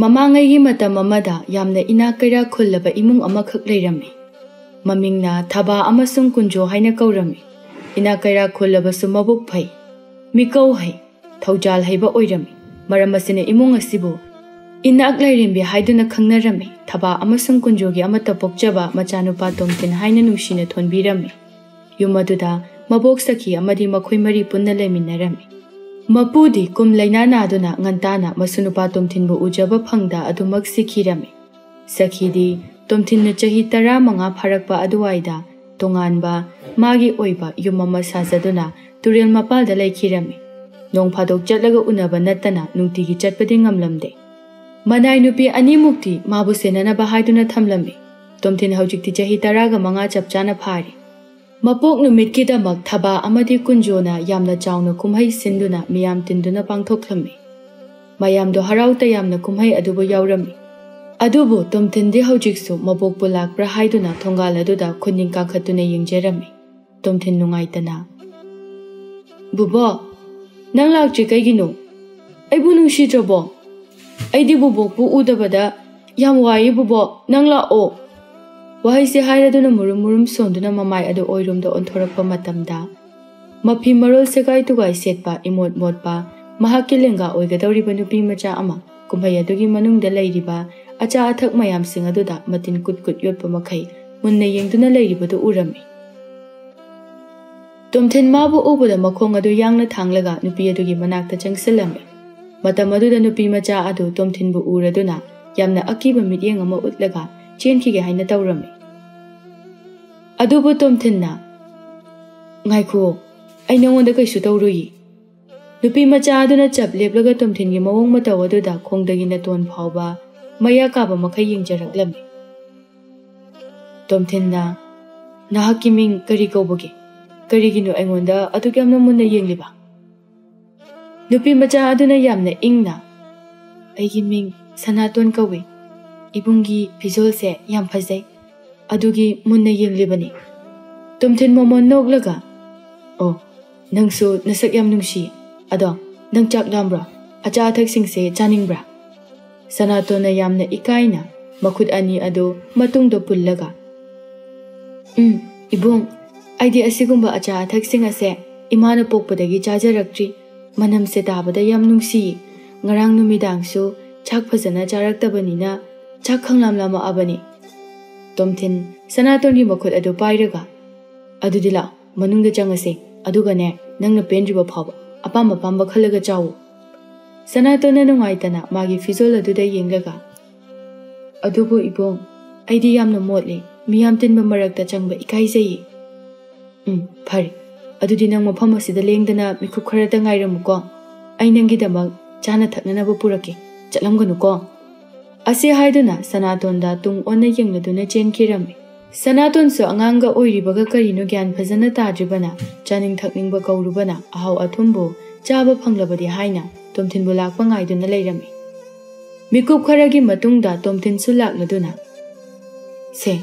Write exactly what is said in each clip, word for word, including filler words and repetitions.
ꯃꯃꯥꯡꯉꯩꯒꯤ ꯃꯇꯝ ꯑꯃꯗ ꯌꯥꯝꯅ ꯏꯅꯥꯛ ꯀꯩꯔꯥꯛ ꯈꯨꯜꯂꯕ ꯏꯃꯨꯡ ꯑꯃꯈꯛ ꯂꯩꯔꯝꯃꯤ꯫ ꯃꯃꯤꯡꯅ ꯊꯕꯥ ꯑꯃꯁꯨꯡ ꯀꯨꯟꯖꯣ ꯍꯥꯏꯅ ꯀꯧꯔꯝꯃꯤ꯫ ꯏꯅꯥꯛ ꯀꯩꯔꯥꯛ ꯈꯨꯜꯂꯕꯁꯨ ꯃꯕꯨꯛ ꯐꯩ, ꯃꯤꯀꯧ ꯍꯩ, ꯊꯧꯖꯥꯜ ꯍꯩꯕ ꯑꯣꯏꯔꯝꯃꯤ꯫ ꯃꯔꯝ ꯑꯁꯤꯅ ꯏꯃꯨꯡ ꯑꯁꯤꯕꯨ ꯏꯅꯥꯛ ꯂꯥꯏꯔꯦꯝꯕꯤ ꯍꯥꯏꯗꯨꯅ ꯈꯪꯅꯔꯝꯃꯤ꯫ ꯊꯕꯥ ꯑꯃꯁꯨꯡ ꯀꯨꯟꯖꯣꯒꯤ ꯑꯃꯠꯇ ꯄꯣꯛꯆꯕ ꯃꯆꯥꯅꯨꯄꯥ ꯇꯣꯝꯊꯤꯟ ꯍꯥꯏꯅ ꯅꯨꯡꯁꯤꯅ ꯊꯣꯟꯕꯤꯔꯝꯃꯤ꯫ ꯌꯨꯝ ꯑꯗꯨꯗ ꯃꯕꯣꯛ ꯁꯈꯤ ꯑꯃꯗꯤ ꯃꯈꯣꯏ ꯃꯔꯤ ꯄꯨꯟꯅ ꯂꯩꯃꯤꯟꯅꯔꯝꯃꯤ꯫ ꯃꯄꯨꯗꯤ ꯀꯨꯝ ꯂꯩꯅꯥ ꯅꯥꯗꯨꯅ ꯉꯟꯇꯥꯅ ꯃꯁꯨ ꯅꯨꯄꯥ ꯇꯣꯝꯊꯤꯟꯕꯨ ꯎꯖꯕ ꯐꯪꯗ ꯑꯗꯨꯃꯛ ꯁꯤꯈꯤꯔꯝꯃꯤ꯫ ꯁꯈꯤꯗꯤ ꯇꯣꯝꯊꯤꯟꯅ ꯆꯍꯤ ꯇꯔꯥꯃꯉꯥ ꯐꯥꯔꯛꯄ ꯑꯗꯨꯋꯥꯏꯗ ꯇꯣꯉꯥꯟꯕ ꯃꯥꯒꯤ ꯑꯣꯏꯕ ꯌꯨꯝ ꯑꯃ ꯁꯥꯖꯗꯨꯅ ꯇꯨꯔꯦꯜ ꯃꯄꯥꯜꯗ ꯂꯩꯈꯤꯔꯝꯃꯤ꯫ ꯅꯣꯡ ꯐꯥꯗꯣꯛ ꯆꯠꯂꯒ ꯎꯅꯕ ꯅꯠꯇꯅ ꯅꯨꯡꯇꯤꯒꯤ ꯆꯠꯄꯗꯤ ꯉꯝꯂꯝꯗꯦ꯫ ꯃꯅꯥꯏ ꯅꯨꯄꯤ ꯑꯅꯤꯃꯨꯛꯇꯤ ꯃꯥꯕꯨ ꯁꯦꯟꯅꯅꯕ ꯍꯥꯏꯗꯨꯅ ꯊꯝꯂꯝꯃꯤ꯫ ꯇꯣꯝꯊꯤꯟ ꯍꯧꯖꯤꯛꯇꯤ ꯆꯍꯤ ꯇꯔꯥꯒ ꯃꯉꯥ ꯆꯞ ꯆꯥꯅ ꯐꯥꯔꯤ꯫ ꯃꯄꯣꯛ ꯅꯨꯃꯤꯠꯀꯤꯗꯃꯛ ꯊꯕꯥ ꯑꯃꯗꯤ ꯀꯨꯟꯖꯣꯅ ꯌꯥꯝꯅ ꯆꯥꯎꯅ ꯀꯨꯝꯍꯩ ꯁꯤꯟꯗꯨꯅ ꯃꯤꯌꯥꯝ ꯇꯤꯟꯗꯨꯅ ꯄꯥꯡꯊꯣꯛꯂꯝꯃꯤ꯫ ꯃꯌꯥꯝꯗꯣ ꯍꯔꯥꯎ ꯇꯌꯥꯝꯅ ꯀꯨꯝꯍꯩ ꯑꯗꯨꯕꯨ ꯌꯥꯎꯔꯝꯃꯤ꯫ ꯑꯗꯨꯕꯨ ꯇꯣꯝꯊꯤꯟꯗꯤ ꯍꯧꯖꯤꯛꯁꯨ ꯃꯕꯣꯛꯄꯨ ꯂꯥꯛꯄ꯭ꯔꯥ ꯍꯥꯏꯗꯨꯅ ꯊꯣꯡꯒꯥꯜ ꯑꯗꯨꯗ ꯈꯨꯅꯤꯡ ꯀꯥꯡꯈꯠꯇꯨꯅ ꯌꯦꯡꯖꯔꯝꯃꯤ꯫ ꯇꯣꯝꯊꯤꯟ ꯅꯨꯡꯉꯥꯏꯇꯅ, "ꯕꯨꯕꯣꯛ, ꯅꯪ ꯂꯥꯛꯇ꯭ꯔꯤ ꯀꯩꯒꯤꯅꯣ? ꯑꯩꯕꯨ ꯅꯨꯡꯁꯤꯗ꯭ꯔꯕꯣ? ꯑꯩꯗꯤ ꯕꯨꯕꯣꯛꯄꯨ ꯎꯗꯕꯗ ꯌꯥꯝ ꯋꯥꯏꯌꯦ ꯕꯨꯕꯣꯛ, ꯅꯪ ꯂꯥꯛꯑꯣ꯫" ꯋꯥꯍꯩꯁꯦ ꯍꯥꯏꯔꯗꯨꯅ ꯃꯨꯔꯨꯝ ꯃꯨꯔꯨꯝ ꯁꯣꯟꯗꯨꯅ ꯃꯃꯥꯏ ꯑꯗꯨ ꯑꯣꯏꯔꯣꯝꯗ ꯑꯣꯟꯊꯣꯔꯛꯄ ꯃꯇꯝꯗ, ꯃꯐꯤ ꯃꯔꯣꯜ ꯁꯦꯒꯥꯏ ꯇꯨꯒꯥꯏ ꯁꯦꯠꯄ, ꯏꯃꯣꯠ ꯃꯣꯠꯄ, ꯃꯍꯥꯛꯀꯤ ꯂꯦꯡꯒꯥ ꯑꯣꯏꯒꯗꯧꯔꯤꯕ ꯅꯨꯄꯤ ꯃꯆꯥ ꯑꯃ ꯀꯨꯝꯍꯩ ꯑꯗꯨꯒꯤ ꯃꯅꯨꯡꯗ ꯂꯩꯔꯤꯕ ꯑꯆꯥ ꯑꯊꯛ ꯃꯌꯥꯝꯁꯤꯡ ꯑꯗꯨꯗ ꯃꯇꯤꯟ ꯀꯨꯠ ꯀꯨꯠ ꯌꯣꯠꯄ ꯃꯈꯩ ꯃꯨꯟꯅ ꯌꯦꯡꯗꯨꯅ ꯂꯩꯔꯤꯕꯗꯨ ꯎꯔꯝꯃꯤ꯫ ꯇꯣꯝꯊꯤꯟ ꯃꯥꯕꯨ ꯎꯕꯗ ꯃꯈꯣꯡ ꯑꯗꯨ ꯌꯥꯡꯅ ꯊꯥꯡꯂꯒ ꯅꯨꯄꯤ ꯑꯗꯨꯒꯤ ꯃꯅꯥꯛꯇ ꯆꯪꯁꯤꯜꯂꯝꯃꯤ꯫ ꯃꯇꯝ ꯑꯗꯨꯗ ꯅꯨꯄꯤ ꯃꯆꯥ ꯑꯗꯨ ꯇꯣꯝꯊꯤꯟꯕꯨ ꯎꯔꯗꯨꯅ ꯌꯥꯝꯅ ꯑꯀꯤꯕ ꯃꯤꯠꯌꯦꯡ ꯑꯃ ꯎꯠꯂꯒ ꯆꯦꯟꯈꯤꯒꯦ ꯍꯥꯏꯅ ꯇꯧꯔꯝꯃꯤ꯫ ꯑꯗꯨꯕꯨ ꯇꯣꯝꯊꯤꯟꯅ, "ꯉꯥꯏꯈꯨꯑꯣ, ꯑꯩ ꯅꯉꯣꯟꯗ ꯀꯩꯁꯨ ꯇꯧꯔꯨꯏ꯫" ꯅꯨꯄꯤ ꯃꯆꯥ ꯑꯗꯨꯅ ꯆꯞ ꯂꯦꯞꯂꯒ ꯇꯣꯝꯊꯤꯟꯒꯤ ꯃꯑꯣꯡ ꯃꯇꯧ ꯑꯗꯨꯗ ꯈꯣꯡꯗꯒꯤ ꯅꯇꯣꯟ ꯐꯥꯎꯕ ꯃꯌꯥ ꯀꯥꯕ ꯃꯈꯩ ꯌꯦꯡꯖꯔꯛꯂꯝꯃꯤ꯫ ꯇꯣꯝꯊꯤꯟꯅ, "ꯅꯍꯥꯛꯀꯤ ꯃꯤꯡ ꯀꯔꯤ ꯀꯧꯕꯒꯦ? ꯀꯔꯤꯒꯤꯅꯣ ꯑꯩꯉꯣꯟꯗ ꯑꯗꯨꯛ ꯌꯥꯝꯅ ꯃꯨꯟꯅ ꯌꯦꯡꯂꯤꯕ?" ꯅꯨꯄꯤ ꯃꯆꯥ ꯑꯗꯨꯅ ꯌꯥꯝꯅ ꯏꯪꯅ, "ꯑꯩꯒꯤ ꯃꯤꯡ ꯁꯅꯥꯇꯣꯟ ꯀꯧꯏ꯫ ꯏꯕꯨꯡꯒꯤ ꯐꯤꯖꯣꯜꯁꯦ ꯌꯥꯝ ꯐꯖꯩ꯫ ꯑꯗꯨꯒꯤ ꯃꯨꯟꯅ ꯌꯦꯡꯂꯤꯕꯅꯤ꯫" ꯇꯣꯝꯊꯤꯟ ꯃꯃꯣꯟ ꯅꯣꯛꯂꯒ, "ꯑꯣ, ꯅꯪꯁꯨ ꯅꯁꯛ ꯌꯥꯝ ꯅꯨꯡꯁꯤ꯫ ꯑꯗꯣ, ꯅꯪ ꯆꯥꯛ ꯂꯥꯝꯕ꯭ꯔꯣ? ꯑꯆꯥ ꯑꯊꯛꯁꯤꯡꯁꯦ ꯆꯥꯅꯤꯡꯕ꯭ꯔꯥ?" ꯁꯅꯥꯇꯣꯟꯅ ꯌꯥꯝꯅ ꯏꯀꯥꯏꯅ ꯃꯈꯨꯠ ꯑꯅꯤ ꯑꯗꯨ ꯃꯇꯨꯡꯗ ꯄꯨꯜꯂꯒ, "ꯎꯝ, ꯏꯕꯨꯡ, ꯑꯩꯗꯤ ꯑꯁꯤꯒꯨꯝꯕ ꯑꯆꯥ ꯑꯊꯛꯁꯤꯡ ꯑꯁꯦ ꯏꯃꯥꯅ ꯄꯣꯛꯄꯗꯒꯤ ꯆꯥꯖꯔꯛꯇ꯭ꯔꯤ꯫ ꯃꯅꯝꯁꯦ ꯇꯥꯕꯗ ꯌꯥꯝ ꯅꯨꯡꯁꯤꯌꯦ꯫ ꯉꯔꯥꯡ ꯅꯨꯃꯤꯗꯥꯡꯁꯨ ꯆꯥꯛ ꯐꯖꯅ ꯆꯥꯔꯛꯇꯕꯅꯤꯅ ꯆꯥꯛ ꯈꯪꯂꯥꯝ ꯂꯥꯝꯃꯛꯑꯕꯅꯤ꯫" ꯇꯣꯝꯊꯤꯟ ꯁꯅꯥꯇꯣꯟꯒꯤ ꯃꯈꯨꯠ ꯑꯗꯨ ꯄꯥꯏꯔꯒ, "ꯑꯗꯨꯗꯤ ꯂꯥꯛꯑꯣ, ꯃꯅꯨꯡꯗ ꯆꯪꯉꯁꯦ꯫ ꯑꯗꯨꯒꯅꯦ, ꯅꯪꯅ ꯄꯦꯟꯗ꯭ꯔꯤꯕ ꯐꯥꯎꯕ ꯑꯄꯥꯝ ꯑꯄꯥꯝꯕ ꯈꯜꯂꯒ ꯆꯥꯎꯋꯣ꯫" ꯁꯅꯥꯇꯣꯟꯅ ꯅꯨꯡꯉꯥꯏꯇꯅ ꯃꯥꯒꯤ ꯐꯤꯖꯣꯜ ꯑꯗꯨꯗ ꯌꯦꯡꯂꯒ, "ꯑꯗꯨꯕꯨ ꯏꯕꯨꯡ, ꯑꯩꯗꯤ ꯌꯥꯝꯅ ꯃꯣꯠꯂꯤ꯫ ꯃꯤꯌꯥꯝ ꯇꯤꯟꯕ ꯃꯔꯛꯇ ꯆꯪꯕ ꯏꯀꯥꯏꯖꯩꯌꯦ꯫" "ꯎꯝ, ꯐꯔꯦ꯫ ꯑꯗꯨꯗꯤ ꯅꯪ ꯃꯐꯝ ꯑꯁꯤꯗ ꯂꯦꯡꯗꯅ ꯃꯤꯀꯨꯞ ꯈꯔꯇ ꯉꯥꯏꯔꯝꯃꯨꯀꯣ꯫ ꯑꯩ ꯅꯪꯒꯤꯗꯃꯛ ꯆꯥꯅ ꯊꯛꯅꯅꯕ ꯄꯨꯔꯛꯀꯦ꯫ ꯆꯠꯂꯝꯒꯅꯨꯀꯣ꯫" ꯑꯁꯤ ꯍꯥꯏꯗꯨꯅ ꯁꯅꯥꯇꯣꯟꯗ ꯇꯨꯡ ꯑꯣꯟꯅ ꯌꯦꯡꯂꯗꯨꯅ ꯆꯦꯟꯈꯤꯔꯝꯃꯤ꯫ ꯁꯅꯥꯇꯣꯟꯁꯨ ꯑꯉꯥꯡꯒ ꯑꯣꯏꯔꯤꯕꯒ ꯀꯔꯤꯅꯣ ꯒ꯭ꯌꯥꯟ ꯐꯖꯅ ꯇꯥꯗ꯭ꯔꯤꯕꯅ, ꯆꯥꯅꯤꯡ ꯊꯛꯅꯤꯡꯕ ꯀꯧꯔꯨꯕꯅ ꯑꯍꯥꯎ ꯑꯊꯨꯝꯕꯨ ꯆꯥꯕ ꯐꯪꯂꯕꯗꯤ ꯍꯥꯏꯅ ꯇꯣꯝꯊꯤꯟꯕꯨ ꯂꯥꯛꯄ ꯉꯥꯏꯗꯨꯅ ꯂꯩꯔꯝꯃꯤ꯫ ꯃꯤꯀꯨꯞ ꯈꯔꯒꯤ ꯃꯇꯨꯡꯗ ꯇꯣꯝꯊꯤꯟꯁꯨ ꯂꯥꯛꯂꯗꯨꯅ, "ꯁꯦ,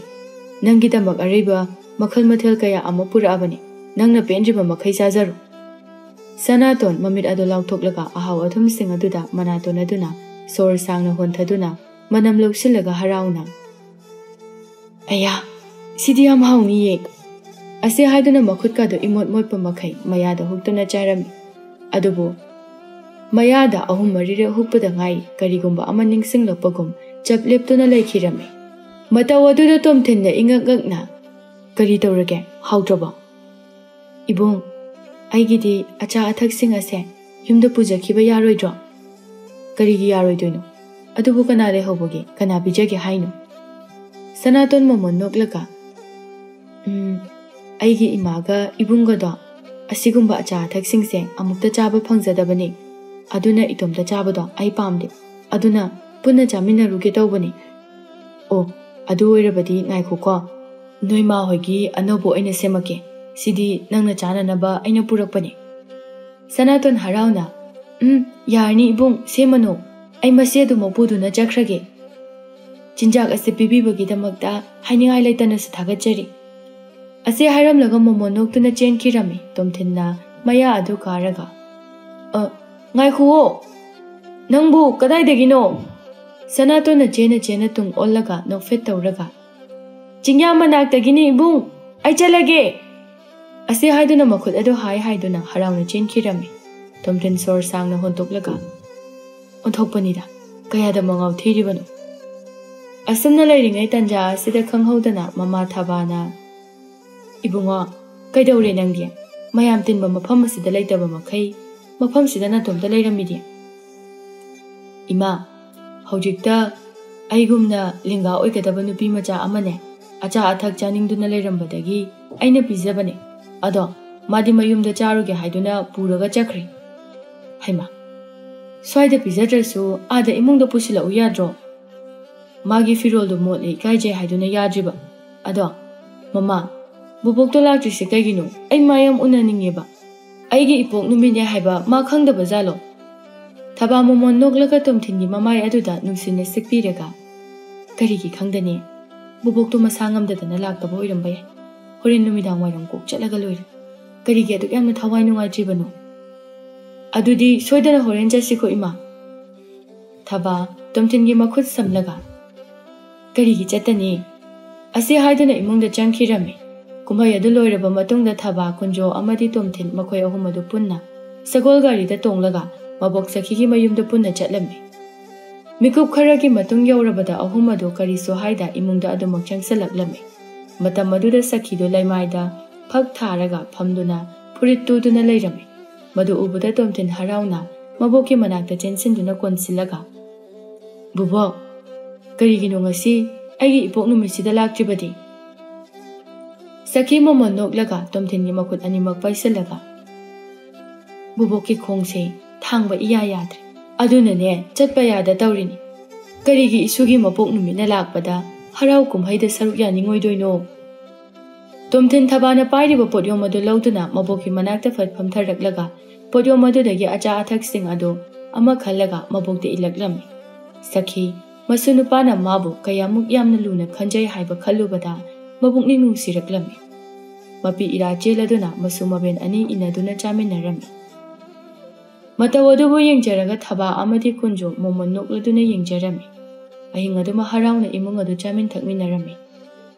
ꯅꯪꯒꯤꯗꯃꯛ ꯑꯔꯩꯕ ꯃꯈꯜ ꯃꯊꯦꯜ ꯀꯌꯥ ꯑꯃ ꯄꯨꯔꯛꯑꯕꯅꯤ꯫ ꯅꯪꯅ ꯄꯦꯟꯗ꯭ꯔꯤꯕ ꯃꯈꯩ ꯆꯥꯖꯔꯨ꯫" ꯁꯅꯥꯇꯣꯟ ꯃꯃꯤꯠ ꯑꯗꯨ ꯂꯥꯎꯊꯣꯛꯂꯒ ꯑꯍꯥꯎ ꯑꯊꯨꯝꯁꯤꯡ ꯑꯗꯨꯗ ꯃꯅꯥ ꯇꯣꯟꯅꯗꯨꯅ, ꯁꯣꯔ ꯁꯥꯡꯅ ꯍꯣꯟꯊꯗꯨꯅ, ꯃꯅꯝ ꯂꯧꯁꯤꯜꯂꯒ ꯍꯔꯥꯎꯅ, "ꯑꯌꯥ, ꯁꯤꯗꯤ ꯌꯥꯝ ꯍꯥꯎꯅꯤꯌꯦ!" ꯑꯁꯤ ꯍꯥꯏꯗꯨꯅ ꯃꯈꯨꯠꯀꯗꯨ ꯏꯃꯣꯠ ꯃꯣꯠꯄ ꯃꯈꯩ ꯃꯌꯥꯗ ꯍꯨꯛꯇꯨꯅ ꯆꯥꯔꯝꯃꯤ꯫ ꯑꯗꯨꯕꯨ ꯃꯌꯥꯗ ꯑꯍꯨꯝ ꯃꯔꯤꯔꯛ ꯍꯨꯛꯄꯗ ꯉꯥꯏꯔꯤ, ꯀꯔꯤꯒꯨꯝꯕ ꯑꯃ ꯅꯤꯡꯁꯤꯡꯂꯛꯄꯒꯨꯝ ꯆꯞ ꯂꯦꯞꯇꯨꯅ ꯂꯩꯈꯤꯔꯝꯃꯤ꯫ ꯃꯇꯧ ꯑꯗꯨꯗ ꯇꯣꯝꯊꯤꯟꯅ ꯏꯉꯛ ꯉꯛꯅ, "ꯀꯔꯤ ꯇꯧꯔꯒꯦ? ꯍꯥꯎꯇ꯭ꯔꯕꯣ?" "ꯏꯕꯨꯡ, ꯑꯩꯒꯤꯗꯤ ꯑꯆꯥ ꯑꯊꯛꯁꯤꯡ ꯑꯁꯦ ꯌꯨꯝꯗ ꯄꯨꯖꯈꯤꯕ ꯌꯥꯔꯣꯏꯗ꯭ꯔꯣ?" "ꯀꯔꯤꯒꯤ ꯌꯥꯔꯣꯏꯗꯣꯏꯅꯣ? ꯑꯗꯨꯕꯨ ꯀꯅꯥ ꯂꯩꯍꯧꯕꯒꯦ? ꯀꯅꯥ ꯄꯤꯖꯒꯦ ꯍꯥꯏꯅꯣ?" ꯁꯅꯥꯇꯣꯟ ꯃꯃꯣꯟ ꯅꯣꯛꯂꯒ, "ꯎꯝ, ꯑꯩꯒꯤ ꯏꯃꯥꯒ ꯏꯕꯨꯡꯒꯗꯣ ꯑꯁꯤꯒꯨꯝꯕ ꯑꯆꯥ ꯑꯊꯛꯁꯤꯡꯁꯦ ꯑꯃꯨꯛꯇ ꯆꯥꯕ ꯐꯪꯖꯗꯕꯅꯤ꯫ ꯑꯗꯨꯅ ꯏꯇꯣꯝꯇ ꯆꯥꯕꯗꯣ ꯑꯩ ꯄꯥꯝꯗꯦ꯫ ꯑꯗꯨꯅ ꯄꯨꯟꯅ ꯆꯥꯃꯤꯟꯅꯔꯨꯒꯦ ꯇꯧꯕꯅꯤ꯫ ꯑꯣ, ꯑꯗꯨ ꯑꯣꯏꯔꯕꯗꯤ ꯉꯥꯏꯈꯣꯀꯣ꯫ ꯅꯣꯏ ꯃꯥ ꯍꯣꯏꯒꯤ ꯑꯅꯧꯕ ꯑꯣꯏꯅ ꯁꯦꯝꯃꯛꯀꯦ꯫ ꯁꯤꯗꯤ ꯅꯪꯅ ꯆꯥꯅꯅꯕ ꯑꯩꯅ ꯄꯨꯔꯛꯄꯅꯤ꯫" ꯁꯅꯥꯇꯣꯟ ꯍꯔꯥꯎꯅ, "ꯎꯝ, ꯌꯥꯔꯅꯤ ꯏꯕꯨꯡ, ꯁꯦꯝꯃꯅꯨ꯫ ꯑꯩ ꯃꯁꯤ ꯑꯗꯨꯃꯛ ꯄꯨꯗꯨꯅ ꯆꯠꯈ꯭ꯔꯒꯦ꯫ ꯆꯤꯟꯖꯥꯛ ꯑꯁꯤ ꯄꯤꯕꯤꯕꯒꯤꯗꯃꯛꯇ ꯍꯥꯏꯅꯤꯡꯉꯥꯏ ꯂꯩꯇꯅꯁꯨ ꯊꯥꯒꯠꯆꯔꯤ꯫" ꯑꯁꯤ ꯍꯥꯏꯔꯝꯂꯒ ꯃꯣꯃꯣꯟ ꯅꯣꯛꯇꯨꯅ ꯆꯦꯟꯈꯤꯔꯝꯃꯤ꯫ ꯇꯣꯝꯊꯤꯟꯅ ꯃꯌꯥ ꯑꯗꯨ ꯀꯥꯔꯒ, "ꯑ, ꯉꯥꯏꯈꯨꯑꯣ! ꯅꯪꯕꯨ ꯀꯗꯥꯏꯗꯒꯤꯅꯣ?" ꯁꯅꯥꯇꯣꯟꯅ ꯆꯦꯟꯅ ꯆꯦꯟꯅ ꯇꯨꯡ ꯑꯣꯜꯂꯒ ꯅꯣꯛꯐꯦꯠ ꯇꯧꯔꯒ, "ꯆꯤꯡꯌꯥ ꯃꯅꯥꯛꯇꯒꯤꯅꯤ ꯏꯕꯨꯡ, ꯑꯩ ꯆꯠꯂꯒꯦ!" ꯑꯁꯤ ꯍꯥꯏꯗꯨꯅ ꯃꯈꯨꯠ ꯑꯗꯨ ꯍꯥꯏ ꯍꯥꯏꯗꯨꯅ ꯍꯔꯥꯎꯅ ꯆꯦꯟꯈꯤꯔꯝꯃꯤ꯫ ꯇꯣꯝꯊꯤꯟ ꯁꯣꯔ ꯁꯥꯡꯅ ꯍꯣꯟꯗꯣꯛꯂꯒ, "ꯑꯣꯟꯊꯣꯛꯄꯅꯤꯗ, ꯀꯌꯥꯗ ꯃꯉꯥꯎ ꯊꯤꯔꯤꯕꯅꯣ?" ꯑꯁꯨꯝꯅ ꯂꯩꯔꯤꯉꯩ ꯇꯟꯖꯥ ꯑꯁꯤꯗ ꯈꯪꯍꯧꯗꯅ ꯃꯃꯥ ꯊꯕꯥꯅ, "ꯏꯕꯨꯡꯉꯣ, ꯀꯩꯗꯧꯔꯦ ꯅꯪꯗꯤ? ꯃꯌꯥꯝ ꯇꯤꯟꯕ ꯃꯐꯝ ꯑꯁꯤꯗ ꯂꯩꯇꯕ ꯃꯈꯩ ꯃꯐꯝꯁꯤꯗ ꯅꯇꯣꯝꯇ ꯂꯩꯔꯝꯃꯤꯗꯤ?" "ꯏꯃꯥ, ꯍꯧꯖꯤꯛꯇ ꯑꯩꯒꯨꯝꯅ ꯂꯦꯡꯒꯥ ꯑꯣꯏꯒꯗꯕ ꯅꯨꯄꯤ ꯃꯆꯥ ꯑꯃꯅꯦ, ꯑꯆꯥ ꯑꯊꯛ ꯆꯥꯅꯤꯡꯗꯨꯅ ꯂꯩꯔꯝꯕꯗꯒꯤ ꯑꯩꯅ ꯄꯤꯖꯕꯅꯦ꯫ ꯑꯗꯣ ꯃꯥꯗꯤ ꯃꯌꯨꯝꯗ ꯆꯥꯔꯨꯒꯦ ꯍꯥꯏꯗꯨꯅ ꯄꯨꯔꯒ ꯆꯠꯈ꯭ꯔꯦ꯫" "ꯍꯩꯃꯥ, ꯁ꯭ꯋꯥꯏꯗ ꯄꯤꯖꯗ꯭ꯔꯁꯨ ꯑꯥꯗ ꯏꯃꯨꯡꯗ ꯄꯨꯁꯤꯜꯂꯛꯎ ꯌꯥꯗ꯭ꯔꯣ? ꯃꯥꯒꯤ ꯐꯤꯔꯣꯜꯗꯣ ꯃꯣꯠꯂꯦ ꯏꯀꯥꯏꯖꯩ ꯍꯥꯏꯗꯨꯅ ꯌꯥꯗ꯭ꯔꯤꯕ꯫ ꯑꯗꯣ ꯃꯃꯥ, ꯕꯨꯕꯣꯛꯇꯣ ꯂꯥꯛꯇ꯭ꯔꯤꯁꯦ ꯀꯩꯒꯤꯅꯣ? ꯑꯩ ꯃꯥ ꯌꯥꯝ ꯎꯅꯅꯤꯡꯉꯦꯕ꯫ ꯑꯩꯒꯤ ꯏꯄꯣꯛ ꯅꯨꯃꯤꯠꯅꯦ ꯍꯥꯏꯕ ꯃꯥ ꯈꯪꯗꯕ ꯖꯥꯠꯂꯣ?" ꯊꯕꯥ ꯃꯃꯣꯟ ꯅꯣꯛꯂꯒ ꯇꯣꯝꯊꯤꯟꯒꯤ ꯃꯃꯥꯏ ꯑꯗꯨꯗ ꯅꯨꯡꯁꯤꯅ ꯁꯤꯛꯄꯤꯔꯒ, "ꯀꯔꯤꯒꯤ ꯈꯪꯗꯅꯤ? ꯕꯨꯕꯣꯛꯇꯣ ꯃꯁꯥ ꯉꯝꯗꯗꯅ ꯂꯥꯛꯇꯕ ꯑꯣꯏꯔꯝꯕ ꯌꯥꯏ꯫ ꯍꯣꯔꯦꯟ ꯅꯨꯃꯤꯗꯥꯡ ꯋꯥꯏꯔꯝ ꯀꯣꯛ ꯆꯠꯂꯒ ꯂꯣꯏꯔꯦ꯫ ꯀꯔꯤꯒꯤ ꯑꯗꯨꯛ ꯌꯥꯝꯅ ꯊꯋꯥꯏ ꯅꯨꯡꯉꯥꯏꯇ꯭ꯔꯤꯕꯅꯣ?" "ꯑꯗꯨꯗꯤ ꯁꯣꯏꯗꯅ ꯍꯣꯔꯦꯟ ꯆꯠꯁꯤꯀꯣ ꯏꯃꯥ꯫" ꯊꯕꯥ ꯇꯣꯝꯊꯤꯟꯒꯤ ꯃꯈꯨꯠ ꯁꯝꯂꯒ, "ꯀꯔꯤꯒꯤ ꯆꯠꯇꯅꯤ?" ꯑꯁꯤ ꯍꯥꯏꯗꯨꯅ ꯏꯃꯨꯡꯗ ꯆꯪꯈꯤꯔꯝꯃꯤ꯫ ꯀꯨꯝꯍꯩ ꯑꯗꯨ ꯂꯣꯏꯔꯕ ꯃꯇꯨꯡꯗ ꯊꯕꯥ, ꯀꯨꯟꯖꯣ ꯑꯃꯗꯤ ꯇꯣꯝꯊꯤꯟ ꯃꯈꯣꯏ ꯑꯍꯨꯝ ꯑꯗꯨ ꯄꯨꯟꯅ ꯁꯒꯣꯜ ꯒꯥꯔꯤꯗ ꯇꯣꯡꯂꯒ ꯃꯕꯣꯛ ꯁꯈꯤꯒꯤ ꯃꯌꯨꯝꯗ ꯄꯨꯟꯅ ꯆꯠꯂꯝꯃꯤ꯫ ꯃꯤꯀꯨꯞ ꯈꯔꯒꯤ ꯃꯇꯨꯡ ꯌꯧꯔꯕꯗ ꯑꯍꯨꯝ ꯑꯗꯨ ꯀꯔꯤꯁꯨ ꯍꯥꯏꯗ ꯏꯃꯨꯡꯗ ꯑꯗꯨꯃꯛ ꯆꯪꯁꯤꯜꯂꯛꯂꯝꯃꯤ꯫ ꯃꯇꯝ ꯑꯗꯨꯗ ꯁꯈꯤꯗꯨ ꯂꯩꯃꯥꯏꯗ ꯐꯛ ꯊꯥꯔꯒ ꯐꯝꯗꯨꯅ ꯐꯨꯔꯤꯠ ꯇꯨꯗꯨꯅ ꯂꯩꯔꯝꯃꯤ꯫ ꯃꯗꯨ ꯎꯕꯗ ꯇꯣꯝꯊꯤꯟ ꯍꯔꯥꯎꯅ ꯃꯕꯣꯛꯀꯤ ꯃꯅꯥꯛꯇ ꯆꯦꯟꯁꯤꯟꯗꯨꯅ ꯀꯣꯟꯁꯤꯜꯂꯒ, "ꯕꯨꯕꯣꯛ, ꯀꯔꯤꯒꯤꯅꯣ ꯉꯁꯤ ꯑꯩꯒꯤ ꯏꯄꯣꯛ ꯅꯨꯃꯤꯠꯁꯤꯗ ꯂꯥꯛꯇ꯭ꯔꯤꯕꯗꯤ?" ꯁꯈꯤ ꯃꯃꯣꯟ ꯅꯣꯛꯂꯒ ꯇꯣꯝꯊꯤꯟꯒꯤ ꯃꯈꯨꯠ ꯑꯅꯤꯃꯛ ꯄꯥꯏꯁꯤꯜꯂꯒ, "ꯕꯨꯕꯣꯛꯀꯤ ꯈꯣꯡꯁꯦ ꯊꯥꯡꯕ ꯏꯌꯥ ꯌꯥꯗ꯭ꯔꯦ꯫ ꯑꯗꯨꯅꯅꯦ ꯆꯠꯄ ꯌꯥꯗ ꯇꯧꯔꯤꯅꯤ꯫ ꯀꯔꯤꯒꯤ ꯏꯁꯨꯒꯤ ꯃꯄꯣꯛ ꯅꯨꯃꯤꯠꯅ ꯂꯥꯛꯄꯗ ꯍꯔꯥꯎ ꯀꯨꯝꯍꯩꯗ ꯁꯔꯨꯛ ꯌꯥꯅꯤꯡꯉꯣꯏꯗꯣꯏꯅꯣ?" ꯇꯣꯝꯊꯤꯟ ꯊꯕꯥꯅ ꯄꯥꯏꯔꯤꯕ ꯄꯣꯠꯌꯣꯝ ꯑꯗꯨ ꯂꯧꯗꯨꯅ ꯃꯕꯣꯛꯀꯤ ꯃꯅꯥꯛꯇ ꯐꯠ ꯐꯝꯊꯔꯛꯂꯒ ꯄꯣꯠꯌꯣꯝ ꯑꯗꯨꯗꯒꯤ ꯑꯆꯥ ꯑꯊꯛꯁꯤꯡ ꯑꯗꯨ ꯑꯃ ꯈꯜꯂꯒ ꯃꯕꯣꯛꯇ ꯏꯜꯂꯛꯂꯝꯃꯤ꯫ ꯁꯈꯤ, ꯃꯁꯨ ꯅꯨꯄꯥꯅ ꯃꯥꯕꯨ ꯀꯌꯥꯃꯨꯛ ꯌꯥꯝꯅ ꯂꯨꯅ ꯈꯟꯖꯩ ꯍꯥꯏꯕ ꯈꯜꯂꯨꯕꯗ ꯃꯕꯨꯛꯅꯤꯡ ꯅꯨꯡꯁꯤꯔꯛꯂꯝꯃꯤ꯫ ꯃꯄꯤ ꯏꯔꯥ ꯆꯦꯜꯂꯗꯨꯅ ꯃꯁꯨ ꯃꯕꯦꯟ ꯑꯅꯤ ꯏꯟꯅꯗꯨꯅ ꯆꯥꯃꯤꯟꯅꯔꯝꯃꯤ꯫ ꯃꯇꯧ ꯑꯗꯨꯕꯨ ꯌꯦꯡꯖꯔꯒ ꯊꯕꯥ ꯑꯃꯗꯤ ꯀꯨꯟꯖꯣ ꯃꯃꯣꯟ ꯅꯣꯛꯂꯗꯨꯅ ꯌꯦꯡꯖꯔꯝꯃꯤ꯫ ꯑꯍꯤꯡ ꯑꯗꯨꯃ ꯍꯔꯥꯎꯅ ꯏꯃꯨꯡ ꯑꯗꯨ ꯆꯥꯃꯤꯟ ꯊꯛꯃꯤꯟꯅꯔꯝꯃꯤ꯫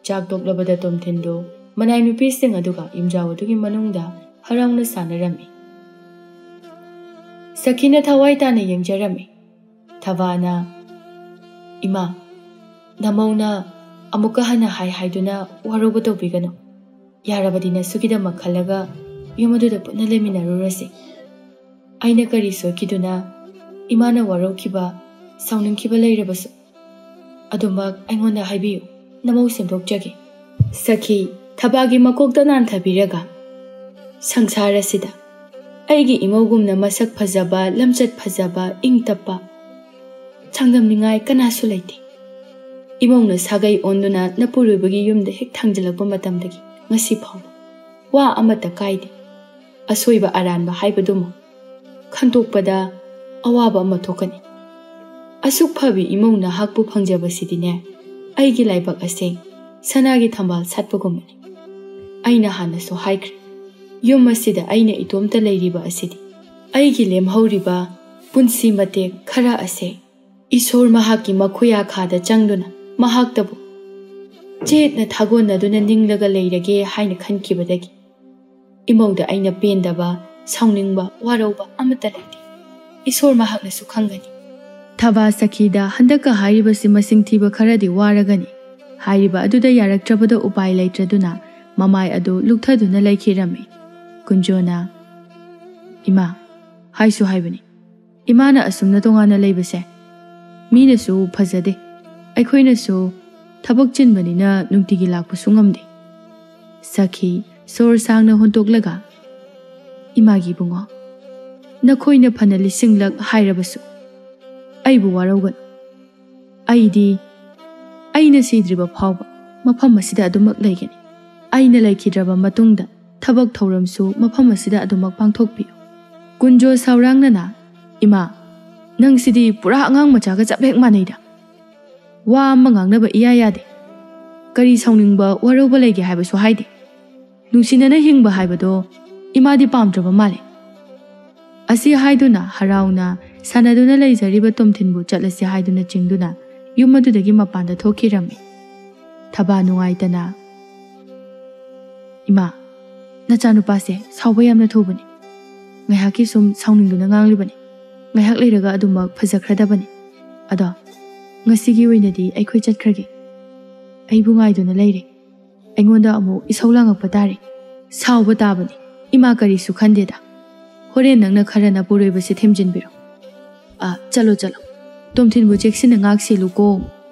ꯆꯥꯛ ꯇꯣꯛꯂꯕꯗ ꯇꯣꯝꯊꯤꯟꯗꯨ ꯃꯅꯥꯏ ꯅꯨꯄꯤꯁꯤꯡ ꯑꯗꯨꯒ ꯌꯨꯝꯖꯥꯎ ꯑꯗꯨꯒꯤ ꯃꯅꯨꯡꯗ ꯍꯔꯥꯎꯅ ꯁꯥꯟꯅꯔꯝꯃꯤ꯫ ꯁꯈꯤꯅ ꯊꯋꯥꯏ ꯇꯥꯅ ꯌꯦꯡꯖꯔꯝꯃꯤ꯫ ꯊꯕꯥꯅ, "ꯏꯃꯥ, ꯅꯃꯧꯅ ꯑꯃꯨꯛꯀ ꯍꯟꯅ ꯍꯥꯏ ꯍꯥꯏꯗꯨꯅ ꯋꯥꯔꯧꯕ ꯇꯧꯕꯤꯒꯅꯨ꯫ ꯌꯥꯔꯕꯗꯤ ꯅꯁꯨꯒꯤꯗꯃꯛ ꯈꯜꯂꯒ ꯌꯨꯝ ꯑꯗꯨꯗ ꯄꯨꯟꯅ ꯂꯩꯃꯤꯟꯅꯔꯨꯔꯁꯤ꯫ ꯑꯩꯅ ꯀꯔꯤ ꯁꯣꯏꯈꯤꯗꯨꯅ ꯏꯃꯥꯅ ꯋꯥꯔꯧꯈꯤꯕ, ꯁꯥꯎꯅꯤꯡꯈꯤꯕ ꯂꯩꯔꯕꯁꯨ ꯑꯗꯨꯃꯛ ꯑꯩꯉꯣꯟꯗ ꯍꯥꯏꯕꯤꯌꯨ, ꯅꯃꯧ ꯁꯦꯝꯗꯣꯛꯆꯒꯦ꯫" ꯁꯈꯤ ꯊꯕꯥꯒꯤ ꯃꯀꯣꯛꯇ ꯅꯥꯟꯊꯕꯤꯔꯒ, "ꯁꯪꯁꯥꯔ ꯑꯁꯤꯗ ꯑꯩꯒꯤ ꯏꯃꯧꯒꯨꯝꯅ ꯃꯁꯛ ꯐꯖꯕ, ꯂꯝꯆꯠ ꯐꯖꯕ, ꯏꯪ ꯇꯞꯄ, ꯆꯥꯡꯗꯝꯅꯤꯡꯉꯥꯏ ꯀꯅꯥꯁꯨ ꯂꯩꯇꯦ꯫ ꯏꯃꯧꯅ ꯁꯥꯒꯩ ꯑꯣꯟꯗꯨꯅ ꯅꯄꯨꯔꯣꯏꯕꯒꯤ ꯌꯨꯝꯗ ꯍꯦꯛ ꯊꯥꯡꯖꯤꯜꯂꯛꯄ ꯃꯇꯝꯗꯒꯤ ꯉꯁꯤ ꯐꯥꯎꯕ ꯋꯥ ꯑꯃꯠꯇ ꯀꯥꯏꯗꯦ꯫ ꯑꯁꯣꯏꯕ ꯑꯔꯥꯟꯕ ꯍꯥꯏꯕꯗꯨꯃ ꯈꯟꯗꯣꯛꯄꯗ ꯑꯋꯥꯕ ꯑꯃ ꯊꯣꯛꯀꯅꯤ꯫ ꯑꯁꯨꯛ ꯐꯕꯤ ꯏꯃꯧ ꯅꯍꯥꯛꯄꯨ ꯐꯪꯖꯕꯁꯤꯗꯤꯅꯦ, ꯑꯩꯒꯤ ꯂꯥꯏꯕꯛ ꯑꯁꯦ ꯁꯅꯥꯒꯤ ꯊꯝꯕꯥꯜ ꯁꯥꯠꯄꯒꯨꯝꯕꯅꯤ꯫ ꯑꯩꯅ ꯍꯥꯟꯅꯁꯨ ꯍꯥꯏꯈ꯭ꯔꯦ, ꯌꯨꯝ ꯑꯁꯤꯗ ꯑꯩꯅ ꯏꯇꯣꯝꯇ ꯂꯩꯔꯤꯕ ꯑꯁꯤꯗꯤ ꯑꯩꯒꯤ ꯂꯦꯝꯍꯧꯔꯤꯕ ꯄꯨꯟꯁꯤ ꯃꯇꯦꯛ ꯈꯔ ꯑꯁꯦ ꯏꯁꯣꯔ ꯃꯍꯥꯛꯀꯤ ꯃꯈꯨꯌꯥꯈꯥꯗ ꯆꯪꯗꯨꯅ ꯃꯍꯥꯛꯇꯕꯨ ꯆꯦꯠꯅ ꯊꯥꯒꯣꯟꯅꯗꯨꯅ ꯅꯤꯡꯂꯒ ꯂꯩꯔꯒꯦ ꯍꯥꯏꯅ ꯈꯟꯈꯤꯕꯗꯒꯤ ꯏꯃꯧꯗ ꯑꯩꯅ ꯄꯦꯟꯗꯕ, ꯁꯥꯎꯅꯤꯡꯕ, ꯋꯥꯔꯧꯕ ꯑꯃꯠꯇ ꯂꯩꯇꯦ꯫ ꯏꯁꯣꯔ ꯃꯍꯥꯛꯅꯁꯨ ꯈꯪꯒꯅꯤ꯫" ꯊꯕꯥ ꯁꯈꯤꯗ ꯍꯟꯗꯛꯀ ꯍꯥꯏꯔꯤꯕꯁꯤ ꯃꯁꯤꯡ ꯊꯤꯕ ꯈꯔꯗꯤ ꯋꯥꯔꯒꯅꯤ꯫ ꯍꯥꯏꯔꯤꯕ ꯑꯗꯨꯗ ꯌꯥꯔꯛꯇ꯭ꯔꯕꯗ ꯎꯄꯥꯏ ꯂꯩꯇ꯭ꯔꯗꯨꯅ ꯃꯃꯥꯏ ꯑꯗꯨ ꯂꯨꯛꯊꯗꯨꯅ ꯂꯩꯈꯤꯔꯝꯃꯤ꯫ ꯀꯨꯟꯖꯣꯅ, "ꯏꯃꯥ, ꯍꯥꯏꯁꯨ ꯍꯥꯏꯕꯅꯤ, ꯏꯃꯥꯅ ꯑꯁꯨꯝꯅ ꯇꯣꯉꯥꯟꯅ ꯂꯩꯕꯁꯦ ꯃꯤꯅꯁꯨ ꯐꯖꯗꯦ, ꯑꯩꯈꯣꯏꯅꯁꯨ ꯊꯕꯛ ꯆꯤꯟꯕꯅꯤꯅ ꯅꯨꯡꯇꯤꯒꯤ ꯂꯥꯛꯄꯁꯨ ꯉꯝꯗꯦ꯫" ꯁꯈꯤ ꯁꯣꯔ ꯁꯥꯡꯅ ꯍꯣꯟꯇꯣꯛꯂꯒ, "ꯏꯃꯥꯒꯤ ꯏꯕꯨꯡꯉꯣ, ꯅꯈꯣꯏꯅ ꯐꯅ ꯂꯤꯁꯤꯡꯂꯛ ꯍꯥꯏꯔꯕꯁꯨ ꯑꯩꯕꯨ ꯋꯥꯔꯧꯒꯅꯨ꯫ ꯑꯩꯗꯤ ꯑꯩꯅ ꯁꯤꯗ꯭ꯔꯤꯕ ꯐꯥꯎꯕ ꯃꯐꯝ ꯑꯁꯤꯗ ꯑꯗꯨꯃꯛ ꯂꯩꯒꯅꯤ꯫ ꯑꯩꯅ ꯂꯩꯈꯤꯗ꯭ꯔꯕ ꯃꯇꯨꯡꯗ ꯊꯕꯛ ꯊꯧꯔꯝꯁꯨ ꯃꯐꯝ ꯑꯁꯤꯗ ꯑꯗꯨꯃꯛ ꯄꯥꯡꯊꯣꯛꯄꯤꯌꯨ꯫" ꯀꯨꯟꯖꯣ ꯁꯥꯎꯔꯥꯡꯅꯅ, "ꯏꯃꯥ, ꯅꯪꯁꯤꯗꯤ ꯄꯨꯔꯥ ꯑꯉꯥꯡ ꯃꯆꯥꯒ ꯆꯞ ꯍꯦꯛ ꯃꯥꯟꯅꯩꯗ꯫ ꯋꯥ ꯑꯃ ꯉꯥꯡꯅꯕ ꯏꯌꯥ ꯌꯥꯗꯦ꯫ ꯀꯔꯤ ꯁꯥꯎꯅꯤꯡꯕ, ꯋꯥꯔꯧꯕ ꯂꯩꯒꯦ ꯍꯥꯏꯕꯁꯨ ꯍꯥꯏꯗꯦ꯫ ꯅꯨꯡꯁꯤꯅꯅ ꯍꯤꯡꯕ ꯍꯥꯏꯕꯗꯣ ꯏꯃꯥꯗꯤ ꯄꯥꯝꯗ꯭ꯔꯕ ꯃꯥꯜꯂꯦ꯫" ꯑꯁꯤ ꯍꯥꯏꯗꯨꯅ ꯍꯔꯥꯎꯅ ꯁꯥꯟꯅꯗꯨꯅ ꯂꯩꯖꯔꯤꯕ ꯇꯣꯝꯊꯤꯟꯕꯨ ꯆꯠꯂꯁꯤ ꯍꯥꯏꯗꯨꯅ ꯆꯤꯡꯗꯨꯅ ꯌꯨꯝ ꯑꯗꯨꯗꯒꯤ ꯃꯄꯥꯟꯗ ꯊꯣꯛꯈꯤꯔꯝꯃꯤ꯫ ꯊꯕꯥ ꯅꯨꯡꯉꯥꯏꯇꯅ, "ꯏꯃꯥ, ꯅꯆꯥꯅꯨꯄꯥꯁꯦ ꯁꯥꯎꯕ ꯌꯥꯝꯅ ꯊꯨꯕꯅꯤ꯫ ꯉꯥꯏꯍꯥꯛꯀꯤ ꯁꯨꯝ ꯁꯥꯎꯅꯤꯡꯗꯨꯅ ꯉꯥꯡꯂꯤꯕꯅꯤ꯫ ꯉꯥꯏꯍꯥꯛ ꯂꯩꯔꯒ ꯑꯗꯨꯃꯛ ꯐꯖꯈ꯭ꯔꯗꯕꯅꯤ꯫ ꯑꯗꯣ ꯉꯁꯤꯒꯤ ꯑꯣꯏꯅꯗꯤ ꯑꯩꯈꯣꯏ ꯆꯠꯈ꯭ꯔꯒꯦ꯫ ꯑꯩꯕꯨ ꯉꯥꯏꯗꯨꯅ ꯂꯩꯔꯦ꯫ ꯑꯩꯉꯣꯟꯗ ꯑꯃꯨꯛ ꯏꯁꯧ ꯂꯥꯡꯉꯛꯄ ꯇꯥꯔꯦ꯫ ꯁꯥꯎꯕ ꯇꯥꯕꯅꯤ꯫ ꯏꯃꯥ ꯀꯔꯤꯁꯨ ꯈꯟꯗꯦꯗ꯫ ꯍꯣꯔꯦꯟ ꯅꯪꯅ ꯈꯔ ꯅꯄꯨꯔꯣꯏꯕꯁꯦ ꯊꯦꯝꯖꯤꯟꯕꯤꯔꯣ꯫ ꯑꯥ, ꯆꯠꯂꯣ, ꯆꯠꯂꯣ꯫ ꯇꯣꯝꯊꯤꯟꯕꯨ ꯆꯦꯛꯁꯤꯟꯅ ꯉꯥꯛ ꯁꯦꯜꯂꯨꯀꯣ꯫"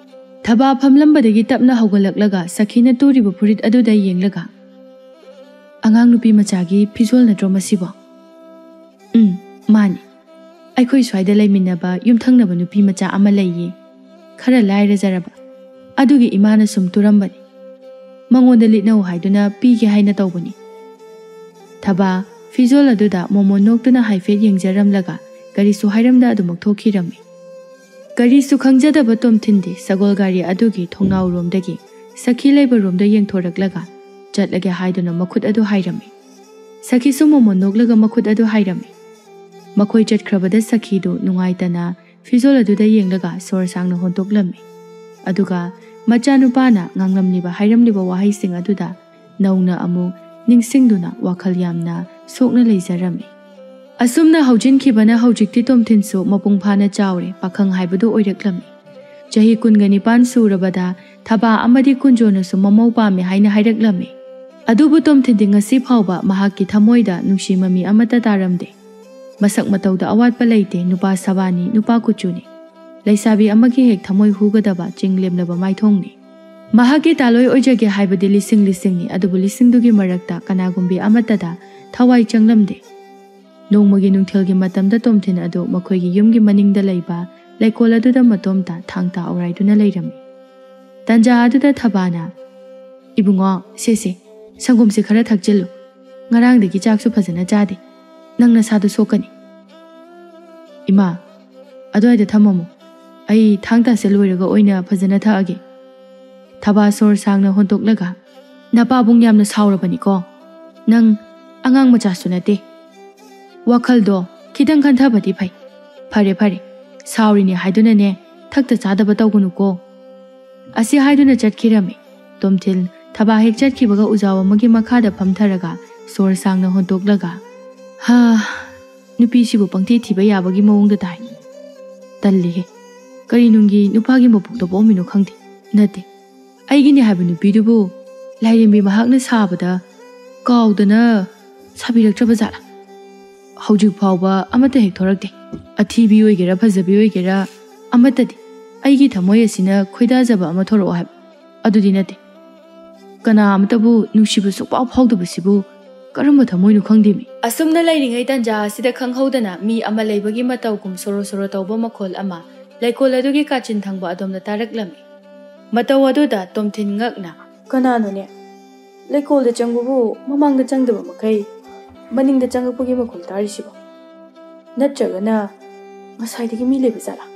ꯊꯕꯥ ꯐꯝꯂꯝꯕꯗꯒꯤ ꯇꯞꯅ ꯍꯧꯒꯠꯂꯛꯂꯒ ꯁꯈꯤꯅ ꯇꯨꯔꯤꯕ ꯐꯨꯔꯤꯠ ꯑꯗꯨꯗ ꯌꯦꯡꯂꯒ, "ꯑꯉꯥꯡ ꯅꯨꯄꯤ ꯃꯆꯥꯒꯤ ꯐꯤꯖꯣꯜ ꯅꯠꯇ꯭ꯔꯣ ꯃꯁꯤꯕꯣ?" "ꯎꯝ, ꯃꯥꯅꯤ꯫ ꯑꯩꯈꯣꯏ ꯁ꯭ꯋꯥꯏꯗ ꯂꯩꯃꯤꯟꯅꯕ ꯌꯨꯝꯊꯪꯅꯕ ꯅꯨꯄꯤ ꯃꯆꯥ ꯑꯃ ꯂꯩꯌꯦ꯫ ꯈꯔ ꯂꯥꯏꯔꯖꯔꯕ꯫ ꯑꯗꯨꯒꯤ ꯏꯃꯥꯅ ꯁꯨꯝ ꯇꯨꯔꯝꯕꯅꯤ꯫ ꯃꯉꯣꯟꯗ ꯂꯤꯠꯅꯧ ꯍꯥꯏꯗꯨꯅ ꯄꯤꯒꯦ ꯍꯥꯏꯅ ꯇꯧꯕꯅꯤ꯫" ꯊꯕꯥ ꯐꯤꯖꯣꯜ ꯑꯗꯨꯗ ꯃꯣꯃꯣꯟ ꯅꯣꯛꯇꯨꯅ ꯍꯥꯏꯐꯦꯠ ꯌꯦꯡꯖꯔꯝꯂꯒ ꯀꯔꯤꯁꯨ ꯍꯥꯏꯔꯝꯗ ꯑꯗꯨꯃꯛ ꯊꯣꯛꯈꯤꯔꯝꯃꯤ꯫ ꯀꯔꯤꯁꯨ ꯈꯪꯖꯗꯕ ꯇꯣꯝꯊꯤꯟꯗꯤ ꯁꯒꯣꯜ ꯒꯥꯔꯤ ꯑꯗꯨꯒꯤ ꯊꯣꯡꯅꯥꯎꯔꯣꯝꯗꯒꯤ ꯁꯈꯤ ꯂꯩꯕꯔꯣꯝꯗ ꯌꯦꯡꯊꯣꯔꯛꯂꯒ ꯆꯠꯂꯒꯦ ꯍꯥꯏꯗꯨꯅ ꯃꯈꯨꯠ ꯑꯗꯨ ꯍꯥꯏꯔꯝꯃꯤ꯫ ꯁꯈꯤꯁꯨ ꯃꯣꯃꯣꯟ ꯅꯣꯛꯂꯒ ꯃꯈꯨꯠ ꯑꯗꯨ ꯍꯥꯏꯔꯝꯃꯤ꯫ ꯃꯈꯣꯏ ꯆꯠꯈ꯭ꯔꯕꯗ ꯁꯈꯤꯗꯨ ꯅꯨꯡꯉꯥꯏꯇꯅ ꯐꯤꯖꯣꯜ ꯑꯗꯨꯗ ꯌꯦꯡꯂꯒ ꯁꯣꯔ ꯁꯥꯡꯅ ꯍꯣꯟꯇꯣꯛꯂꯝꯃꯤ꯫ ꯑꯗꯨꯒ ꯃꯆꯥꯅꯨꯄꯥꯅ ꯉꯥꯡꯂꯝꯂꯤꯕ ꯍꯥꯏꯔꯝꯂꯤꯕ ꯋꯥꯍꯩꯁꯤꯡ ꯑꯗꯨꯗ ꯅꯧꯅ ꯑꯃꯨꯛ ꯅꯤꯡꯁꯤꯡꯗꯨꯅ ꯋꯥꯈꯜ ꯌꯥꯝꯅ ꯁꯣꯛꯅ ꯂꯩꯖꯔꯝꯃꯤ꯫ ꯑꯁꯨꯝꯅ ꯍꯧꯖꯤꯟꯈꯤꯕꯅ ꯍꯧꯖꯤꯛꯇꯤ ꯇꯣꯝꯊꯤꯟꯁꯨ ꯃꯄꯨꯡ ꯐꯥꯅ ꯆꯥꯎꯔꯦ, ꯄꯥꯈꯪ ꯍꯥꯏꯕꯗꯨ ꯑꯣꯏꯔꯛꯂꯝꯃꯤ꯫ ꯆꯍꯤ ꯀꯨꯟꯒ ꯅꯤꯄꯥꯟ ꯁꯨꯔꯕꯗ ꯊꯕꯥ ꯑꯃꯗꯤ ꯀꯨꯟꯖꯣꯅꯁꯨ ꯃꯃꯧ ꯄꯥꯝꯃꯤ ꯍꯥꯏꯅ ꯍꯥꯏꯔꯛꯂꯝꯃꯤ꯫ ꯑꯗꯨꯕꯨ ꯇꯣꯝꯊꯤꯟꯗꯤ ꯉꯁꯤ ꯐꯥꯎꯕ ꯃꯍꯥꯛꯀꯤ ꯊꯃꯣꯏꯗ ꯅꯨꯡꯁꯤ ꯃꯃꯤ ꯑꯃꯠꯇ ꯇꯥꯔꯝꯗꯦ꯫ ꯃꯁꯛ ꯃꯇꯧꯗ ꯑꯋꯥꯠꯄ ꯂꯩꯇꯦ, ꯅꯨꯄꯥ ꯁꯕꯥꯅꯤ, ꯅꯨꯄꯥ ꯀꯨꯆꯨꯅꯤ꯫ ꯂꯩꯁꯥꯕꯤ ꯑꯃꯒꯤ ꯍꯦꯛ ꯊꯃꯣꯏ ꯍꯨꯒꯗꯕ ꯆꯤꯡ ꯂꯦꯝꯂꯕ ꯃꯥꯏꯊꯣꯡꯅꯤ꯫ ꯃꯍꯥꯛꯀꯤ ꯇꯥꯂꯣꯏ ꯑꯣꯏꯖꯒꯦ ꯍꯥꯏꯕꯗꯤ ꯂꯤꯁꯤꯡ ꯂꯤꯁꯤꯡꯅꯤ, ꯑꯗꯨꯕꯨ ꯂꯤꯁꯤꯡꯗꯨꯒꯤ ꯃꯔꯛꯇ ꯀꯅꯥꯒꯨꯝꯕꯤ ꯑꯃꯠꯇꯗ ꯊꯋꯥꯏ ꯆꯪꯂꯝꯗꯦ꯫ ꯅꯣꯡꯃꯒꯤ ꯅꯨꯡꯊꯤꯜꯒꯤ ꯃꯇꯝꯗ ꯇꯣꯝꯊꯤꯟ ꯑꯗꯨ ꯃꯈꯣꯏꯒꯤ ꯌꯨꯝꯒꯤ ꯃꯅꯤꯡꯗ ꯂꯩꯕ ꯂꯩꯀꯣꯜ ꯑꯗꯨꯗ ꯃꯇꯣꯝꯇ ꯊꯥꯡ ꯇꯥ ꯑꯣꯔꯥꯏꯗꯨꯅ ꯂꯩꯔꯝꯃꯤ꯫ ꯇꯟꯖꯥ ꯑꯗꯨꯗ ꯊꯕꯥꯅ, "ꯏꯕꯨꯡꯉꯣ, ꯁꯦ ꯁꯦ, ꯁꯪꯒꯣꯝꯁꯦ ꯈꯔ ꯊꯛꯆꯤꯜꯂꯨ꯫ ꯉꯔꯥꯡꯗꯒꯤ ꯆꯥꯛꯁꯨ ꯐꯖꯅ ꯆꯥꯗꯦ꯫ ꯅꯪ ꯅꯁꯥꯗꯣ ꯁꯣꯛꯀꯅꯤ꯫" "ꯏꯃꯥ, ꯑꯗꯨꯋꯥꯏꯗ ꯊꯝꯃꯝꯃꯣ꯫ ꯑꯩ ꯊꯥꯡ ꯇꯥꯁꯦ ꯂꯣꯏꯔꯒ ꯑꯣꯏꯅ ꯐꯖꯅ ꯊꯛꯑꯒꯦ꯫" ꯊꯕꯥ ꯁꯣꯔ ꯁꯥꯡꯅ ꯍꯣꯟꯇꯣꯛꯂꯒ, "ꯅꯄꯥꯕꯨꯡ ꯌꯥꯝꯅ ꯁꯥꯎꯔꯕꯅꯤꯀꯣ꯫ ꯅꯪ ꯑꯉꯥꯡ ꯃꯆꯥꯁꯨ ꯅꯠꯇꯦ꯫ ꯋꯥꯈꯜꯗꯣ ꯈꯤꯇꯪ ꯈꯟꯊꯕꯗꯤ ꯐꯩ꯫ ꯐꯔꯦ, ꯐꯔꯦ, ꯁꯥꯎꯔꯤꯅꯦ ꯍꯥꯏꯗꯨꯅꯅꯦ, ꯊꯛꯇ ꯆꯥꯗꯕ ꯇꯧꯒꯅꯨꯀꯣ꯫ ꯑꯁꯤ ꯍꯥꯏꯗꯨꯅ ꯆꯠꯈꯤꯔꯝꯃꯤ꯫ ꯇꯣꯝꯊꯤꯟ ꯊꯕꯥꯛ ꯍꯦꯛ ꯆꯠꯈꯤꯕꯒ ꯎꯖꯥꯎ ꯑꯃꯒꯤ ꯃꯈꯥꯗ ꯐꯝꯊꯔꯒ ꯁꯣꯔ ꯁꯥꯡꯅ ꯍꯣꯟꯇꯣꯛꯂꯒ, "ꯍꯥ, ꯅꯨꯄꯤꯁꯤꯕꯨ ꯄꯪꯊꯤ ꯊꯤꯕ ꯌꯥꯕꯒꯤ ꯃꯑꯣꯡꯗ ꯇꯥꯏ꯫ ꯇꯜꯂꯤꯍꯦ꯫ ꯀꯔꯤ ꯅꯨꯡꯒꯤ ꯅꯨꯄꯥꯒꯤ ꯃꯄꯣꯛꯇ ꯄꯣꯛꯑꯝꯃꯤꯅꯣ ꯈꯪꯗꯦ꯫ ꯅꯠꯇꯦ, ꯑꯩꯒꯤꯅꯤ ꯍꯥꯏꯕ ꯅꯨꯄꯤꯗꯨꯕꯨ ꯂꯥꯏꯔꯦꯝꯕꯤ ꯃꯍꯥꯛꯅ ꯁꯥꯕꯗ ꯀꯥꯎꯗꯅ ꯁꯥꯕꯤꯔꯛꯇ꯭ꯔꯕ ꯖꯥꯠꯂꯥ? ꯍꯧꯖꯤꯛ ꯐꯥꯎꯕ ꯑꯃꯠꯇ ꯍꯦꯛ ꯊꯣꯔꯛꯇꯦ꯫ ꯑꯊꯤꯕꯤ ꯑꯣꯏꯒꯦꯔꯥ, ꯐꯖꯕꯤ ꯑꯣꯏꯒꯦꯔꯥ, ꯑꯃꯠꯇꯗꯤ꯫ ꯑꯩꯒꯤ ꯊꯃꯣꯏ ꯑꯁꯤꯅ ꯈꯣꯏꯗꯥꯖꯕ ꯑꯃ ꯊꯣꯔꯛꯑꯣ ꯍꯥꯏꯕ ꯑꯗꯨꯗꯤ ꯅꯠꯇꯦ꯫ ꯀꯅꯥ ꯑꯃꯠꯇꯕꯨ ꯅꯨꯡꯁꯤꯕ ꯁꯨꯡꯐꯥꯎ ꯐꯥꯎꯗꯕꯁꯤꯕꯨ ꯀꯔꯝꯕ ꯊꯃꯣꯏꯅꯣ ꯈꯪꯗꯦꯃꯤ?" ꯑꯁꯨꯝꯅ ꯂꯩꯔꯤꯉꯩ ꯇꯟꯖꯥ ꯑꯁꯤꯗ ꯈꯪꯍꯧꯗꯅ ꯃꯤ ꯑꯃ ꯂꯩꯕꯒꯤ ꯃꯇꯧꯒꯨꯝ ꯁꯣꯔꯣ ꯁꯣꯔꯣ ꯇꯧꯕ ꯃꯈꯣꯜ ꯑꯃ ꯂꯩꯀꯣꯜ ꯑꯗꯨꯒꯤ ꯀꯥꯆꯤꯟ ꯊꯪꯕ ꯑꯗꯣꯝꯗ ꯇꯥꯔꯛꯂꯝꯃꯤ꯫ ꯃꯇꯧ ꯑꯗꯨꯗ ꯇꯣꯝꯊꯤꯟ ꯉꯛꯅ, "ꯀꯅꯥꯅꯣꯅꯦ? ꯂꯩꯀꯣꯜꯗ ꯆꯪꯕꯕꯨ ꯃꯃꯥꯡꯗ ꯆꯪꯗꯕ ꯃꯈꯩ ꯃꯅꯤꯡꯗ ꯆꯪꯉꯛꯄꯒꯤ ꯃꯈꯣꯜ ꯇꯥꯔꯤꯁꯤꯕꯣ? ꯅꯠꯇ꯭ꯔꯒꯅ ꯉꯁꯥꯏꯗꯒꯤ ꯃꯤ ꯂꯩꯕ ꯖꯥꯠꯂꯥ?"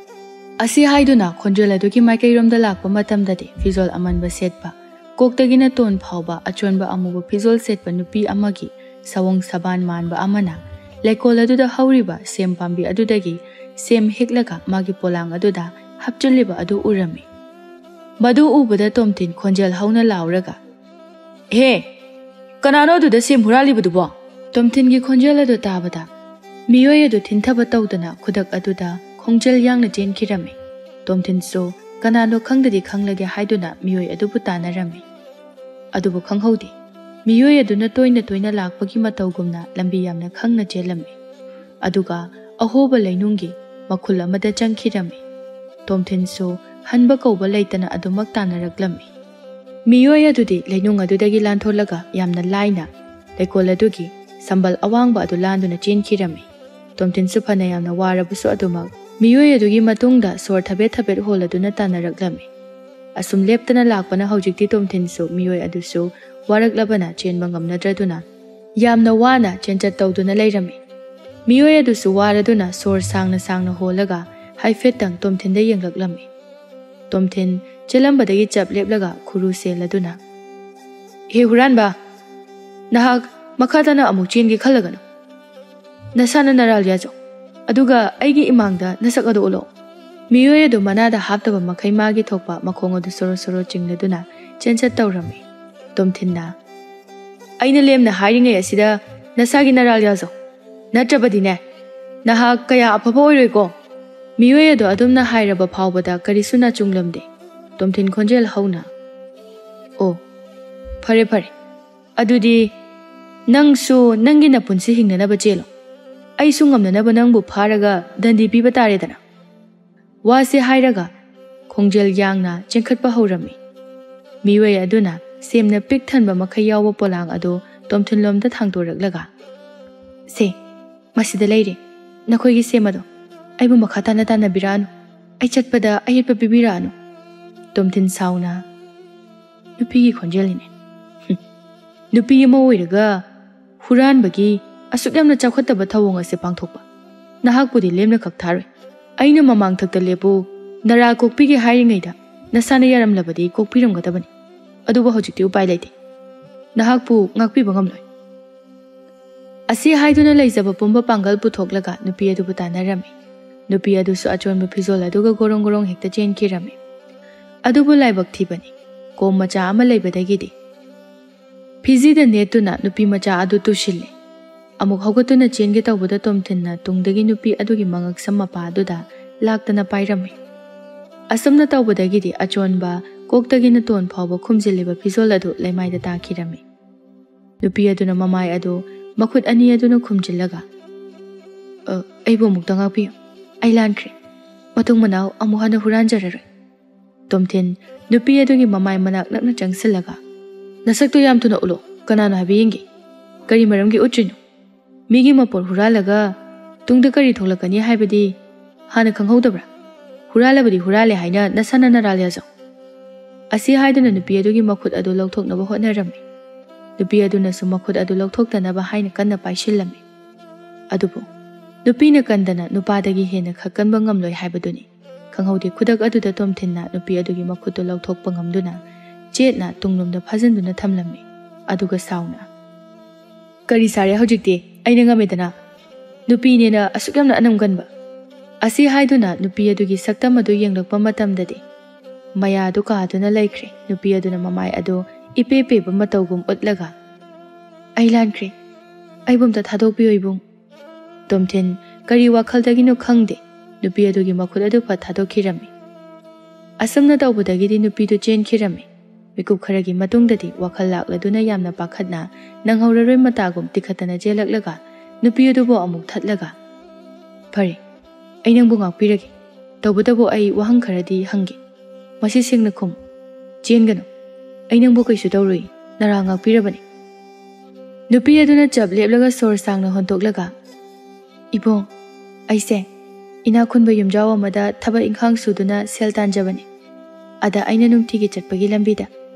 ꯑꯁꯤ ꯍꯥꯏꯗꯨꯅ ꯈꯣꯟꯖꯦꯜ ꯑꯗꯨꯒꯤ ꯃꯥꯏꯀꯩꯔꯣꯝꯗ ꯂꯥꯛꯄ ꯃꯇꯝꯗꯗꯤ ꯐꯤꯖꯣꯜ ꯑꯃꯟꯕ ꯁꯦꯠꯄ, ꯀꯣꯛꯇꯒꯤꯅ ꯇꯣꯟ ꯐꯥꯎꯕ ꯑꯆꯣꯟꯕ ꯑꯃꯨꯕ ꯐꯤꯖꯣꯜ ꯁꯦꯠꯄ ꯅꯨꯄꯤ ꯑꯃꯒꯤ ꯁꯑꯣꯡ ꯁꯕꯥꯟ ꯃꯥꯟꯕ ꯑꯃꯅ ꯂꯩꯀꯣꯜ ꯑꯗꯨꯗ ꯍꯧꯔꯤꯕ ꯁꯦꯝ ꯄꯥꯝꯕꯤ ꯑꯗꯨꯗꯒꯤ ꯁꯦꯝ ꯍꯦꯛꯂꯒ ꯃꯥꯒꯤ ꯄꯣꯂꯥꯡ ꯑꯗꯨꯗ ꯍꯥꯞꯆꯤꯜꯂꯤꯕ ꯑꯗꯨ ꯎꯔꯝꯃꯤ꯫ ꯃꯗꯨ ꯎꯕꯗ ꯇꯣꯝꯊꯤꯟ ꯈꯣꯟꯖꯦꯜ ꯍꯧꯅ ꯂꯥꯎꯔꯒ, "ꯍꯦ, ꯀꯅꯥꯅꯣ ꯑꯗꯨꯗ ꯁꯦꯝ ꯍꯨꯔꯥꯜꯂꯤꯕꯗꯨꯕꯣ?" ꯇꯣꯝꯊꯤꯟꯒꯤ ꯈꯣꯟꯖꯦꯜ ꯑꯗꯨ ꯇꯥꯕꯗ ꯃꯤꯑꯣꯏ ꯑꯗꯨ ꯊꯤꯟꯊꯕ ꯇꯧꯗꯅ ꯈꯨꯗꯛ ꯑꯗꯨꯗ ꯈꯣꯡꯖꯦꯜ ꯌꯥꯡꯅ ꯆꯦꯟꯈꯤꯔꯝꯃꯤ꯫ ꯇꯣꯝꯊꯤꯟꯁꯨ ꯀꯅꯥꯅꯣ ꯈꯪꯗꯗꯤ ꯈꯪꯂꯒꯦ ꯍꯥꯏꯗꯨꯅ ꯃꯤꯑꯣꯏ ꯑꯗꯨꯕꯨ ꯇꯥꯟꯅꯔꯝꯃꯤ꯫ ꯑꯗꯨꯕꯨ ꯈꯪꯍꯧꯗꯦ꯫ ꯃꯤꯑꯣꯏ ꯑꯗꯨꯅ ꯇꯣꯏꯅ ꯇꯣꯏꯅ ꯂꯥꯛꯄꯒꯤ ꯃꯇꯧꯒꯨꯝꯅ ꯂꯝꯕꯤ ꯌꯥꯝꯅ ꯈꯪꯅ ꯆꯦꯜꯂꯝꯃꯤ꯫ ꯑꯗꯨꯒ ꯑꯍꯣꯕ ꯂꯩꯅꯨꯡꯒꯤ ꯃꯈꯨꯜ ꯑꯃꯗ ꯆꯪꯈꯤꯔꯝꯃꯤ꯫ ꯇꯣꯝꯊꯤꯟꯁꯨ ꯍꯟꯕ ꯀꯧꯕ ꯂꯩꯇꯅ ꯑꯗꯨꯃꯛ ꯇꯥꯟꯅꯔꯛꯂꯝꯃꯤ꯫ ꯃꯤꯑꯣꯏ ꯑꯗꯨꯗꯤ ꯂꯩꯅꯨꯡ ꯑꯗꯨꯗꯒꯤ ꯂꯥꯟꯊꯣꯛꯂꯒ ꯌꯥꯝꯅ ꯂꯥꯏꯅ ꯂꯩꯀꯣꯜ ꯑꯗꯨꯒꯤ ꯁꯝꯕꯜ ꯑꯋꯥꯡꯕ ꯑꯗꯨ ꯂꯥꯟꯗꯨꯅ ꯆꯦꯟꯈꯤꯔꯝꯃꯤ꯫ ꯇꯣꯝꯊꯤꯟꯁꯨ ꯐꯅ ꯌꯥꯝꯅ ꯋꯥꯔꯕꯁꯨ ꯑꯗꯨꯃꯛ ꯃꯤꯑꯣꯏ ꯑꯗꯨꯒꯤ ꯃꯇꯨꯡꯗ ꯁꯣꯔ ꯊꯕꯦꯠ ꯊꯕꯦꯠ ꯍꯣꯜꯂꯗꯨꯅ ꯇꯥꯟꯅꯔꯛꯂꯝꯃꯤ꯫ ꯑꯁꯨꯝ ꯂꯦꯞꯇꯅ ꯂꯥꯛꯄꯅ ꯍꯧꯖꯤꯛꯇꯤ ꯇꯣꯝꯊꯤꯟꯁꯨ ꯃꯤꯑꯣꯏ ꯑꯗꯨꯁꯨ ꯋꯥꯔꯛꯂꯕꯅ ꯆꯦꯟꯕ ꯉꯝꯅꯗ꯭ꯔꯗꯨꯅ ꯌꯥꯝꯅ ꯋꯥꯅ ꯆꯦꯟꯆꯠ ꯇꯧꯗꯨꯅ ꯂꯩꯔꯝꯃꯤ꯫ ꯃꯤꯑꯣꯏ ꯑꯗꯨꯁꯨ ꯋꯥꯔꯗꯨꯅ ꯁꯣꯔ ꯁꯥꯡꯅ ꯁꯥꯡꯅ ꯍꯣꯜꯂꯒ ꯍꯥꯏꯐꯦꯠꯇꯪ ꯇꯣꯝꯊꯤꯟꯗ ꯌꯦꯡꯂꯛꯂꯝꯃꯤ꯫ ꯇꯣꯝꯊꯤꯟ ꯆꯦꯜꯂꯝꯕꯗꯒꯤ ꯆꯞ ꯂꯦꯞꯂꯒ ꯈꯨꯔꯨ ꯁꯦꯜꯂꯗꯨꯅ, "ꯍꯦ ꯍꯨꯔꯥꯟꯕ, ꯅꯍꯥꯛ ꯃꯈꯥ ꯇꯥꯅ ꯑꯃꯨꯛ ꯆꯦꯟꯒꯦ ꯈꯜꯂꯒꯅꯨ꯫ ꯅꯁꯥꯅ ꯅꯔꯥꯜ ꯌꯥꯖꯧ, ꯑꯗꯨꯒ ꯑꯩꯒꯤ ꯏꯃꯥꯡꯗ ꯅꯁꯛ ꯑꯗꯨ ꯎꯠꯂꯛꯑꯣ꯫ ꯃꯤꯑꯣꯏ ꯑꯗꯨ ꯃꯅꯥꯗ ꯍꯥꯞꯇꯕ ꯃꯈꯩ ꯃꯥꯒꯤ ꯊꯣꯛꯄ ꯃꯈꯣꯡ ꯑꯗꯨ ꯁꯣꯔꯣ ꯁꯣꯔꯣ ꯆꯤꯡꯂꯗꯨꯅ ꯆꯦꯟꯆꯠ ꯇꯧꯔꯝꯃꯤ꯫ ꯇꯣꯝꯊꯤꯟꯅ, "ꯑꯩꯅ ꯂꯦꯝꯅ ꯍꯥꯏꯔꯤꯉꯩ ꯑꯁꯤꯗ ꯅꯁꯥꯒꯤ ꯅꯔꯥꯜ ꯌꯥꯖꯧ, ꯅꯠꯇ꯭ꯔꯕꯗꯤꯅꯦ ꯅꯍꯥꯛ ꯀꯌꯥ ꯑꯐꯕ ꯑꯣꯏꯔꯣꯏꯀꯣ"꯫ ꯃꯤꯑꯣꯏ ꯑꯗꯨ ꯑꯗꯨꯝꯅ ꯍꯥꯏꯔꯕ ꯐꯥꯎꯕꯗ ꯀꯔꯤꯁꯨ ꯅꯥꯆꯨꯡꯂꯝꯗꯦ꯫ ꯇꯣꯝꯊꯤꯟ ꯈꯣꯟꯖꯦꯜ ꯍꯧꯅ, "ꯑꯣ, ꯐꯔꯦ ꯐꯔꯦ, ꯑꯗꯨꯗꯤ ꯅꯪꯁꯨ ꯅꯪꯒꯤ ꯅꯄꯨꯟꯁꯤ ꯍꯤꯡꯅꯅꯕ ꯆꯦꯜꯂꯣ꯫ ꯑꯩꯁꯨ ꯉꯝꯅꯅꯕ ꯅꯪꯕꯨ ꯐꯥꯔꯒ ꯗꯟꯗꯤ ꯄꯤꯕ ꯇꯥꯔꯦꯗꯅ"꯫ ꯋꯥꯁꯤ ꯍꯥꯏꯔꯒ ꯈꯣꯡꯖꯦꯜ ꯌꯥꯡꯅ ꯆꯦꯟꯈꯠꯄ ꯍꯧꯔꯝꯃꯤ꯫ ꯃꯤꯑꯣꯏ ꯑꯗꯨꯅ ꯁꯦꯝꯅ ꯄꯤꯛ ꯊꯟꯕ ꯃꯈꯩ ꯌꯥꯎꯕ ꯄꯣꯂꯥꯡ ꯑꯗꯨ ꯇꯣꯝꯊꯤꯟꯂꯣꯝꯗ ꯊꯥꯡꯗꯣꯔꯛꯂꯒ, "ꯁꯦ, ꯃꯁꯤꯗ ꯂꯩꯔꯦ ꯅꯈꯣꯏꯒꯤ ꯁꯦꯝ ꯑꯗꯣ꯫ ꯑꯩꯕꯨ ꯃꯈꯥ ꯇꯥꯅ ꯇꯥꯟꯅꯕꯤꯔꯛꯑꯅꯨ꯫ ꯑꯩ ꯆꯠꯄꯗ ꯑꯌꯦꯠꯄ ꯄꯤꯕꯤꯔꯛꯑꯅꯨ"꯫ ꯇꯣꯝꯊꯤꯟ ꯁꯥꯎꯅ, ꯅꯨꯄꯤꯒꯤ ꯈꯣꯟꯖꯦꯜꯅꯤꯅꯦ꯫ "ꯍꯨꯝ, ꯅꯨꯄꯤ ꯑꯃ ꯑꯣꯏꯔꯒ ꯍꯨꯔꯥꯟꯕꯒꯤ ꯑꯁꯨꯛ ꯌꯥꯝꯅ ꯆꯥꯎꯈꯠꯇꯕ ꯊꯧꯑꯣꯡ ꯑꯁꯦ ꯄꯥꯡꯊꯣꯛꯄ꯫ ꯅꯍꯥꯛꯄꯨꯗꯤ ꯂꯦꯝꯅ ꯈꯛ ꯊꯥꯔꯣꯏ꯫ ꯑꯩꯅ ꯃꯃꯥꯡꯊꯛꯇ ꯂꯦꯞꯄꯨ, ꯅꯔꯥ ꯀꯣꯛꯄꯤꯒꯦ ꯍꯥꯏꯔꯤꯉꯩꯗ ꯅꯁꯥꯅ ꯌꯥꯔꯝꯂꯕꯗꯤ ꯀꯣꯛꯄꯤꯔꯝꯒꯗꯕꯅꯤ꯫ ꯑꯗꯨꯕꯨ ꯍꯧꯖꯤꯛꯇꯤ ꯎꯄꯥꯏ ꯂꯩꯇꯦ꯫ ꯅꯍꯥꯛꯄꯨ ꯉꯥꯛꯄꯤꯕ ꯉꯝꯂꯣꯏ"꯫ ꯑꯁꯤ ꯍꯥꯏꯗꯨꯅ ꯂꯩꯖꯕ ꯄꯨꯝꯕ ꯄꯥꯡꯒꯜ ꯄꯨꯊꯣꯛꯂꯒ ꯅꯨꯄꯤ ꯑꯗꯨꯕꯨ ꯇꯥꯟꯅꯔꯝꯃꯤ꯫ ꯅꯨꯄꯤ ꯑꯗꯨꯁꯨ ꯑꯆꯣꯟꯕ ꯐꯤꯖꯣꯜ ꯑꯗꯨꯒ ꯒꯣꯔꯣꯡ ꯒꯣꯔꯣꯡ ꯍꯦꯛꯇ ꯆꯦꯟꯈꯤꯔꯝꯃꯤ꯫ ꯑꯗꯨꯕꯨ ꯂꯥꯏꯕꯛ ꯊꯤꯕꯅꯤ, ꯀꯣꯝ ꯃꯆꯥ ꯑꯃ ꯂꯩꯕꯗꯒꯤꯗꯤ ꯐꯤꯖꯤꯗ ꯅꯦꯠꯇꯨꯅ ꯅꯨꯄꯤ ꯃꯆꯥ ꯑꯗꯨ ꯇꯨꯁꯤꯜꯂꯦ꯫ ꯑꯃꯨꯛ ꯍꯧꯒꯠꯇꯨꯅ ꯆꯦꯟꯒꯦ ꯇꯧꯕꯗ ꯇꯣꯝꯊꯤꯟꯅ ꯇꯨꯡꯗꯒꯤ ꯅꯨꯄꯤ ꯑꯗꯨꯒꯤ ꯃꯉꯛꯁꯝ ꯃꯄꯥ ꯑꯗꯨꯗ ꯂꯥꯛꯇꯅ ꯄꯥꯏꯔꯝꯃꯤ꯫ ꯑꯁꯨꯝꯅ ꯇꯧꯕꯗꯒꯤꯗꯤ ꯑꯆꯣꯟꯕ ꯀꯣꯛꯇꯒꯤꯅ ꯇꯣꯟ ꯐꯥꯎꯕ ꯈꯨꯝꯖꯤꯜꯂꯤꯕ ꯐꯤꯖꯣꯜ ꯑꯗꯨ ꯂꯩꯃꯥꯏꯗ ꯇꯥꯈꯤꯔꯝꯃꯤ꯫ ꯅꯨꯄꯤ ꯑꯗꯨꯅ ꯃꯃꯥꯏ ꯑꯗꯨ ꯃꯈꯨꯠ ꯑꯅꯤ ꯑꯗꯨꯅ ꯈꯨꯝꯖꯤꯜꯂꯒ, "ꯑ, ꯑꯩꯕꯨ ꯑꯃꯨꯛꯇ ꯉꯥꯛꯄꯤꯌꯨ꯫ ꯑꯩ ꯂꯥꯟꯈ꯭ꯔꯦ꯫ ꯃꯇꯨꯡ ꯃꯅꯥꯎ ꯑꯃꯨꯛ ꯍꯟꯅ ꯍꯨꯔꯥꯟꯖꯔꯔꯣꯏ"꯫ ꯇꯣꯝꯊꯤꯟ ꯅꯨꯄꯤ ꯑꯗꯨꯒꯤ ꯃꯃꯥꯏ ꯃꯅꯥꯛ ꯅꯛꯅ ꯆꯪꯁꯤꯜꯂꯒ, "ꯅꯁꯛꯇꯨ ꯌꯥꯝ ꯊꯨꯅ ꯎꯠꯂꯣ꯫ ꯀꯅꯥꯅꯣ ꯍꯥꯏꯕ ꯌꯦꯡꯒꯦ꯫ ꯀꯔꯤ ꯃꯔꯝꯒꯤ ꯎꯠꯇ꯭ꯔꯤꯅꯣ? ꯃꯤꯒꯤ ꯃꯄꯣꯠ ꯍꯨꯔꯥꯜꯂꯒ ꯇꯨꯡꯗ ꯀꯔꯤ ꯊꯣꯛꯂꯛꯀꯅꯤ ꯍꯥꯏꯕꯗꯤ ꯍꯥꯟꯅ ꯈꯪꯍꯧꯗꯕ꯭ꯔꯥ? ꯍꯨꯔꯥꯜꯂꯕꯗꯤ ꯍꯨꯔꯥꯜꯂꯦ ꯍꯥꯏꯅ ꯅꯁꯥꯅ ꯅꯔꯥꯜ ꯌꯥꯖꯧ"꯫ ꯑꯁꯤ ꯍꯥꯏꯗꯨꯅ ꯅꯨꯄꯤ ꯑꯗꯨꯒꯤ ꯃꯈꯨꯠ ꯑꯗꯨ ꯂꯧꯊꯣꯛꯅꯕ ꯍꯣꯠꯅꯔꯝꯃꯤ꯫ ꯅꯨꯄꯤ ꯑꯗꯨꯅꯁꯨ ꯃꯈꯨꯠ ꯑꯗꯨ ꯂꯧꯊꯣꯛꯇꯅꯕ ꯍꯥꯏꯅ ꯀꯟꯅ ꯄꯥꯏꯁꯤꯜꯂꯝꯃꯤ꯫ ꯑꯗꯨꯕꯨ ꯅꯨꯄꯤꯅ ꯀꯟꯗꯅ ꯅꯨꯄꯥꯗꯒꯤ ꯍꯦꯟꯅ ꯈꯛ ꯀꯟꯕ ꯉꯝꯂꯣꯏ ꯍꯥꯏꯕꯗꯨꯅꯤ꯫ ꯈꯪꯍꯧꯗꯦ, ꯈꯨꯗꯛ ꯑꯗꯨꯗ ꯇꯣꯝꯊꯤꯟꯅ ꯅꯨꯄꯤ ꯑꯗꯨꯒꯤ ꯃꯈꯨꯠꯇꯨ ꯂꯧꯊꯣꯛꯄ ꯉꯝꯗꯨꯅ ꯆꯦꯠꯅ ꯇꯨꯡꯂꯣꯝꯗ ꯐꯥꯖꯤꯟꯗꯨꯅ ꯊꯝꯂꯝꯃꯤ꯫ ꯑꯗꯨꯒ ꯁꯥꯎꯅ, "ꯀꯔꯤ ꯁꯥꯔꯦ ꯍꯧꯖꯤꯛꯇꯤ? ꯑꯩꯅ ꯉꯝꯃꯦꯗꯅ꯫ ꯅꯨꯄꯤꯅꯦꯅ ꯑꯁꯨꯛ ꯌꯥꯝꯅ ꯑꯅꯝ ꯀꯟꯕ꯫ ꯑꯁꯤ ꯍꯥꯏꯗꯨꯅ ꯅꯨꯄꯤ ꯑꯗꯨꯒꯤ ꯁꯛꯇꯝ ꯑꯗꯨ ꯌꯦꯡꯂꯛꯄ ꯃꯇꯝꯗꯗꯤ ꯃꯌꯥꯗꯨ ꯀꯥꯗꯨꯅ ꯂꯩꯈ꯭ꯔꯦ꯫ ꯅꯨꯄꯤ ꯑꯗꯨꯅ ꯃꯃꯥꯏ ꯑꯗꯨ ꯏꯄꯦ ꯄꯦꯕ ꯃꯇꯧꯒꯨꯝ ꯎꯠꯂꯒ, "ꯑꯩ ꯂꯥꯟꯈ꯭ꯔꯦ, ꯑꯩꯕꯨ ꯑꯝꯇ ꯊꯥꯗꯣꯛꯄꯤꯌꯨ ꯏꯕꯨꯡ"꯫ ꯇꯣꯝꯊꯤꯟ ꯀꯔꯤ ꯋꯥꯈꯜꯗꯒꯤꯅꯣ ꯈꯪꯗꯦ, ꯅꯨꯄꯤ ꯑꯗꯨꯒꯤ ꯃꯈꯨꯠ ꯑꯗꯨ ꯐꯠ ꯊꯥꯗꯣꯛꯈꯤꯔꯝꯃꯤ꯫ ꯑꯁꯨꯝꯅ ꯇꯧꯕꯗꯒꯤꯗꯤ ꯅꯨꯄꯤꯗꯨ ꯆꯦꯟꯈꯤꯔꯝꯃꯤ꯫ ꯃꯤꯀꯨꯞ ꯈꯔꯒꯤ ꯃꯇꯨꯡꯗꯗꯤ ꯋꯥꯈꯜ ꯂꯥꯛꯂꯗꯨꯅ ꯌꯥꯝꯅ ꯄꯥꯈꯠꯅ ꯅꯪꯍꯧꯔꯔꯣꯏ ꯃꯇꯥꯒꯨꯝ ꯇꯤꯈꯠꯇꯅ ꯆꯦꯜꯂꯛꯂꯒ ꯅꯨꯄꯤ ꯑꯗꯨꯕꯨ ꯑꯃꯨꯛ ꯊꯠꯂꯒ, "ꯐꯔꯦ, ꯑꯩ ꯅꯪꯕꯨ ꯉꯥꯛꯄꯤꯔꯒꯦ꯫ ꯇꯧꯕꯇꯕꯨ ꯑꯩ ꯋꯥꯍꯪ ꯈꯔꯗꯤ ꯍꯪꯒꯦ꯫ ꯃꯁꯤ ꯁꯦꯡꯅ ꯈꯨꯝ꯫ ꯆꯦꯟꯒꯅꯨ꯫ ꯑꯩ ꯅꯪꯕꯨ ꯀꯩꯁꯨ ꯇꯧꯔꯣꯏ꯫ ꯅꯔꯥ ꯉꯥꯛꯄꯤꯔꯕꯅꯤ"꯫ ꯅꯨꯄꯤ ꯑꯗꯨꯅ ꯆꯞ ꯂꯦꯞꯂꯒ ꯁꯣꯔ ꯁꯥꯡꯅ ꯍꯣꯟꯗꯣꯛꯂꯒ, "ꯏꯕꯨꯡ, ꯑꯩꯁꯦ ꯏꯅꯥꯛ ꯈꯨꯟꯕ ꯌꯨꯝꯖꯥꯎ ꯑꯃꯗ ꯊꯕꯛ ꯏꯪꯈꯥꯡ ꯁꯨꯗꯨꯅ ꯁꯦꯜ ꯇꯥꯟꯖꯕꯅꯤ꯫ ꯑꯗ ꯑꯩꯅ ꯅꯨꯡꯇꯤꯒꯤ ꯆꯠꯄꯒꯤ ꯂꯝꯕꯤꯗ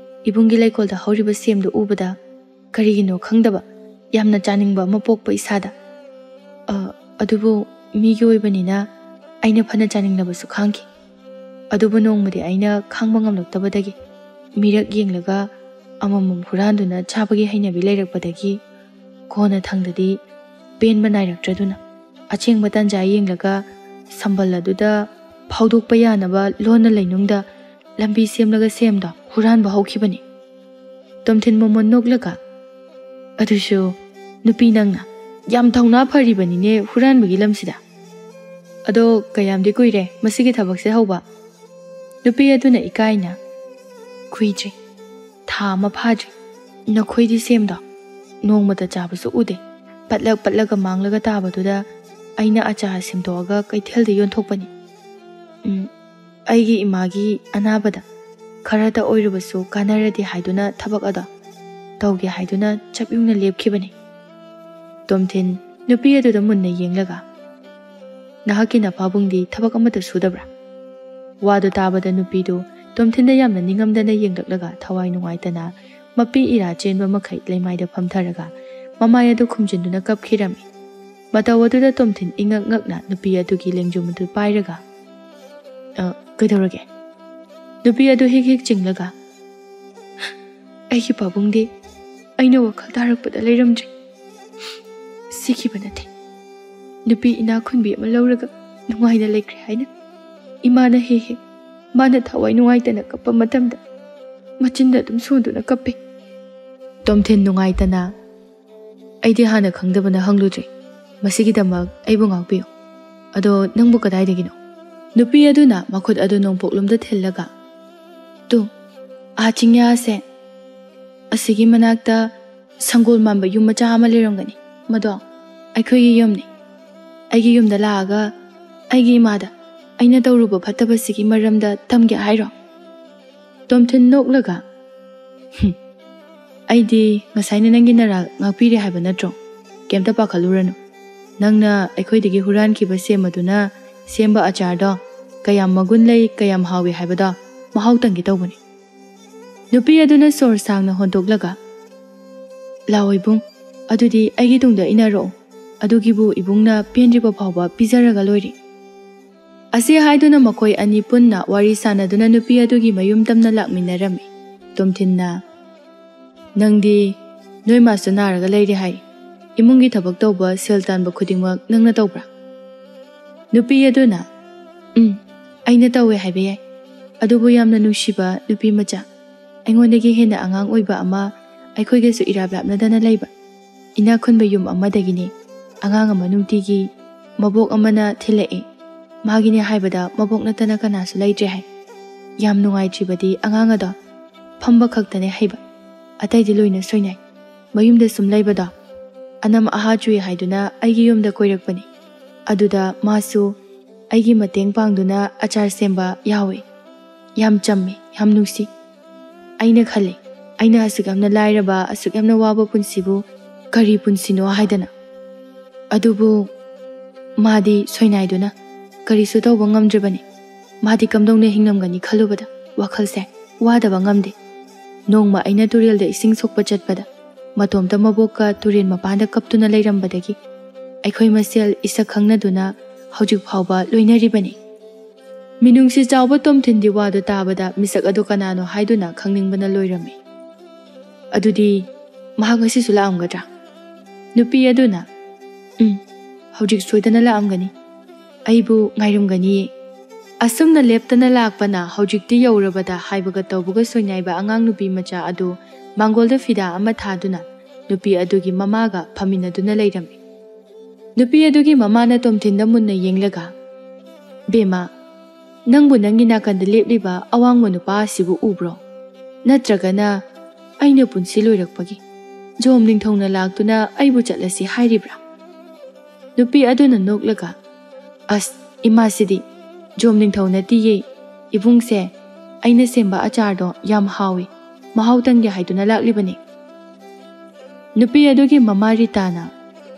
ꯏꯕꯨꯡꯒꯤ ꯂꯩꯀꯣꯜꯗ ꯍꯧꯔꯤꯕ ꯁꯦꯝꯗꯨ ꯎꯕꯗ ꯀꯔꯤꯒꯤꯅꯣ ꯈꯪꯗꯕ ꯌꯥꯝꯅ ꯆꯥꯅꯤꯡꯕ ꯑꯃ ꯄꯣꯛꯄ ꯏꯁꯥꯗ꯫ ꯑ, ꯑꯗꯨꯕꯨ ꯃꯤꯒꯤ ꯑꯣꯏꯕꯅꯤꯅ ꯑꯩꯅ ꯐꯅ ꯆꯥꯅꯤꯡꯂꯕꯁꯨ ꯈꯥꯡꯈꯤ꯫ ꯑꯗꯨꯕꯨ ꯅꯣꯡꯃꯗꯤ ꯑꯩꯅ ꯈꯥꯡꯕ ꯉꯝꯂꯛꯇꯕꯗꯒꯤ ꯃꯤꯔꯛ ꯌꯦꯡꯂꯒ ꯑꯃꯃꯝ ꯍꯨꯔꯥꯟꯗꯨꯅ ꯆꯥꯕꯒꯤ ꯍꯩꯅꯕꯤ ꯂꯩꯔꯛꯄꯗꯒꯤ ꯀꯣꯟꯅ ꯊꯪꯗꯗꯤ ꯄꯦꯟꯕ ꯅꯥꯏꯔꯛꯇ꯭ꯔꯗꯨꯅ ꯑꯆꯦꯡꯕ ꯇꯥꯟꯖꯥ ꯌꯦꯡꯂꯒ ꯁꯝꯕꯜ ꯑꯗꯨꯗ ꯐꯥꯎꯗꯣꯛꯄ ꯌꯥꯅꯕ ꯂꯣꯟꯅ ꯂꯩꯅꯨꯡꯗ ꯂꯝꯕꯤ ꯁꯦꯝꯂꯒ ꯁꯦꯝꯗꯣ ꯍꯨꯔꯥꯟꯕ ꯍꯧꯈꯤꯕꯅꯤ"꯫ ꯇꯣꯝꯊꯤꯟ ꯃꯣꯃꯣꯟ ꯅꯣꯛꯂꯒ, "ꯑꯗꯨꯁꯨ ꯅꯨꯄꯤ ꯅꯪꯅ ꯌꯥꯝ ꯊꯧꯅꯥ ꯐꯔꯤꯕꯅꯤꯅꯦ ꯍꯨꯔꯥꯟꯕꯒꯤ ꯂꯝꯁꯤꯗ꯫ ꯑꯗꯣ ꯀꯌꯥꯝꯗꯤ ꯀꯨꯏꯔꯦ ꯃꯁꯤꯒꯤ ꯊꯕꯛꯁꯦ ꯍꯧꯕ?" ꯅꯨꯄꯤ ꯑꯗꯨꯅ ꯏꯀꯥꯏꯅ, "ꯀꯨꯏꯗ꯭ꯔꯤ, ꯊꯥ ꯑꯃ ꯐꯥꯗ꯭ꯔꯤ꯫ ꯅꯈꯣꯏꯗꯤ ꯁꯦꯝꯗꯣ ꯅꯣꯡꯃꯇ ꯆꯥꯕꯁꯨ ꯎꯗꯦ꯫ ꯄꯠꯂꯛ ꯄꯠꯂꯒ ꯃꯥꯡꯂꯒ ꯇꯥꯕꯗꯨꯗ ꯑꯩꯅ ꯑꯆꯥꯔ ꯁꯦꯝꯗꯣꯛꯑꯒ ꯀꯩꯊꯦꯜꯗ ꯌꯣꯟꯊꯣꯛꯄꯅꯤ꯫ ꯎꯝ, ꯑꯩꯒꯤ ꯏꯃꯥꯒꯤ ꯑꯅꯥꯕꯗ ꯈꯔꯇ ꯑꯣꯏꯔꯕꯁꯨ ꯀꯥꯟꯅꯔꯗꯤ ꯍꯥꯏꯗꯨꯅ ꯊꯕꯛ ꯑꯗꯣ ꯇꯧꯒꯦ ꯍꯥꯏꯗꯨꯅ ꯆꯞ ꯌꯨꯡꯅ ꯂꯦꯞꯈꯤꯕꯅꯤ"꯫ ꯇꯣꯝꯊꯤꯟ ꯅꯨꯄꯤ ꯑꯗꯨꯗ ꯃꯨꯟꯅ ꯌꯦꯡꯂꯒ, "ꯅꯍꯥꯛꯀꯤ ꯅꯄꯥꯕꯨꯡꯗꯤ ꯊꯕꯛ ꯑꯃꯠꯇ ꯁꯨꯗꯕ꯭ꯔꯥ?" ꯋꯥꯗꯨ ꯇꯥꯕꯗ ꯅꯨꯄꯤꯗꯨ ꯇꯣꯝꯊꯤꯟꯗ ꯌꯥꯝꯅ ꯅꯤꯡꯉꯝꯗꯅ ꯌꯦꯡꯂꯛꯂꯒ ꯊꯋꯥꯏ ꯅꯨꯡꯉꯥꯏꯇꯅ ꯃꯄꯤ ꯏꯔꯥ ꯆꯦꯟꯕ ꯃꯈꯩ ꯂꯩꯃꯥꯏꯗ ꯐꯝꯊꯔꯒ ꯃꯃꯥꯏ ꯑꯗꯨ ꯈꯨꯝꯖꯤꯟꯗꯨꯅ ꯀꯞꯈꯤꯔꯝꯃꯤ꯫ ꯃꯇꯧ ꯑꯗꯨꯗ ꯇꯣꯝꯊꯤꯟ ꯏꯉꯛ ꯉꯛꯅ ꯅꯨꯄꯤ ꯑꯗꯨꯒꯤ ꯂꯦꯡꯖꯨꯝ ꯑꯗꯨ ꯄꯥꯏꯔꯒ, "ꯑ, ꯀꯩꯗꯧꯔꯒꯦ?" ꯅꯨꯄꯤ ꯑꯗꯨ ꯍꯤꯛ ꯍꯤꯛ ꯆꯤꯡꯂꯒ, "ꯑꯩꯒꯤ ꯄꯥꯕꯨꯡꯗꯤ ꯑꯩꯅ ꯋꯥꯈꯜ ꯇꯥꯔꯛꯄꯗ ꯂꯩꯔꯝꯗ꯭ꯔꯦ꯫ ꯁꯤꯈꯤꯕ ꯅꯠꯇꯦ꯫ ꯅꯨꯄꯤ ꯏꯅꯥꯛ ꯈꯨꯟꯕꯤ ꯑꯃ ꯂꯧꯔꯒ ꯅꯨꯡꯉꯥꯏꯅ ꯂꯩꯈ꯭ꯔꯦ ꯍꯥꯏꯅ꯫ ꯏꯃꯥꯅ ꯍꯦꯛ ꯍꯦꯛ ꯃꯥꯅ ꯊꯋꯥꯏ ꯅꯨꯡꯉꯥꯏꯇꯅ ꯀꯞꯄ ꯃꯇꯝꯗ ꯃꯆꯤꯟꯗ ꯑꯗꯨꯝ ꯁꯣꯟꯗꯨꯅ ꯀꯞꯄꯤ꯫ ꯇꯣꯝꯊꯤꯟ ꯅꯨꯡꯉꯥꯏꯇꯅ, "ꯑꯩꯗꯤ ꯍꯥꯟꯅ ꯈꯪꯗꯕꯅ ꯍꯪꯂꯨꯗ꯭ꯔꯦ꯫ ꯃꯁꯤꯒꯤꯗꯃꯛ ꯑꯩꯕꯨ ꯉꯥꯛꯄꯤꯌꯨ꯫ ꯑꯗꯣ ꯅꯪꯕꯨ ꯀꯗꯥꯏꯗꯒꯤꯅꯣ?" ꯅꯨꯄꯤ ꯑꯗꯨꯅ ꯃꯈꯨꯠ ꯑꯗꯨ ꯅꯣꯡꯄꯣꯛꯂꯣꯝꯗ ꯊꯤꯜꯂꯒ, "ꯇꯨ, ꯑꯥ ꯆꯤꯡꯌꯥꯁꯦ, ꯑꯁꯤꯒꯤ ꯃꯅꯥꯛꯇ ꯁꯪꯒꯣꯜ ꯃꯥꯟꯕ ꯌꯨꯝ ꯃꯆꯥ ꯑꯃ ꯂꯩꯔꯝꯒꯅꯤ꯫ ꯃꯗꯣ ꯑꯩꯈꯣꯏꯒꯤ ꯌꯨꯝꯅꯤ꯫ ꯑꯩꯒꯤ ꯌꯨꯝꯗ ꯂꯥꯛꯑꯒ ꯑꯩꯒꯤ ꯏꯃꯥꯗ ꯑꯩꯅ ꯇꯧꯔꯨꯕ ꯐꯠꯇꯕꯁꯤꯒꯤ ꯃꯔꯝꯗ ꯇꯝꯒꯦ ꯍꯥꯏꯔꯣ?" ꯇꯣꯝꯊꯤꯟ ꯅꯣꯛꯂꯒ, "ꯍꯨꯝ, ꯑꯩꯗꯤ ꯉꯁꯥꯏꯅ ꯅꯪꯒꯤ ꯅꯔꯥꯜ ꯉꯥꯛꯄꯤꯔꯦ ꯍꯥꯏꯕ ꯅꯠꯇ꯭ꯔꯣ? ꯀꯩꯝꯇ ꯄꯥꯈꯠꯂꯨꯔꯅꯨ꯫ ꯅꯪꯅ ꯑꯩꯈꯣꯏꯗꯒꯤ ꯍꯨꯔꯥꯟꯈꯤꯕ ꯁꯦꯝ ꯑꯗꯨꯅ ꯁꯦꯝꯕ ꯑꯆꯥꯔꯗꯣ ꯀꯌꯥꯝ ꯃꯒꯨꯟ ꯂꯩ, ꯀꯌꯥꯝ ꯍꯥꯎꯏ ꯍꯥꯏꯕꯗꯣ ꯃꯍꯥꯎ ꯇꯪꯒꯦ ꯇꯧꯕꯅꯤ꯫" ꯅꯨꯄꯤ ꯑꯗꯨꯅ ꯁꯣꯔ ꯁꯥꯡꯅ ꯍꯣꯟꯗꯣꯛꯂꯒ, "ꯂꯥꯛꯑꯣ ꯏꯕꯨꯡ, ꯑꯗꯨꯗꯤ ꯑꯩꯒꯤ ꯇꯨꯡꯗ ꯏꯟꯅꯔꯛꯑꯣ꯫ ꯑꯗꯨꯒꯤꯕꯨ ꯏꯕꯨꯡꯅ ꯄꯦꯟꯗ꯭ꯔꯤꯕ ꯐꯥꯎꯕ ꯄꯤꯖꯔꯒ ꯂꯣꯏꯔꯦ꯫" ꯑꯁꯤ ꯍꯥꯏꯗꯨꯅ ꯃꯈꯣꯏ ꯑꯅꯤ ꯄꯨꯟꯅ ꯋꯥꯔꯤ ꯁꯥꯟꯅꯗꯨꯅ ꯅꯨꯄꯤ ꯑꯗꯨꯒꯤ ꯃꯌꯨꯝ ꯇꯝꯅ ꯂꯥꯛꯃꯤꯟꯅꯔꯝꯃꯤ꯫ ꯇꯣꯝꯊꯤꯟꯅ, "ꯅꯪꯗꯤ ꯅꯣꯏ ꯃꯥꯁꯨ ꯅꯥꯔꯒ ꯂꯩꯔꯦ ꯍꯥꯏ꯫ ꯏꯃꯨꯡꯒꯤ ꯊꯕꯛ ꯇꯧꯕ, ꯁꯦꯜ ꯇꯥꯟꯕ ꯈꯨꯗꯤꯡꯃꯛ ꯅꯪꯅ ꯇꯧꯕ꯭ꯔꯥ?" ꯅꯨꯄꯤ ꯑꯗꯨꯅ, "ꯎꯝ, ꯑꯩꯅ ꯇꯧꯋꯦ ꯍꯥꯏꯕ ꯌꯥꯏ꯫ ꯑꯗꯨꯕꯨ ꯌꯥꯝꯅ ꯅꯨꯡꯁꯤꯕ ꯅꯨꯄꯤ ꯃꯆꯥ, ꯑꯩꯉꯣꯟꯗꯒꯤ ꯍꯦꯟꯅ ꯑꯉꯥꯡ ꯑꯣꯏꯕ ꯑꯃ ꯑꯩꯈꯣꯏꯒꯁꯨ ꯏꯔꯥꯞ ꯂꯥꯞꯅꯗꯅ ꯂꯩꯕ ꯏꯅꯥꯛ ꯈꯨꯟꯕ ꯌꯨꯝ ꯑꯃꯗꯒꯤꯅꯤ꯫ ꯑꯉꯥꯡ ꯑꯃ ꯅꯨꯡꯇꯤꯒꯤ ꯃꯕꯣꯛ ꯑꯃꯅ ꯊꯤꯜꯂꯛꯏ꯫ ꯃꯥꯒꯤꯅꯦ ꯍꯥꯏꯕꯗ ꯃꯕꯣꯛ ꯅꯠꯇꯅ ꯀꯅꯥꯁꯨ ꯂꯩꯇ꯭ꯔꯦ ꯍꯥꯏ꯫ ꯌꯥꯝ ꯅꯨꯡꯉꯥꯏꯇ꯭ꯔꯤꯕꯗꯤ ꯑꯉꯥꯡ ꯑꯗꯣ ꯐꯝꯕ ꯈꯛꯇꯅꯦ ꯍꯩꯕ, ꯑꯇꯩꯗꯤ ꯂꯣꯏꯅ ꯁꯣꯏꯅꯥꯏ꯫ ꯃꯌꯨꯝꯗ ꯁꯨꯝ ꯂꯩꯕꯗꯣ ꯑꯅꯝ ꯑꯍꯥ ꯆꯨꯏ ꯍꯥꯏꯗꯨꯅ ꯑꯩꯒꯤ ꯌꯨꯝꯗ ꯀꯣꯏꯔꯛꯄꯅꯤ꯫ ꯑꯗꯨꯗ ꯃꯥꯁꯨ ꯑꯩꯒꯤ ꯃꯇꯦꯡ ꯄꯥꯡꯗꯨꯅ ꯑꯆꯥꯔ ꯁꯦꯝꯕ ꯌꯥꯎꯏ꯫ ꯌꯥꯝ ꯆꯝꯃꯤ, ꯌꯥꯝ ꯅꯨꯡꯁꯤ꯫" ꯑꯩꯅ ꯈꯜꯂꯤ, "ꯑꯩꯅ ꯑꯁꯨꯛ ꯌꯥꯝꯅ ꯂꯥꯏꯔꯕ, ꯑꯁꯨꯛ ꯌꯥꯝꯅ ꯋꯥꯕ ꯄꯨꯟꯁꯤꯕꯨ ꯀꯔꯤ ꯄꯨꯟꯁꯤꯅꯣ?" ꯍꯥꯏꯗꯅ꯫ ꯑꯗꯨꯕꯨ ꯃꯥꯗꯤ ꯁꯣꯏꯅꯥꯏꯗꯨꯅ ꯀꯔꯤꯁꯨ ꯇꯧꯕ ꯉꯝꯗ꯭ꯔꯤꯕꯅꯤ꯫ ꯃꯥꯗꯤ ꯀꯝꯗꯧꯅ ꯍꯤꯡꯂꯝꯒꯅꯤ ꯈꯜꯂꯨꯕꯗ ꯋꯥꯈꯜꯁꯦ ꯋꯥꯗꯕ ꯉꯝꯗꯦ꯫ ꯅꯣꯡꯃ ꯑꯩꯅ ꯇꯨꯔꯦꯜꯗ ꯏꯁꯤꯡ ꯁꯣꯛꯄ ꯆꯠꯄꯗ ꯃꯇꯣꯝꯇ ꯃꯕꯣꯛꯀ ꯇꯨꯔꯦꯜ ꯃꯄꯥꯟꯗ ꯀꯞꯇꯨꯅ ꯂꯩꯔꯝꯕꯗꯒꯤ ꯑꯩꯈꯣꯏ ꯃꯁꯦꯜ ꯏꯁꯛ ꯈꯪꯅꯗꯨꯅ ꯍꯧꯖꯤꯛ ꯐꯥꯎꯕ ꯂꯣꯏꯅꯔꯤꯕꯅꯤ꯫ ꯃꯤꯅꯨꯡꯁꯤ ꯆꯥꯎꯕ ꯇꯣꯝꯊꯤꯟꯒꯤ ꯋꯥꯗꯨ ꯇꯥꯕꯗ ꯃꯤꯁꯛ ꯑꯗꯨ ꯀꯅꯥꯅꯣ ꯍꯥꯏꯗꯨꯅ ꯈꯪꯅꯤꯡꯕꯅ ꯂꯣꯏꯔꯝꯃꯤ꯫ "ꯑꯗꯨꯗꯤ ꯃꯍꯥꯛ ꯉꯁꯤꯁꯨ ꯂꯥꯛꯑꯝꯒꯗ꯭ꯔꯥ?" ꯅꯨꯄꯤ ꯑꯗꯨꯅ, "ꯎꯝ, ꯍꯧꯖꯤꯛ ꯁꯣꯏꯗꯅ ꯂꯥꯛꯑꯝꯒꯅꯤ꯫ ꯑꯩꯕꯨ ꯉꯥꯏꯔꯝꯒꯅꯤꯌꯦ꯫ ꯑꯁꯨꯝꯅ ꯂꯦꯞꯇꯅ ꯂꯥꯛꯄꯅ ꯍꯧꯖꯤꯛꯇꯤ ꯌꯧꯔꯕꯗ ꯍꯥꯏꯕꯒ ꯇꯧꯕꯒ ꯁꯣꯏꯅꯥꯏꯕ ꯑꯉꯥꯡ ꯅꯨꯄꯤ ꯃꯆꯥ ꯑꯗꯨ ꯃꯥꯡꯒꯣꯜꯗ ꯐꯤꯗꯥ ꯑꯃ ꯊꯥꯗꯨꯅ ꯅꯨꯄꯤ ꯑꯗꯨꯒꯤ ꯃꯃꯥꯒ ꯐꯝꯃꯤꯟꯅꯗꯨꯅ ꯂꯩꯔꯝꯃꯤ꯫ ꯅꯨꯄꯤ ꯑꯗꯨꯒꯤ ꯃꯃꯥꯅ ꯇꯣꯝꯊꯤꯟꯗ ꯃꯨꯟꯅ ꯌꯦꯡꯂꯒ, "ꯕꯦꯝꯃ, ꯅꯪꯕꯨ ꯅꯪꯒꯤ ꯅꯥꯀꯟꯗ ꯂꯦꯞꯂꯤꯕ ꯑꯋꯥꯡꯕ ꯅꯨꯄꯥ ꯑꯁꯤꯕꯨ ꯎꯕ꯭ꯔꯣ? ꯅꯠꯇ꯭ꯔꯒꯅ ꯑꯩꯅ ꯄꯨꯟꯁꯤ ꯂꯣꯏꯔꯛꯄꯒꯤ ꯖꯣꯝ ꯅꯤꯡꯊꯧꯅ ꯂꯥꯛꯇꯨꯅ ꯑꯩꯕꯨ ꯆꯠꯂꯁꯤ ꯍꯥꯏꯔꯤꯕ꯭ꯔꯥ?" ꯅꯨꯄꯤ ꯑꯗꯨꯅ ꯅꯣꯛꯂꯒ, "ꯑꯁ, ꯏꯃꯥꯁꯤꯗꯤ ꯖꯣꯝ ꯅꯤꯡꯊꯧ ꯅꯠꯇꯤꯌꯦ꯫ ꯏꯕꯨꯡꯁꯦ, ꯑꯩꯅ ꯁꯦꯝꯕ ꯑꯆꯥꯔꯗꯣ ꯌꯥꯝ ꯍꯥꯎꯏ, ꯃꯍꯥꯎ ꯇꯪꯒꯦ ꯍꯥꯏꯗꯨꯅ ꯂꯥꯛꯂꯤꯕꯅꯤ꯫" ꯅꯨꯄꯤ ꯑꯗꯨꯒꯤ ꯃꯃꯥ ꯔꯤꯇꯥꯅ,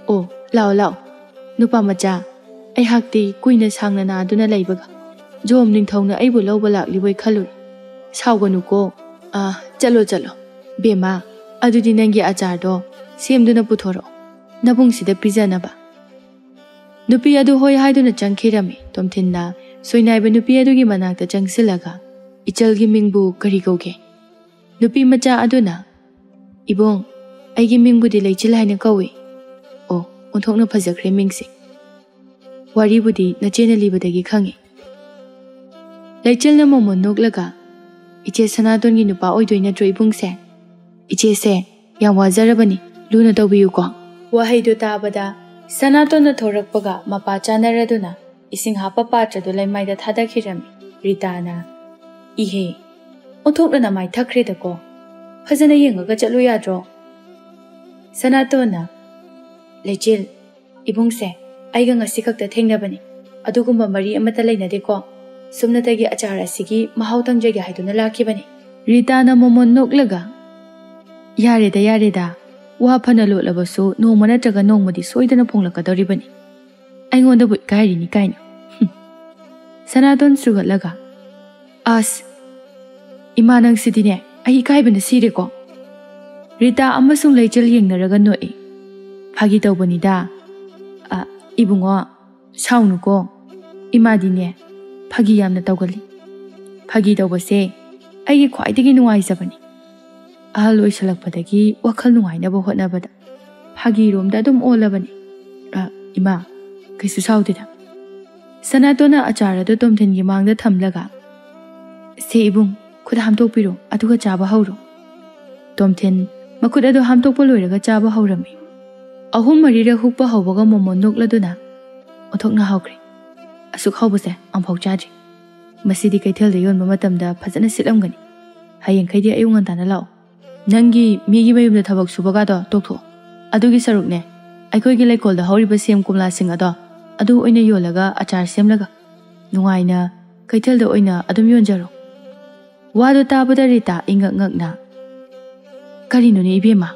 "ꯑꯣ, ꯂꯥꯛꯑꯣ, ꯂꯥꯛꯑꯣ꯫ ꯅꯨꯄꯥ ꯃꯆꯥ, ꯑꯩꯍꯥꯛꯇꯤ ꯀꯨꯏꯅ ꯁꯥꯡꯅ ꯅꯥꯗꯨꯅ ꯂꯩꯕꯒ ꯖꯣꯝ ꯅꯤꯡꯊꯧꯅ ꯑꯩꯕꯨ ꯂꯧꯕ ꯂꯥꯛꯂꯤꯕꯣꯏ ꯈꯜꯂꯨꯏ꯫ ꯁꯥꯎꯒꯅꯨꯀꯣ꯫ ꯑꯥ, ꯆꯠꯂꯣ, ꯆꯠꯂꯣ꯫ ꯕꯦꯝꯃ, ꯑꯗꯨꯗꯤ ꯅꯪꯒꯤ ꯑꯆꯥꯔꯗꯣ ꯁꯦꯝꯗꯨꯅ ꯄꯨꯊꯣꯔꯛꯑꯣ, ꯅꯕꯨꯡꯁꯤꯗ ꯄꯤꯖꯅꯕ꯫" ꯅꯨꯄꯤ ꯑꯗꯨ ꯍꯣꯏ ꯍꯥꯏꯗꯨꯅ ꯆꯪꯈꯤꯔꯝꯃꯤ꯫ ꯇꯣꯝꯊꯤꯟꯅ ꯁꯣꯏꯅꯥꯏꯕ ꯅꯨꯄꯤ ꯑꯗꯨꯒꯤ ꯃꯅꯥꯛꯇ ꯆꯪꯁꯤꯜꯂꯒ, "ꯏꯆꯜꯒꯤ ꯃꯤꯡꯕꯨ ꯀꯔꯤ ꯀꯧꯒꯦ?" ꯅꯨꯄꯤ ꯃꯆꯥ ꯑꯗꯨꯅ, "ꯏꯕꯨꯡ, ꯑꯩꯒꯤ ꯃꯤꯡꯕꯨꯗꯤ ꯂꯩꯆꯤꯜ ꯍꯥꯏꯅ ꯀꯧꯏ꯫" "ꯑꯣ, ꯑꯣꯟꯊꯣꯛꯅ ꯐꯖꯈ꯭ꯔꯦ ꯃꯤꯡꯁꯦ꯫ ꯋꯥꯔꯤꯕꯨꯗꯤ ꯅꯆꯦꯅ ꯂꯤꯕꯗꯒꯤ ꯈꯪꯉꯤ꯫" ꯂꯩꯆꯤꯜꯅ ꯃꯣꯃꯣꯟ ꯅꯣꯛꯂꯒ, "ꯏꯆꯦ ꯁꯅꯥꯇꯣꯟꯒꯤ ꯅꯨꯄꯥ ꯑꯣꯏꯗꯣꯏ ꯅꯠꯇ꯭ꯔꯣ ꯏꯕꯨꯡꯁꯦ? ꯏꯆꯦꯁꯦ ꯌꯥꯝ ꯋꯥꯖꯔꯕꯅꯤ, ꯂꯨꯅ ꯇꯧꯕꯤꯌꯨꯀꯣ꯫" ꯋꯥꯍꯩꯗꯨ ꯇꯥꯕꯗ ꯁꯅꯥꯇꯣꯟꯅ ꯊꯣꯔꯛꯄꯒ ꯃꯄꯥ ꯆꯥꯅꯔꯗꯨꯅ ꯏꯁꯤꯡ ꯍꯥꯞꯄ ꯄꯥꯇ꯭ꯔꯗꯨ ꯂꯩꯃꯥꯏꯗ ꯊꯥꯗꯈꯤꯔꯝꯃꯤ꯫ ꯔꯤꯇꯥꯅ, "ꯏꯍꯦ, ꯑꯣꯟꯊꯣꯛꯅ ꯅꯃꯥꯏ ꯊꯛꯈ꯭ꯔꯦꯗꯀꯣ꯫ ꯐꯖꯅ ꯌꯦꯡꯉꯒ ꯆꯠꯂꯨ ꯌꯥꯗ꯭ꯔꯣ?" ꯁꯅꯥꯇꯣꯟꯅ, "ꯂꯩꯆꯤꯜ, ꯏꯕꯨꯡꯁꯦ ꯑꯩꯒ ꯉꯁꯤ ꯈꯛꯇ ꯊꯦꯡꯅꯕꯅꯤ꯫ ꯑꯗꯨꯒꯨꯝꯕ ꯃꯔꯤ ꯑꯃꯠꯇ ꯂꯩꯅꯗꯦꯀꯣ꯫ ꯁꯨꯞꯅꯇꯒꯤ ꯑꯆꯥꯔ ꯑꯁꯤꯒꯤ ꯃꯍꯥꯎ ꯇꯪꯖꯒꯦ ꯍꯥꯏꯗꯨꯅ ꯂꯥꯛꯈꯤꯕꯅꯤ꯫" ꯔꯤꯇꯥꯅ ꯃꯣꯃꯣꯟ ꯅꯣꯛꯂꯒ, "ꯌꯥꯔꯦꯗ, ꯌꯥꯔꯦꯗ꯫ ꯋꯥ ꯐꯅ ꯂꯣꯠꯂꯕꯁꯨ ꯅꯣꯡꯃ ꯅꯠꯇ꯭ꯔꯒ ꯅꯣꯡꯃꯗꯤ ꯁꯣꯏꯗꯅ ꯐꯣꯡꯂꯛꯀꯗꯧꯔꯤꯕꯅꯤ꯫ ꯑꯩꯉꯣꯟꯗꯕꯨ ꯏꯀꯥꯏꯔꯤꯅꯤ ꯀꯥꯏꯅ꯫" ꯍꯨꯝ꯫ ꯁꯅꯥꯇꯣꯟ ꯁꯨꯒꯠꯂꯒ, "ꯑꯁ, ꯏꯃꯥ ꯅꯪꯁꯤꯗꯤꯅꯦ, ꯑꯩ ꯏꯀꯥꯏꯕꯅ ꯁꯤꯔꯦꯀꯣ꯫" ꯔꯤꯇꯥ ꯑꯃꯁꯨꯡ ꯂꯩꯆꯤꯜ ꯌꯦꯡꯅꯔꯒ ꯅꯣꯛꯏ꯫ "ꯐꯥꯒꯤ ꯇꯧꯕꯅꯤꯗ꯫ ꯑ, ꯏꯕꯨꯡꯉꯣ, ꯁꯥꯎꯅꯨꯀꯣ꯫ ꯏꯃꯥꯗꯤꯅꯦ, ꯐꯥꯒꯤ ꯌꯥꯝꯅ ꯇꯧꯒꯜꯂꯤ꯫ ꯐꯥꯒꯤ ꯇꯧꯕꯁꯦ ꯑꯩꯒꯤ ꯈ꯭ꯋꯥꯏꯗꯒꯤ ꯅꯨꯡꯉꯥꯏꯖꯕꯅꯤ꯫ ꯑꯍꯜ ꯑꯣꯏꯁꯜꯂꯛꯄꯗꯒꯤ ꯋꯥꯈꯜ ꯅꯨꯡꯉꯥꯏꯅꯕ ꯍꯣꯠꯅꯕꯗ ꯐꯥꯒꯤꯔꯣꯝꯗ ꯑꯗꯨꯝ ꯑꯣꯜꯂꯕꯅꯤ꯫ ꯑ, ꯏꯃꯥ, ꯀꯩꯁꯨ ꯁꯥꯎꯗꯦꯗ꯫" ꯁꯅꯥꯇꯣꯟꯅ ꯑꯆꯥꯔ ꯑꯗꯨ ꯇꯣꯝꯊꯤꯟꯒꯤ ꯃꯥꯡꯗ ꯊꯝꯂꯒ, "ꯁꯦ ꯏꯕꯨꯡ, ꯈꯨꯠ ꯍꯥꯝꯗꯣꯛꯄꯤꯔꯣ, ꯑꯗꯨꯒ ꯆꯥꯕ ꯍꯧꯔꯣ"꯫ ꯇꯣꯝꯊꯤꯟ ꯃꯈꯨꯠ ꯑꯗꯨ ꯍꯥꯝꯗꯣꯛꯄ ꯂꯣꯏꯔꯒ ꯆꯥꯕ ꯍꯧꯔꯝꯃꯤ꯫ ꯑꯍꯨꯝ ꯃꯔꯤꯔꯛ ꯍꯨꯛꯄ ꯍꯧꯕꯒ ꯃꯣꯃꯣꯟ ꯅꯣꯛꯂꯗꯨꯅ, "ꯑꯣꯟꯊꯣꯛꯅ ꯍꯥꯎꯈ꯭ꯔꯦ꯫ ꯑꯁꯨꯛ ꯍꯥꯎꯕꯁꯦ ꯑꯝꯐꯥꯎ ꯆꯥꯗ꯭ꯔꯤ꯫ ꯃꯁꯤꯗꯤ ꯀꯩꯊꯦꯜꯗ ꯌꯣꯟꯕ ꯃꯇꯝꯗ ꯐꯖꯅ ꯁꯤꯠꯂꯝꯒꯅꯤ꯫ ꯍꯌꯦꯡꯈꯩꯗꯤ ꯑꯌꯨꯛ ꯉꯟꯇꯥꯅ ꯂꯥꯛꯑꯣ꯫ ꯅꯪꯒꯤ ꯃꯤꯒꯤ ꯃꯌꯨꯝꯗ ꯊꯕꯛ ꯁꯨꯕꯒꯗꯣ ꯇꯣꯛꯊꯣꯛꯑꯣ꯫ ꯑꯗꯨꯒꯤ ꯁꯔꯨꯛꯅꯦ, ꯑꯩꯈꯣꯏꯒꯤ ꯂꯩꯀꯣꯜꯗ ꯍꯧꯔꯤꯕ ꯁꯦꯝ ꯀꯣꯝꯂꯥꯁꯤꯡ ꯑꯗꯣ ꯑꯗꯨ ꯑꯣꯏꯅ ꯌꯣꯜꯂꯒ ꯑꯆꯥꯔ ꯁꯦꯝꯂꯒ ꯅꯨꯡꯉꯥꯏꯅ ꯀꯩꯊꯦꯜꯗ ꯑꯣꯏꯅ ꯑꯗꯨꯝ ꯌꯣꯟꯖꯔꯣ"꯫ ꯋꯥꯗꯨ ꯇꯥꯕꯗ ꯔꯤꯇꯥ ꯏꯉꯛ ꯉꯛꯅ, "ꯀꯔꯤꯅꯣꯅꯦ ꯏꯕꯦꯝꯃ?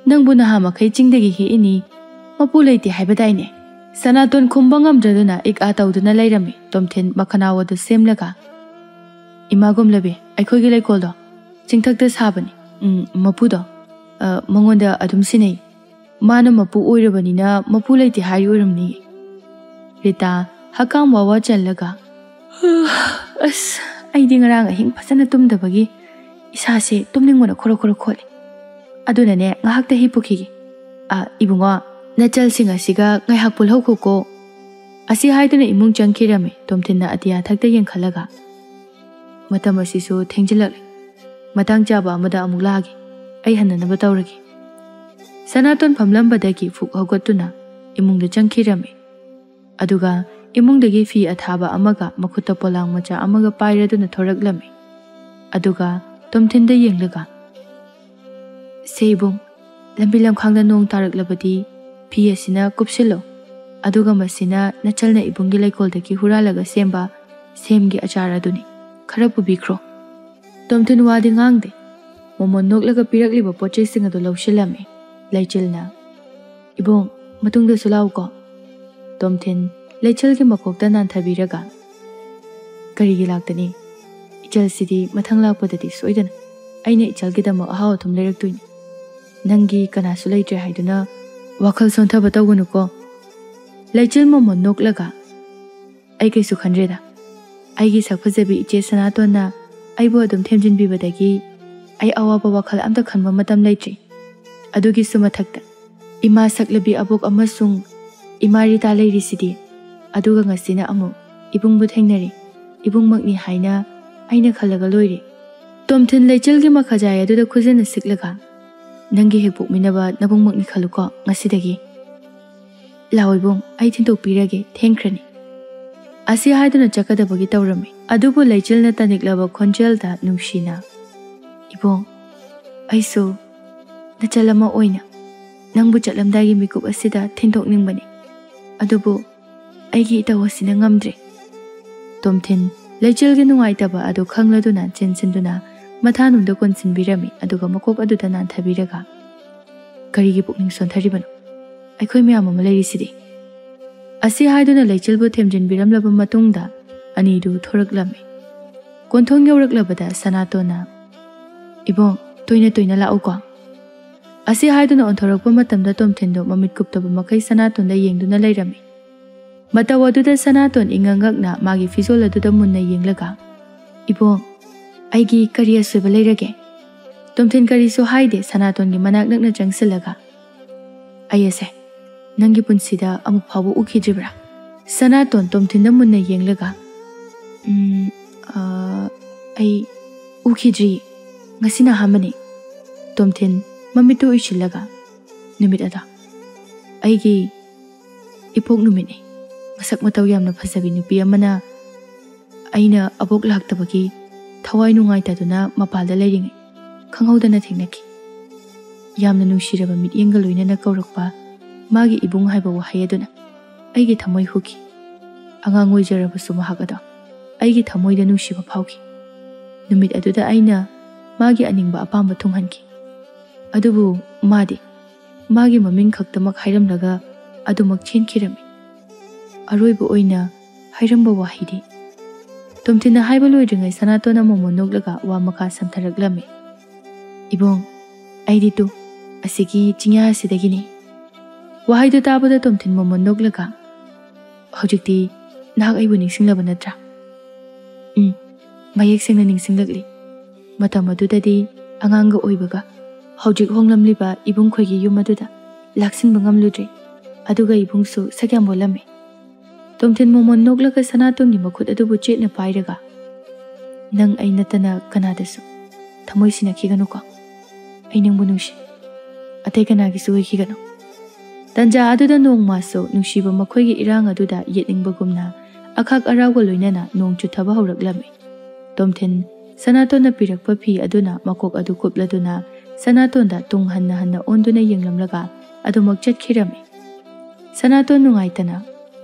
ꯅꯪꯕꯨ ꯅꯍꯥ ꯃꯈꯩ ꯆꯤꯡꯗꯒꯤ ꯍꯦꯛꯏꯅꯤ, ꯃꯄꯨ ꯂꯩꯇꯦ ꯍꯥꯏꯕꯗꯥꯏꯅꯦ?" ꯁꯅꯥꯇꯣꯟ ꯈꯨꯝꯕ ꯉꯝꯗ꯭ꯔꯗꯨꯅ ꯏꯛ ꯑꯥ ꯇꯧꯗꯨꯅ ꯂꯩꯔꯝꯃꯤ꯫ ꯇꯣꯝꯊꯤꯟ ꯃꯈꯅꯥꯎ ꯑꯗꯨ ꯁꯦꯝꯂꯒ, "ꯏꯃꯥ ꯒꯣꯝꯂꯕꯤ, ꯑꯩꯈꯣꯏꯒꯤ ꯂꯩꯀꯣꯜꯗꯣ ꯆꯤꯡꯊꯛꯇ ꯁꯥꯕꯅꯤ꯫ ꯎꯝ, ꯃꯄꯨꯗꯣ, ꯑ, ꯃꯉꯣꯟꯗ ꯑꯗꯨꯝ ꯁꯤꯟꯅꯩ꯫ ꯃꯥꯅ ꯃꯄꯨ ꯑꯣꯏꯔꯕꯅꯤꯅ ꯃꯄꯨ ꯂꯩꯇꯦ ꯍꯥꯏꯔꯤ ꯑꯣꯏꯔꯝꯅꯤ"꯫ ꯔꯤꯇꯥ ꯍꯛꯀꯥꯝ ꯋꯥ ꯋꯥ ꯆꯜꯂꯒ, "ꯑꯁ, ꯑꯩꯗꯤ ꯉꯔꯥꯡ ꯑꯍꯤꯡ ꯐꯖꯅ ꯇꯨꯝꯗꯕꯒꯤ ꯏꯁꯥꯁꯦ ꯇꯨꯝꯅꯤꯡꯕꯅ ꯈꯣꯔꯣ ꯈꯣꯔꯣ ꯈꯣꯠꯂꯤ꯫ ꯑꯗꯨꯅꯅꯦ, ꯉꯥꯏꯍꯥꯛꯇ ꯍꯤꯞꯄꯨꯈꯤꯒꯦ꯫ ꯑ, ꯏꯕꯨꯡꯉꯣ, ꯅꯆꯜꯁꯤꯡ ꯑꯁꯤꯒ ꯉꯥꯏꯍꯥꯛ ꯄꯨꯜꯍꯧꯈꯣꯀꯣ"꯫ ꯑꯁꯤ ꯍꯥꯏꯗꯨꯅ ꯏꯃꯨꯡ ꯆꯪꯈꯤꯔꯝꯃꯤ꯫ ꯇꯣꯝꯊꯤꯟꯅ ꯑꯇꯤꯌꯥ ꯊꯛꯇ ꯌꯦꯡꯈꯠꯂꯒ, "ꯃꯇꯝ ꯑꯁꯤꯁꯨ ꯊꯦꯡꯖꯤꯜꯂꯛꯂꯦ꯫ ꯃꯇꯥꯡ ꯆꯥꯕ ꯑꯃꯗ ꯑꯃꯨꯛ ꯂꯥꯛꯑꯒꯦ꯫ ꯑꯩ ꯍꯟꯅꯅꯕ ꯇꯧꯔꯒꯦ"꯫ ꯁꯅꯥꯇꯣꯟ ꯐꯝꯂꯝꯕꯗꯒꯤ ꯐꯨꯛ ꯍꯧꯒꯠꯇꯨꯅ ꯏꯃꯨꯡꯗ ꯆꯪꯈꯤꯔꯝꯃꯤ꯫ ꯑꯗꯨꯒ ꯏꯃꯨꯡꯗꯒꯤ ꯐꯤ ꯑꯊꯥꯕ ꯑꯃꯒ ꯃꯈꯨꯠꯇ ꯄꯣꯂꯥꯡ ꯃꯆꯥ ꯑꯃꯒ ꯄꯥꯏꯔꯗꯨꯅ ꯊꯣꯔꯛꯂꯝꯃꯤ꯫ ꯑꯗꯨꯒ ꯇꯣꯝꯊꯤꯟꯗ ꯌꯦꯡꯂꯒ, "ꯁꯦ ꯏꯕꯨꯡ, ꯂꯝꯕꯤ ꯂꯝꯈꯥꯡꯗ ꯅꯣꯡ ꯇꯥꯔꯛꯂꯕꯗꯤ ꯐꯤ ꯑꯁꯤꯅ ꯀꯨꯞꯁꯤꯜꯂꯣ꯫ ꯑꯗꯨꯒ ꯃꯁꯤꯅ ꯅꯆꯜꯅ ꯏꯕꯨꯡꯒꯤ ꯂꯩꯀꯣꯜꯗꯒꯤ ꯍꯨꯔꯥꯜꯂꯒ ꯁꯦꯝꯕ ꯁꯦꯝꯒꯤ ꯑꯆꯥꯔ ꯑꯗꯨꯅꯤ꯫ ꯈꯔ ꯄꯨꯕꯤꯈ꯭ꯔꯣ"꯫ ꯇꯣꯝꯊꯤꯟ ꯋꯥꯗꯤ ꯉꯥꯡꯗꯦ꯫ ꯃꯣꯃꯣꯟ ꯅꯣꯛꯂꯒ ꯄꯤꯔꯛꯂꯤꯕ ꯄꯣꯠ ꯆꯩꯁꯤꯡ ꯑꯗꯨ ꯂꯧꯁꯤꯜꯂꯝꯃꯤ꯫ ꯂꯩꯆꯤꯜꯅ, "ꯏꯕꯨꯡ, ꯃꯇꯨꯡꯗꯁꯨ ꯂꯥꯛꯎꯀꯣ"꯫ ꯇꯣꯝꯊꯤꯟ ꯂꯩꯆꯤꯜꯒꯤ ꯃꯀꯣꯛꯇ ꯅꯥꯟꯊꯕꯤꯔꯒ, "ꯀꯔꯤꯒꯤ ꯂꯥꯛꯇꯅꯤ? ꯏꯆꯜꯁꯤꯗꯤ ꯃꯊꯪ ꯂꯥꯛꯄꯗꯗꯤ ꯁꯣꯏꯗꯅ ꯑꯩꯅ ꯏꯆꯜꯒꯤꯗꯃꯛ ꯑꯍꯥꯎ ꯑꯊꯨꯝ ꯂꯩꯔꯛꯇꯣꯏꯅꯤ꯫ ꯅꯪꯒꯤ ꯀꯅꯥꯁꯨ ꯂꯩꯇ꯭ꯔꯦ ꯍꯥꯏꯗꯨꯅ ꯋꯥꯈꯜ ꯁꯣꯟꯊꯕ ꯇꯧꯒꯅꯨꯀꯣ"꯫ ꯂꯩꯆꯤꯜ ꯃꯣꯃꯣꯟ ꯅꯣꯛꯂꯒ, "ꯑꯩ ꯀꯩꯁꯨ ꯈꯟꯗ꯭ꯔꯦꯗ꯫ ꯑꯩꯒꯤ ꯁꯛ ꯐꯖꯕꯤ ꯏꯆꯦ ꯁꯅꯥꯇꯣꯟꯅ ꯑꯩꯕꯨ ꯑꯗꯨꯝ ꯊꯦꯝꯖꯤꯟꯕꯤꯕꯗꯒꯤ ꯑꯩ ꯑꯋꯥꯕ ꯋꯥꯈꯜ ꯑꯝꯇ ꯈꯟꯕ ꯃꯇꯝ ꯂꯩꯇ꯭ꯔꯤ꯫ ꯑꯗꯨꯒꯤꯁꯨ ꯃꯊꯛꯇ ꯏꯃꯥ ꯁꯛꯂꯕꯤ ꯑꯕꯣꯛ ꯑꯃꯁꯨꯡ ꯏꯃꯥ ꯔꯤꯇꯥ ꯂꯩꯔꯤꯁꯤꯗꯤ꯫ ꯑꯗꯨꯒ ꯉꯁꯤꯅ ꯑꯃꯨꯛ ꯏꯕꯨꯡꯕꯨ ꯊꯦꯡꯅꯔꯦ꯫ ꯏꯕꯨꯡꯃꯛꯅꯤ ꯍꯥꯏꯅ ꯑꯩꯅ ꯈꯜꯂꯒ ꯂꯣꯏꯔꯦ꯫ ꯇꯣꯝꯊꯤꯟ ꯂꯩꯆꯤꯜꯒꯤ ꯃꯈꯥꯖꯥꯏ ꯑꯗꯨꯗ ꯈꯨꯖꯤꯟꯅ ꯁꯤꯛꯂꯒ, "ꯅꯪꯒꯤ ꯍꯦꯛ ꯄꯣꯛꯃꯤꯟꯅꯕ ꯅꯕꯨꯡꯃꯛꯅꯤ ꯈꯜꯂꯨꯀꯣ ꯉꯁꯤꯗꯒꯤ꯫ ꯂꯥꯛꯑꯣ ꯏꯕꯨꯡ, ꯑꯩ ꯊꯤꯟꯗꯣꯛꯄꯤꯔꯒꯦ, ꯊꯦꯡꯈ꯭ꯔꯅꯤ"꯫ ꯑꯁꯤ ꯍꯥꯏꯗꯨꯅ ꯆꯠꯀꯗꯕꯒꯤ ꯇꯧꯔꯝꯃꯤ꯫ ꯑꯗꯨꯕꯨ ꯂꯩꯆꯤꯜꯅ ꯇꯅꯤꯛꯂꯕ ꯈꯣꯟꯖꯦꯜꯗ ꯅꯨꯡꯁꯤꯅ, "ꯏꯕꯨꯡ, ꯑꯩꯁꯨ ꯅꯆꯜ ꯑꯃ ꯑꯣꯏꯅ ꯅꯪꯕꯨ ꯆꯠꯂꯝꯗꯥꯏꯒꯤ ꯃꯤꯀꯨꯞ ꯑꯁꯤꯗ ꯊꯤꯟꯗꯣꯛꯅꯤꯡꯕꯅꯤ꯫ ꯑꯗꯨꯕꯨ ꯑꯩꯒꯤ ꯏꯇꯧ ꯑꯁꯤꯅ ꯉꯝꯗ꯭ꯔꯦ"꯫ ꯇꯣꯝꯊꯤꯟ ꯂꯩꯆꯤꯜꯒꯤ ꯅꯨꯡꯉꯥꯏꯇꯕ ꯑꯗꯨ ꯈꯪꯂꯗꯨꯅ ꯆꯦꯟꯁꯤꯟꯗꯨꯅ ꯃꯊꯥꯅꯨꯡꯗ ꯀꯣꯟꯁꯤꯟꯕꯤꯔꯝꯃꯤ, ꯑꯗꯨꯒ ꯃꯀꯣꯛ ꯑꯗꯨꯗ ꯅꯥꯟꯊꯕꯤꯔꯒ, "ꯀꯔꯤꯒꯤ ꯄꯨꯛꯅꯤꯡ ꯁꯣꯟꯊꯔꯤꯕꯅꯣ? ꯑꯩꯈꯣꯏ ꯃꯌꯥꯝ ꯑꯃ ꯂꯩꯔꯤꯁꯤꯗꯤ"꯫ ꯑꯁꯤ ꯍꯥꯏꯗꯨꯅ ꯂꯩꯆꯤꯜꯕꯨ ꯊꯦꯝꯖꯤꯟꯕꯤꯔꯝꯂꯕ ꯃꯇꯨꯡꯗ ꯑꯅꯤꯗꯨ ꯊꯣꯔꯛꯂꯝꯃꯤ꯫ ꯀꯣꯟꯊꯣꯡ ꯌꯧꯔꯛꯂꯕꯗ ꯁꯅꯥꯇꯣꯟꯅ, "ꯏꯕꯨꯡ, ꯇꯣꯏꯅ ꯇꯣꯏꯅ ꯂꯥꯛꯎꯀꯣ"꯫ ꯑꯁꯤ ꯍꯥꯏꯗꯨꯅ ꯑꯣꯟꯊꯣꯔꯛꯄ ꯃꯇꯝꯗ ꯇꯣꯝꯊꯤꯟꯗꯣ ꯃꯃꯤꯠ ꯀꯨꯞꯇꯕ ꯃꯈꯩ ꯁꯅꯥꯇꯣꯟꯗ ꯌꯦꯡꯗꯨꯅ ꯂꯩꯔꯝꯃꯤ꯫ ꯃꯇꯧ ꯑꯗꯨꯗ ꯁꯅꯥꯇꯣꯟ ꯏꯉꯛ ꯉꯛꯅ ꯃꯥꯒꯤ ꯐꯤꯖꯣꯜ ꯑꯗꯨꯗ ꯃꯨꯟꯅ ꯌꯦꯡꯂꯒ, "ꯏꯕꯨꯡ, ꯑꯩꯒꯤ ꯀꯔꯤ ꯑꯁꯣꯏꯕ ꯂꯩꯔꯒꯦ?" ꯇꯣꯝꯊꯤꯟ ꯀꯔꯤꯁꯨ ꯍꯥꯏꯗꯦ, ꯁꯅꯥꯇꯣꯟꯒꯤ ꯃꯅꯥꯛ ꯅꯛꯅ ꯆꯪꯁꯤꯜꯂꯒ, "ꯑꯩ ꯑꯁꯦ ꯅꯪꯒꯤ ꯄꯨꯟꯁꯤꯗ ꯑꯃꯨꯛ ꯐꯥꯎꯕ ꯎꯈꯤꯗ꯭ꯔꯤꯕ꯭ꯔꯥ?" ꯁꯅꯥꯇꯣꯟ ꯇꯣꯝꯊꯤꯟꯗ ꯃꯨꯟꯅ ꯌꯦꯡꯂꯒ, "ꯎꯝ, ꯑ, ꯑꯩ ꯎꯈꯤꯗ꯭ꯔꯤ, ꯉꯁꯤꯅ ꯑꯍꯥꯟꯕꯅꯤ"꯫ ꯇꯣꯝꯊꯤꯟ ꯃꯃꯤꯠꯇꯨ ꯎꯏꯁꯤꯜꯂꯒ, "ꯅꯨꯃꯤꯠ ꯑꯗꯣ ꯑꯩꯒꯤ ꯏꯄꯣꯛ ꯅꯨꯃꯤꯠꯅꯤ꯫ ꯃꯁꯛ ꯃꯇꯧ ꯌꯥꯝꯅ ꯐꯖꯕꯤ ꯅꯨꯄꯤ ꯑꯃꯅ ꯑꯩꯅ ꯑꯕꯣꯛ ꯂꯥꯛꯇꯕꯒꯤ ꯊꯋꯥꯏ ꯅꯨꯡꯉꯥꯏꯇꯗꯨꯅ ꯃꯄꯥꯜꯗ ꯂꯩꯔꯤꯉꯩ ꯈꯪꯍꯧꯗꯅ ꯊꯦꯡꯅꯈꯤ꯫ ꯌꯥꯝꯅ ꯅꯨꯡꯁꯤꯔꯕ ꯃꯤꯠꯌꯦꯡꯒ ꯂꯣꯏꯅꯅ ꯀꯧꯔꯛꯄ ꯃꯥꯒꯤ ꯏꯕꯨꯡ ꯍꯥꯏꯕ ꯋꯥꯍꯩ ꯑꯗꯨꯅ ꯑꯩꯒꯤ ꯊꯃꯣꯏ ꯍꯨꯈꯤ꯫ ꯑꯉꯥꯡ ꯑꯣꯏꯖꯔꯕꯁꯨ ꯃꯍꯥꯛ ꯑꯗꯣ ꯑꯩꯒꯤ ꯊꯃꯣꯏꯗ ꯅꯨꯡꯁꯤꯕ ꯐꯥꯎꯈꯤ꯫ ꯅꯨꯃꯤꯠ ꯑꯗꯨꯗ ꯑꯩꯅ ꯃꯥꯒꯤ ꯑꯅꯤꯡꯕ ꯑꯄꯥꯝꯕ ꯊꯨꯡꯍꯟꯈꯤ꯫ ꯑꯗꯨꯕꯨ ꯃꯥꯗꯤ ꯃꯥꯒꯤ ꯃꯃꯤꯡ ꯈꯛꯇꯃꯛ ꯍꯥꯏꯔꯝꯂꯒ ꯑꯗꯨꯃꯛ ꯆꯦꯟꯈꯤꯔꯝꯃꯤ꯫ ꯑꯔꯣꯏꯕ ꯑꯣꯏꯅ ꯍꯥꯏꯔꯝꯕ ꯋꯥꯍꯩꯗꯤ"꯫ ꯇꯣꯝꯊꯤꯟꯅ ꯍꯥꯏꯕ ꯂꯣꯏꯗ꯭ꯔꯤꯉꯩ ꯁꯅꯥꯇꯣꯟꯅ ꯃꯣꯃꯣꯟ ꯅꯣꯛꯂꯒ ꯋꯥ ꯃꯈꯥ ꯁꯝꯊꯔꯛꯂꯝꯃꯤ꯫ "ꯏꯕꯨꯡ, ꯑꯩꯗꯤ ꯇꯨ, ꯑꯁꯤꯒꯤ ꯆꯤꯡꯌꯥ ꯑꯁꯤꯗꯒꯤꯅꯤ"꯫ ꯋꯥꯍꯩꯗꯨ ꯇꯥꯕꯗ ꯇꯣꯝꯊꯤꯟ ꯃꯣꯃꯣꯟ ꯅꯣꯛꯂꯒ, "ꯍꯧꯖꯤꯛꯇꯤ ꯅꯍꯥꯛ ꯑꯩꯕꯨ ꯅꯤꯡꯁꯤꯡꯂꯕ ꯅꯠꯇ꯭ꯔꯥ?" "ꯎꯝ, ꯃꯌꯦꯛ ꯁꯦꯡꯅ ꯅꯤꯡꯁꯤꯡꯂꯛꯂꯤ꯫ ꯃꯇꯝ ꯑꯗꯨꯗꯗꯤ ꯑꯉꯥꯡꯒ ꯑꯣꯏꯕꯒ ꯍꯧꯖꯤꯛ ꯍꯣꯡꯂꯝꯂꯤꯕ ꯏꯕꯨꯡꯈꯣꯏꯒꯤ ꯌꯨꯝ ꯑꯗꯨꯗ ꯂꯥꯛꯁꯤꯟꯕ ꯉꯝꯂꯨꯗ꯭ꯔꯦ꯫ ꯑꯗꯨꯒ ꯏꯕꯨꯡꯁꯨ ꯁꯛ ꯌꯥꯝ ꯑꯣꯜꯂꯝꯃꯤ"꯫ ꯇꯣꯝꯊꯤꯟ ꯃꯣꯃꯣꯟ ꯅꯣꯛꯂꯒ ꯁꯅꯥꯇꯣꯟꯒꯤ ꯃꯈꯨꯠ ꯑꯗꯨꯕꯨ ꯆꯦꯠꯅ ꯄꯥꯏꯔꯒ, "ꯅꯪ ꯑꯩ ꯅꯠꯇꯅ ꯀꯅꯥꯗꯁꯨ ꯊꯃꯣꯏ ꯁꯤꯟꯅꯈꯤꯒꯅꯨꯀꯣ꯫ ꯑꯩ ꯅꯪꯕꯨ ꯅꯨꯡꯁꯤ꯫ ꯑꯇꯩ ꯀꯅꯥꯒꯤꯁꯨ ꯑꯣꯏꯈꯤꯒꯅꯨ"꯫ ꯇꯟꯖꯥ ꯑꯗꯨꯗ ꯅꯣꯡꯃꯁꯨ ꯅꯨꯡꯁꯤꯕ ꯃꯈꯣꯏꯒꯤ ꯏꯔꯥꯡ ꯑꯗꯨꯗ ꯌꯦꯠꯅꯤꯡꯕꯒꯨꯝꯅ ꯑꯈꯥꯛ ꯑꯔꯥꯎꯒ ꯂꯣꯏꯅꯅ ꯅꯣꯡ ꯆꯨꯊꯕ ꯍꯧꯔꯛꯂꯝꯃꯤ꯫ ꯇꯣꯝꯊꯤꯟ ꯁꯅꯥꯇꯣꯟꯅ ꯄꯤꯔꯛꯄ ꯐꯤ ꯑꯗꯨꯅ ꯃꯀꯣꯛ ꯑꯗꯨ ꯀꯨꯞꯂꯗꯨꯅ ꯁꯅꯥꯇꯣꯟꯗ ꯇꯨꯡ ꯍꯟꯅ ꯍꯟꯅ ꯑꯣꯟꯗꯨꯅ ꯌꯦꯡꯂꯝꯂꯒ ꯑꯗꯨꯃꯛ ꯆꯠꯈꯤꯔꯝꯃꯤ꯫ ꯁꯅꯥꯇꯣꯟ ꯅꯨꯡꯉꯥꯏꯇꯅ,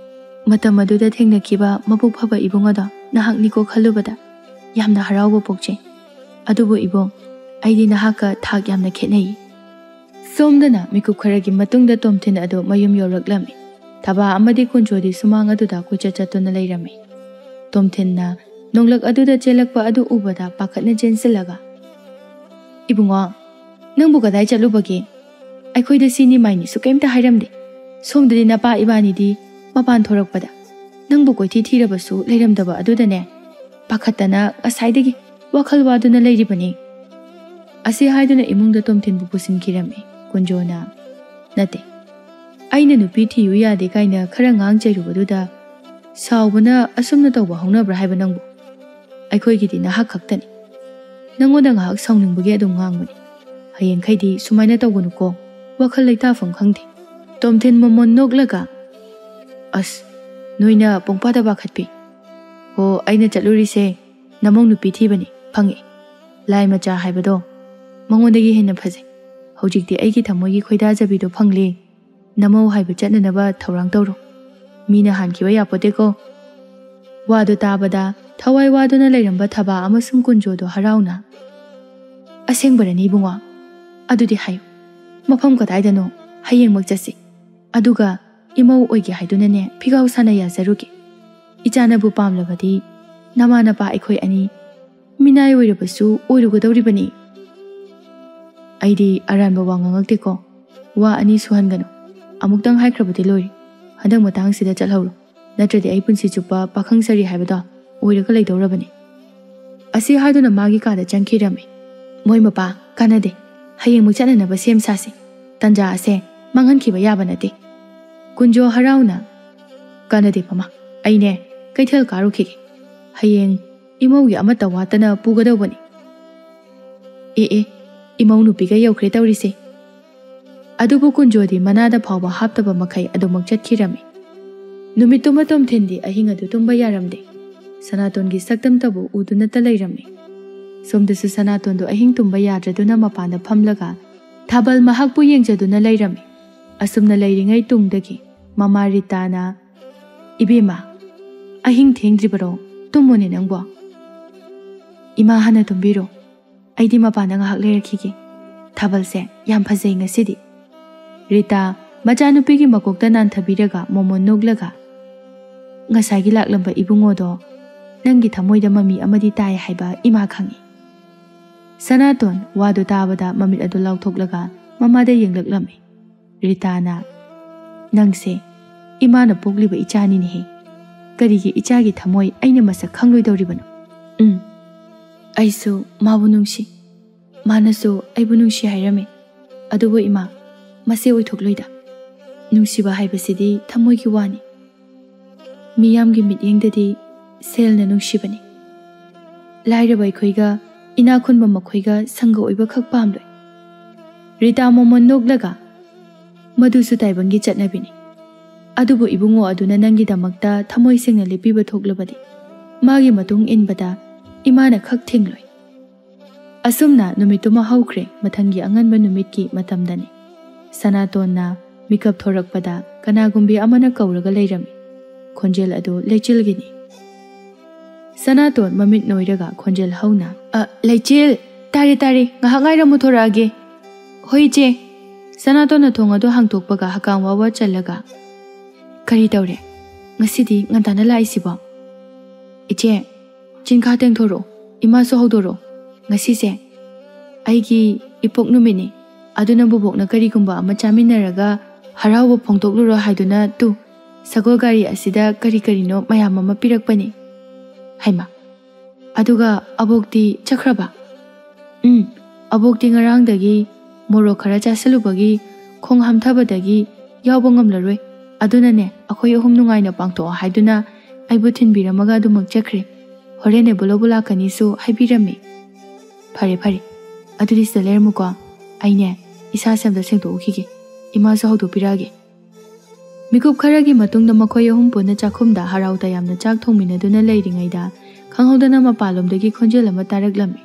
"ꯃꯇꯝ ꯑꯗꯨꯗ ꯊꯦꯡꯅꯈꯤꯕ ꯃꯕꯨꯛ ꯐꯕ ꯏꯕꯨꯡ ꯑꯗꯣ ꯅꯍꯥꯛꯅꯤꯀꯣ ꯈꯜꯂꯨꯕꯗ ꯌꯥꯝꯅ ꯍꯔꯥꯎꯕ ꯄꯣꯛꯆꯩ꯫ ꯑꯗꯨꯕꯨ ꯏꯕꯨꯡ, ꯑꯩꯗꯤ ꯅꯍꯥꯛꯀ ꯊꯥꯛ ꯌꯥꯝꯅ ꯈꯦꯠꯅꯩ"꯫ ꯁꯣꯝꯗꯅ ꯃꯤꯀꯨꯞ ꯈꯔꯒꯤ ꯃꯇꯨꯡꯗ ꯇꯣꯝꯊꯤꯟ ꯑꯗꯨ ꯃꯌꯨꯝ ꯌꯧꯔꯛꯂꯝꯃꯤ꯫ ꯊꯕꯥ ꯑꯃꯗꯤ ꯀꯨꯟꯖꯣꯗꯤ ꯁꯨꯃꯥꯡ ꯑꯗꯨꯗ ꯀꯣꯏꯆꯠ ꯆꯠꯇꯨꯅ ꯂꯩꯔꯝꯃꯤ꯫ ꯇꯣꯝꯊꯤꯟꯅ ꯅꯣꯡꯂꯛ ꯑꯗꯨꯗ ꯆꯦꯜꯂꯛꯄ ꯑꯗꯨ ꯎꯕꯗ ꯄꯥꯈꯠꯅ ꯆꯦꯟꯁꯤꯜꯂꯒ, "ꯏꯕꯨꯡꯉꯣ, ꯅꯪꯕꯨ ꯀꯗꯥꯏ ꯆꯠꯂꯨꯕꯒꯦ? ꯑꯩꯈꯣꯏꯗ ꯁꯤꯅꯤ ꯃꯥꯏꯅꯤꯁꯨ ꯀꯩꯝꯇ ꯍꯥꯏꯔꯝꯗꯦ꯫ ꯁꯣꯝꯗꯗꯤ ꯅꯄꯥ ꯏꯕꯥꯅꯤꯗꯤ ꯃꯄꯥꯟ ꯊꯣꯔꯛꯄꯗ ꯅꯪꯕꯨ ꯀꯣꯏꯊꯤ ꯊꯤꯔꯕꯁꯨ ꯂꯩꯔꯝꯗꯕ ꯑꯗꯨꯗꯅꯦ, ꯄꯥꯈꯠꯇꯅ ꯉꯁꯥꯏꯗꯒꯤ ꯋꯥꯈꯜ ꯋꯥꯗꯨꯅ ꯂꯩꯔꯤꯕꯅꯤ"꯫ ꯑꯁꯤ ꯍꯥꯏꯗꯨꯅ ꯏꯃꯨꯡꯗ ꯇꯣꯝꯊꯤꯟꯕꯨ ꯄꯨꯁꯤꯟꯈꯤꯔꯝꯃꯤ꯫ ꯀꯨꯟꯖꯣꯅ, "ꯅꯠꯇꯦ, ꯑꯩꯅ ꯅꯨꯄꯤ ꯊꯤꯌꯨ ꯌꯥꯗꯦ ꯀꯥꯏꯅ ꯈꯔ ꯉꯥꯡ ꯆꯩꯔꯨꯕꯗꯨꯗ ꯁꯥꯎꯕꯅ ꯑꯁꯨꯝꯅ ꯇꯧꯕ ꯍꯧꯅꯕ꯭ꯔꯥ ꯍꯥꯏꯕ ꯅꯪꯕꯨ? ꯑꯩꯈꯣꯏꯒꯤꯗꯤ ꯅꯍꯥꯛ ꯈꯛꯇꯅꯤ꯫ ꯅꯪꯉꯣꯟꯗ ꯉꯥꯏꯍꯥꯛ ꯁꯥꯎꯅꯤꯡꯕꯒꯤ ꯑꯗꯨꯝ ꯉꯥꯡꯕꯅꯤ꯫ ꯍꯌꯦꯡꯈꯩꯗꯤ ꯁꯨꯃꯥꯏꯅ ꯇꯧꯒꯅꯨꯀꯣ, ꯋꯥꯈꯜ ꯂꯩꯇꯥꯐꯝ ꯈꯪꯗꯦ"꯫ ꯇꯣꯝꯊꯤꯟ ꯃꯃꯣꯟ ꯅꯣꯛꯂꯒ, "ꯑꯁ, ꯅꯣꯏꯅ ꯄꯨꯡꯄꯥꯗ ꯄꯥꯈꯠꯄꯤ꯫ ꯍꯣ, ꯑꯩꯅ ꯆꯠꯂꯨꯔꯤꯁꯦ ꯅꯃꯧ ꯅꯨꯄꯤ ꯊꯤꯕꯅꯤ, ꯐꯪꯉꯦ꯫ ꯂꯥꯏ ꯃꯆꯥ ꯍꯥꯏꯕꯗꯣ ꯃꯉꯣꯟꯗꯒꯤ ꯍꯦꯟꯅ ꯐꯖꯩ꯫ ꯍꯧꯖꯤꯛꯇꯤ ꯑꯩꯒꯤ ꯊꯃꯣꯏꯒꯤ ꯈꯣꯏꯗꯥꯖꯕꯤꯗꯣ ꯐꯪꯂꯦ꯫ ꯅꯃꯧ ꯍꯥꯏꯕ ꯆꯠꯅꯅꯕ ꯊꯧꯔꯥꯡ ꯇꯧꯔꯣ꯫ ꯃꯤꯅ ꯍꯥꯟꯈꯤꯕ ꯌꯥꯄꯣꯠꯇꯦꯀꯣ"꯫ ꯋꯥꯗꯨ ꯇꯥꯕꯗ ꯊꯋꯥꯏ ꯋꯥꯗꯨꯅ ꯂꯩꯔꯝꯕ ꯊꯕꯥ ꯑꯃꯁꯨꯡ ꯀꯨꯟꯖꯣꯗꯣ ꯍꯔꯥꯎꯅ, "ꯑꯁꯦꯡꯕꯔꯅꯤ ꯏꯕꯨꯡꯉꯣ? ꯑꯗꯨꯗꯤ ꯍꯥꯏꯌꯨ, ꯃꯐꯝ ꯀꯗꯥꯏꯗꯅꯣ? ꯍꯌꯦꯡꯃꯛ ꯆꯠꯁꯤ꯫ ꯑꯗꯨꯒ ꯏꯃꯧ ꯑꯣꯏꯒꯦ ꯍꯥꯏꯗꯨꯅꯅꯦ ꯐꯤꯒꯥꯎ ꯁꯥꯟꯅ ꯌꯥꯖꯔꯨꯒꯦ꯫ ꯏꯆꯥꯅꯕꯨ ꯄꯥꯝꯂꯕꯗꯤ ꯅꯃꯥ ꯅꯄꯥ ꯑꯩꯈꯣꯏ ꯑꯅꯤ ꯃꯤꯅꯥꯏ ꯑꯣꯏꯔꯕꯁꯨ ꯑꯣꯏꯔꯨꯒꯗꯧꯔꯤꯕꯅꯤ"꯫ "ꯑꯩꯗꯤ ꯑꯔꯥꯟꯕ ꯋꯥ ꯉꯥꯡꯉꯛꯇꯦꯀꯣ꯫ ꯋꯥ ꯑꯅꯤ ꯁꯨꯍꯟꯒꯅꯨ꯫ ꯑꯃꯨꯛꯇꯪ ꯍꯥꯏꯈ꯭ꯔꯕꯗꯤ ꯂꯣꯏꯔꯦ꯫ ꯍꯟꯗꯛ ꯃꯇꯥꯡꯁꯤꯗ ꯆꯠꯍꯧꯔꯣ꯫ ꯅꯠꯇ꯭ꯔꯗꯤ ꯑꯩ ꯄꯨꯟꯁꯤ ꯆꯨꯞꯄ ꯄꯥꯈꯪ ꯁꯥꯔꯤ ꯍꯥꯏꯕꯗꯣ ꯑꯣꯏꯔꯒ ꯂꯩꯗꯧꯔꯕꯅꯤ"꯫ ꯑꯁꯤ ꯍꯥꯏꯗꯨꯅ ꯃꯥꯒꯤ ꯀꯥꯗ ꯆꯪꯈꯤꯔꯝꯃꯤ꯫ "ꯃꯣꯏ ꯃꯄꯥ, ꯀꯥꯟꯅꯗꯦ꯫ ꯍꯌꯦꯡꯃꯛ ꯆꯠꯅꯅꯕ ꯁꯦꯝ ꯁꯥꯁꯤ꯫ ꯇꯟꯖꯥ ꯑꯁꯦ ꯃꯥꯡꯍꯟꯈꯤꯕ ꯌꯥꯕ ꯅꯠꯇꯦ"꯫ ꯀꯨꯟꯖꯣ ꯍꯔꯥꯎꯅ, "ꯀꯥꯟꯅꯗꯦ ꯃꯃꯥ, ꯑꯩꯅꯦ ꯀꯩꯊꯦꯜ ꯀꯥꯔꯨꯈꯤꯒꯦ꯫ ꯍꯌꯦꯡ ꯏꯃꯧꯒꯤ ꯑꯃꯠꯇ ꯋꯥꯠꯇꯅ ꯄꯨꯒꯗꯧꯕꯅꯤ꯫" "ꯑꯦ ꯑꯦ, ꯏꯃꯧ ꯅꯨꯄꯤꯒ ꯌꯧꯈ꯭ꯔꯦ ꯇꯧꯔꯤꯁꯦ꯫" ꯑꯗꯨꯕꯨ ꯀꯨꯟꯖꯣꯗꯤ ꯃꯅꯥꯗ ꯐꯥꯎꯕ ꯍꯥꯞꯇꯕ ꯃꯈꯩ ꯑꯗꯨꯃꯛ ꯆꯠꯈꯤꯔꯝꯃꯤ꯫ ꯅꯨꯃꯤꯠꯇꯨꯃ ꯇꯣꯝꯊꯤꯟꯗꯤ ꯑꯍꯤꯡ ꯑꯗꯨ ꯇꯨꯝꯕ ꯌꯥꯔꯝꯗꯦ꯫ ꯁꯅꯥꯇꯣꯟꯒꯤ ꯁꯛꯇꯝꯇꯕꯨ ꯎꯗꯨꯅꯇ ꯂꯩꯔꯝꯃꯤ꯫ ꯁꯣꯝꯗꯁꯨ ꯁꯅꯥꯇꯣꯟꯗꯨ ꯑꯍꯤꯡ ꯇꯨꯝꯕ ꯌꯥꯗ꯭ꯔꯗꯨꯅ ꯃꯄꯥꯟꯗ ꯐꯝꯂꯒ ꯊꯥꯕꯜ ꯃꯍꯥꯛꯄꯨ ꯌꯦꯡꯖꯗꯨꯅ ꯂꯩꯔꯝꯃꯤ꯫ ꯑꯁꯨꯝꯅ ꯂꯩꯔꯤꯉꯩ ꯇꯨꯡꯗꯒꯤ ꯃꯃꯥ ꯔꯤꯇꯥꯅ, "ꯏꯕꯦꯝꯃ, ꯑꯍꯤꯡ ꯊꯦꯡꯗ꯭ꯔꯤꯕꯔꯣ? ꯇꯨꯝꯃꯣꯅꯦ ꯅꯪꯕꯣ꯫" "ꯏꯃꯥ ꯍꯥꯟꯅ ꯇꯨꯝꯕꯤꯔꯣ, ꯑꯩꯗꯤ ꯃꯄꯥꯟꯗ ꯉꯥꯏꯍꯥꯛ ꯂꯩꯔꯛꯈꯤꯒꯦ꯫ ꯊꯥꯕꯜꯁꯦ ꯌꯥꯝ ꯐꯖꯩ ꯉꯁꯤꯗꯤ꯫" ꯔꯤꯇꯥ ꯃꯆꯥꯅꯨꯄꯤꯒꯤ ꯃꯀꯣꯛꯇ ꯅꯥꯟꯊꯕꯤꯔꯒ ꯃꯣꯃꯣꯟ ꯅꯣꯛꯂꯒ, "ꯉꯁꯥꯏꯒꯤ ꯂꯥꯛꯂꯝꯕ ꯏꯕꯨꯡꯉꯣꯗꯣ ꯅꯪꯒꯤ ꯊꯃꯣꯏꯗ ꯃꯃꯤ ꯑꯃꯗꯤ ꯇꯥꯏ ꯍꯥꯏꯕ ꯏꯃꯥ ꯈꯪꯏ꯫" ꯁꯅꯥꯇꯣꯟ ꯋꯥꯗꯨ ꯇꯥꯕꯗ ꯃꯃꯤꯠ ꯑꯗꯨ ꯂꯥꯎꯊꯣꯛꯂꯒ ꯃꯃꯥꯗ ꯌꯦꯡꯂꯛꯂꯝꯃꯤ꯫ ꯔꯤꯇꯥꯅ, "ꯅꯪꯁꯦ ꯏꯃꯥꯅ ꯄꯣꯛꯂꯤꯕ ꯏꯆꯥꯅꯤꯅꯦꯍꯦ꯫ ꯀꯔꯤꯒꯤ ꯏꯆꯥꯒꯤ ꯊꯃꯣꯏ ꯑꯩꯅ ꯃꯁꯛ ꯈꯪꯂꯣꯏꯗꯧꯔꯤꯕꯅꯣ? ꯎꯝ, ꯑꯩꯁꯨ ꯃꯥꯕꯨ ꯅꯨꯡꯁꯤ꯫ ꯃꯥꯅꯁꯨ ꯑꯩꯕꯨ ꯅꯨꯡꯁꯤ ꯍꯥꯏꯔꯝꯃꯤ꯫ ꯑꯗꯨꯕꯨ ꯏꯃꯥ, ꯃꯁꯤ ꯑꯣꯏꯊꯣꯛꯂꯣꯏꯗ꯫ ꯅꯨꯡꯁꯤꯕ ꯍꯥꯏꯕꯁꯤꯗꯤ ꯊꯃꯣꯏꯒꯤ ꯋꯥꯅꯤ꯫ ꯃꯤꯌꯥꯝꯒꯤ ꯃꯤꯠꯌꯦꯡꯗꯗꯤ ꯁꯦꯜꯅ ꯅꯨꯡꯁꯤꯕꯅꯤ꯫ ꯂꯥꯏꯔꯕ ꯑꯩꯈꯣꯏꯒ ꯏꯅꯥꯛ ꯈꯨꯟꯕ ꯃꯈꯣꯏꯒ ꯁꯪꯒ ꯑꯣꯏꯕꯈꯛ ꯄꯥꯝꯂꯣꯏ꯫" ꯔꯤꯇꯥ ꯃꯣꯃꯣꯟ ꯅꯣꯛꯂꯒ, "ꯃꯗꯨꯁꯨ ꯇꯥꯏꯕꯪꯒꯤ ꯆꯠꯅꯕꯤꯅꯤ꯫ ꯑꯗꯨꯕꯨ ꯏꯕꯨꯡꯉꯣ ꯑꯗꯨꯅ ꯅꯪꯒꯤꯗꯃꯛꯇ ꯊꯃꯣꯏ ꯁꯦꯡꯅ ꯂꯦꯞꯄꯤꯕ ꯊꯣꯛꯂꯕꯗꯤ ꯃꯥꯒꯤ ꯃꯇꯨꯡ ꯏꯟꯕꯗ ꯏꯃꯥꯅ ꯈꯛ ꯊꯤꯡꯂꯣꯏ꯫" ꯑꯁꯨꯝꯅ ꯅꯨꯃꯤꯠꯇꯨꯃ ꯍꯧꯈ꯭ꯔꯦ꯫ ꯃꯊꯪꯒꯤ ꯑꯉꯟꯕ ꯅꯨꯃꯤꯠꯀꯤ ꯃꯇꯝꯗꯅꯤ꯫ ꯁꯅꯥꯇꯣꯟꯅ ꯃꯤꯀꯞ ꯊꯣꯔꯛꯄꯗ ꯀꯅꯥꯒꯨꯝꯕꯤ ꯑꯃꯅ ꯀꯧꯔꯒ ꯂꯩꯔꯝꯃꯤ꯫ ꯈꯣꯟꯖꯦꯜ ꯑꯗꯨ ꯂꯩꯆꯤꯜꯒꯤꯅꯤ꯫ ꯁꯅꯥꯇꯣꯟ ꯃꯃꯤꯠ ꯅꯣꯏꯔꯒ ꯈꯣꯟꯖꯦꯜ ꯍꯧꯅ, "ꯑ, ꯂꯩꯆꯤꯜ! ꯇꯥꯔꯦ, ꯇꯥꯔꯦ, ꯉꯥꯏꯍꯥꯛ ꯉꯥꯏꯔꯝꯃꯨ, ꯊꯣꯔꯛꯑꯒꯦ꯫" "ꯍꯣꯏ, ꯏꯆꯦ꯫" ꯁꯅꯥꯇꯣꯟꯅ ꯊꯣꯡ ꯑꯗꯨ ꯍꯥꯡꯇꯣꯛꯄꯒ ꯍꯀꯥꯝ ꯋꯥ ꯋꯥ ꯆꯜꯂꯒ, "ꯀꯔꯤ ꯇꯧꯔꯦ? ꯉꯁꯤꯗꯤ ꯉꯟꯇꯥꯅ ꯂꯥꯛꯏꯁꯤꯕꯣ?" "ꯏꯆꯦ, ꯆꯤꯡꯈꯥ ꯇꯦꯡꯊꯣꯔꯛꯑꯣ, ꯏꯃꯥꯁꯨ ꯍꯧꯗꯣꯔꯛꯑꯣ꯫ ꯉꯁꯤꯁꯦ ꯑꯩꯒꯤ ꯏꯄꯣꯛ ꯅꯨꯃꯤꯠꯅꯤ, ꯑꯗꯨꯅ ꯕꯨꯕꯣꯛꯅ ꯀꯔꯤꯒꯨꯝꯕ ꯑꯃ ꯆꯥꯃꯤꯟꯅꯔꯒ ꯍꯔꯥꯎꯕ ꯐꯣꯡꯗꯣꯛꯂꯨꯔꯣ ꯍꯥꯏꯗꯨꯅ ꯇꯨ, ꯁꯒꯣꯜ ꯒꯥꯔꯤ ꯑꯁꯤꯗ ꯀꯔꯤ ꯀꯔꯤꯅꯣ ꯃꯌꯥꯝ ꯑꯃ ꯄꯤꯔꯛꯄꯅꯤ꯫" "ꯍꯩꯃꯥ, ꯑꯗꯨꯒ ꯑꯕꯣꯛꯇꯤ ꯆꯠꯈ꯭ꯔꯕ?" "ꯎꯝ, ꯑꯕꯣꯛꯇꯤ ꯉꯔꯥꯡꯗꯒꯤ ꯃꯣꯔꯣꯛ ꯈꯔ ꯆꯥꯁꯤꯜꯂꯨꯕꯒꯤ ꯈꯣꯡ ꯍꯥꯝꯊꯕꯗꯒꯤ ꯌꯥꯎꯕ ꯉꯝꯂꯔꯣꯏ꯫ ꯑꯗꯨꯅꯅꯦ, ꯑꯩꯈꯣꯏ ꯑꯍꯨꯝ ꯅꯨꯡꯉꯥꯏꯅ ꯄꯥꯡꯊꯣꯛꯑꯣ ꯍꯥꯏꯗꯨꯅ ꯑꯩꯕꯨ ꯊꯤꯟꯕꯤꯔꯝꯃꯒ ꯑꯗꯨꯃꯛ ꯆꯠꯈ꯭ꯔꯦ꯫ ꯍꯣꯔꯦꯟ ꯑꯦꯕꯣ ꯂꯧꯕ ꯂꯥꯛꯀꯅꯤꯁꯨ ꯍꯥꯏꯕꯤꯔꯝꯃꯤ꯫ ꯐꯔꯦ, ꯐꯔꯦ꯫ ꯑꯗꯨꯗꯤ ꯁꯤꯗ ꯂꯩꯔꯝꯃꯨꯀꯣ꯫ ꯑꯩꯅꯦ, ꯏꯁꯥꯁꯦ ꯑꯝꯇ ꯁꯦꯡꯗꯣꯛꯎꯈꯤꯒꯦ꯫ ꯏꯃꯥꯁꯨ ꯍꯧꯗꯣꯛꯄꯤꯔꯛꯑꯒꯦ꯫ ꯃꯤꯀꯨꯞ ꯈꯔꯒꯤ ꯃꯇꯨꯡꯗ ꯃꯈꯣꯏ ꯑꯍꯨꯝ ꯄꯨꯟꯅ ꯆꯥꯛꯈꯨꯝꯗ ꯍꯔꯥꯎ ꯇꯌꯥꯝꯅ ꯆꯥꯛ ꯊꯣꯡꯃꯤꯟꯅꯗꯨꯅ ꯂꯩꯔꯤꯉꯩꯗ, ꯈꯪꯍꯧꯗꯅ ꯃꯄꯥꯟꯂꯣꯝꯗꯒꯤ ꯈꯣꯟꯖꯦꯜ ꯑꯃ ꯇꯥꯔꯛꯂꯝꯃꯤ꯫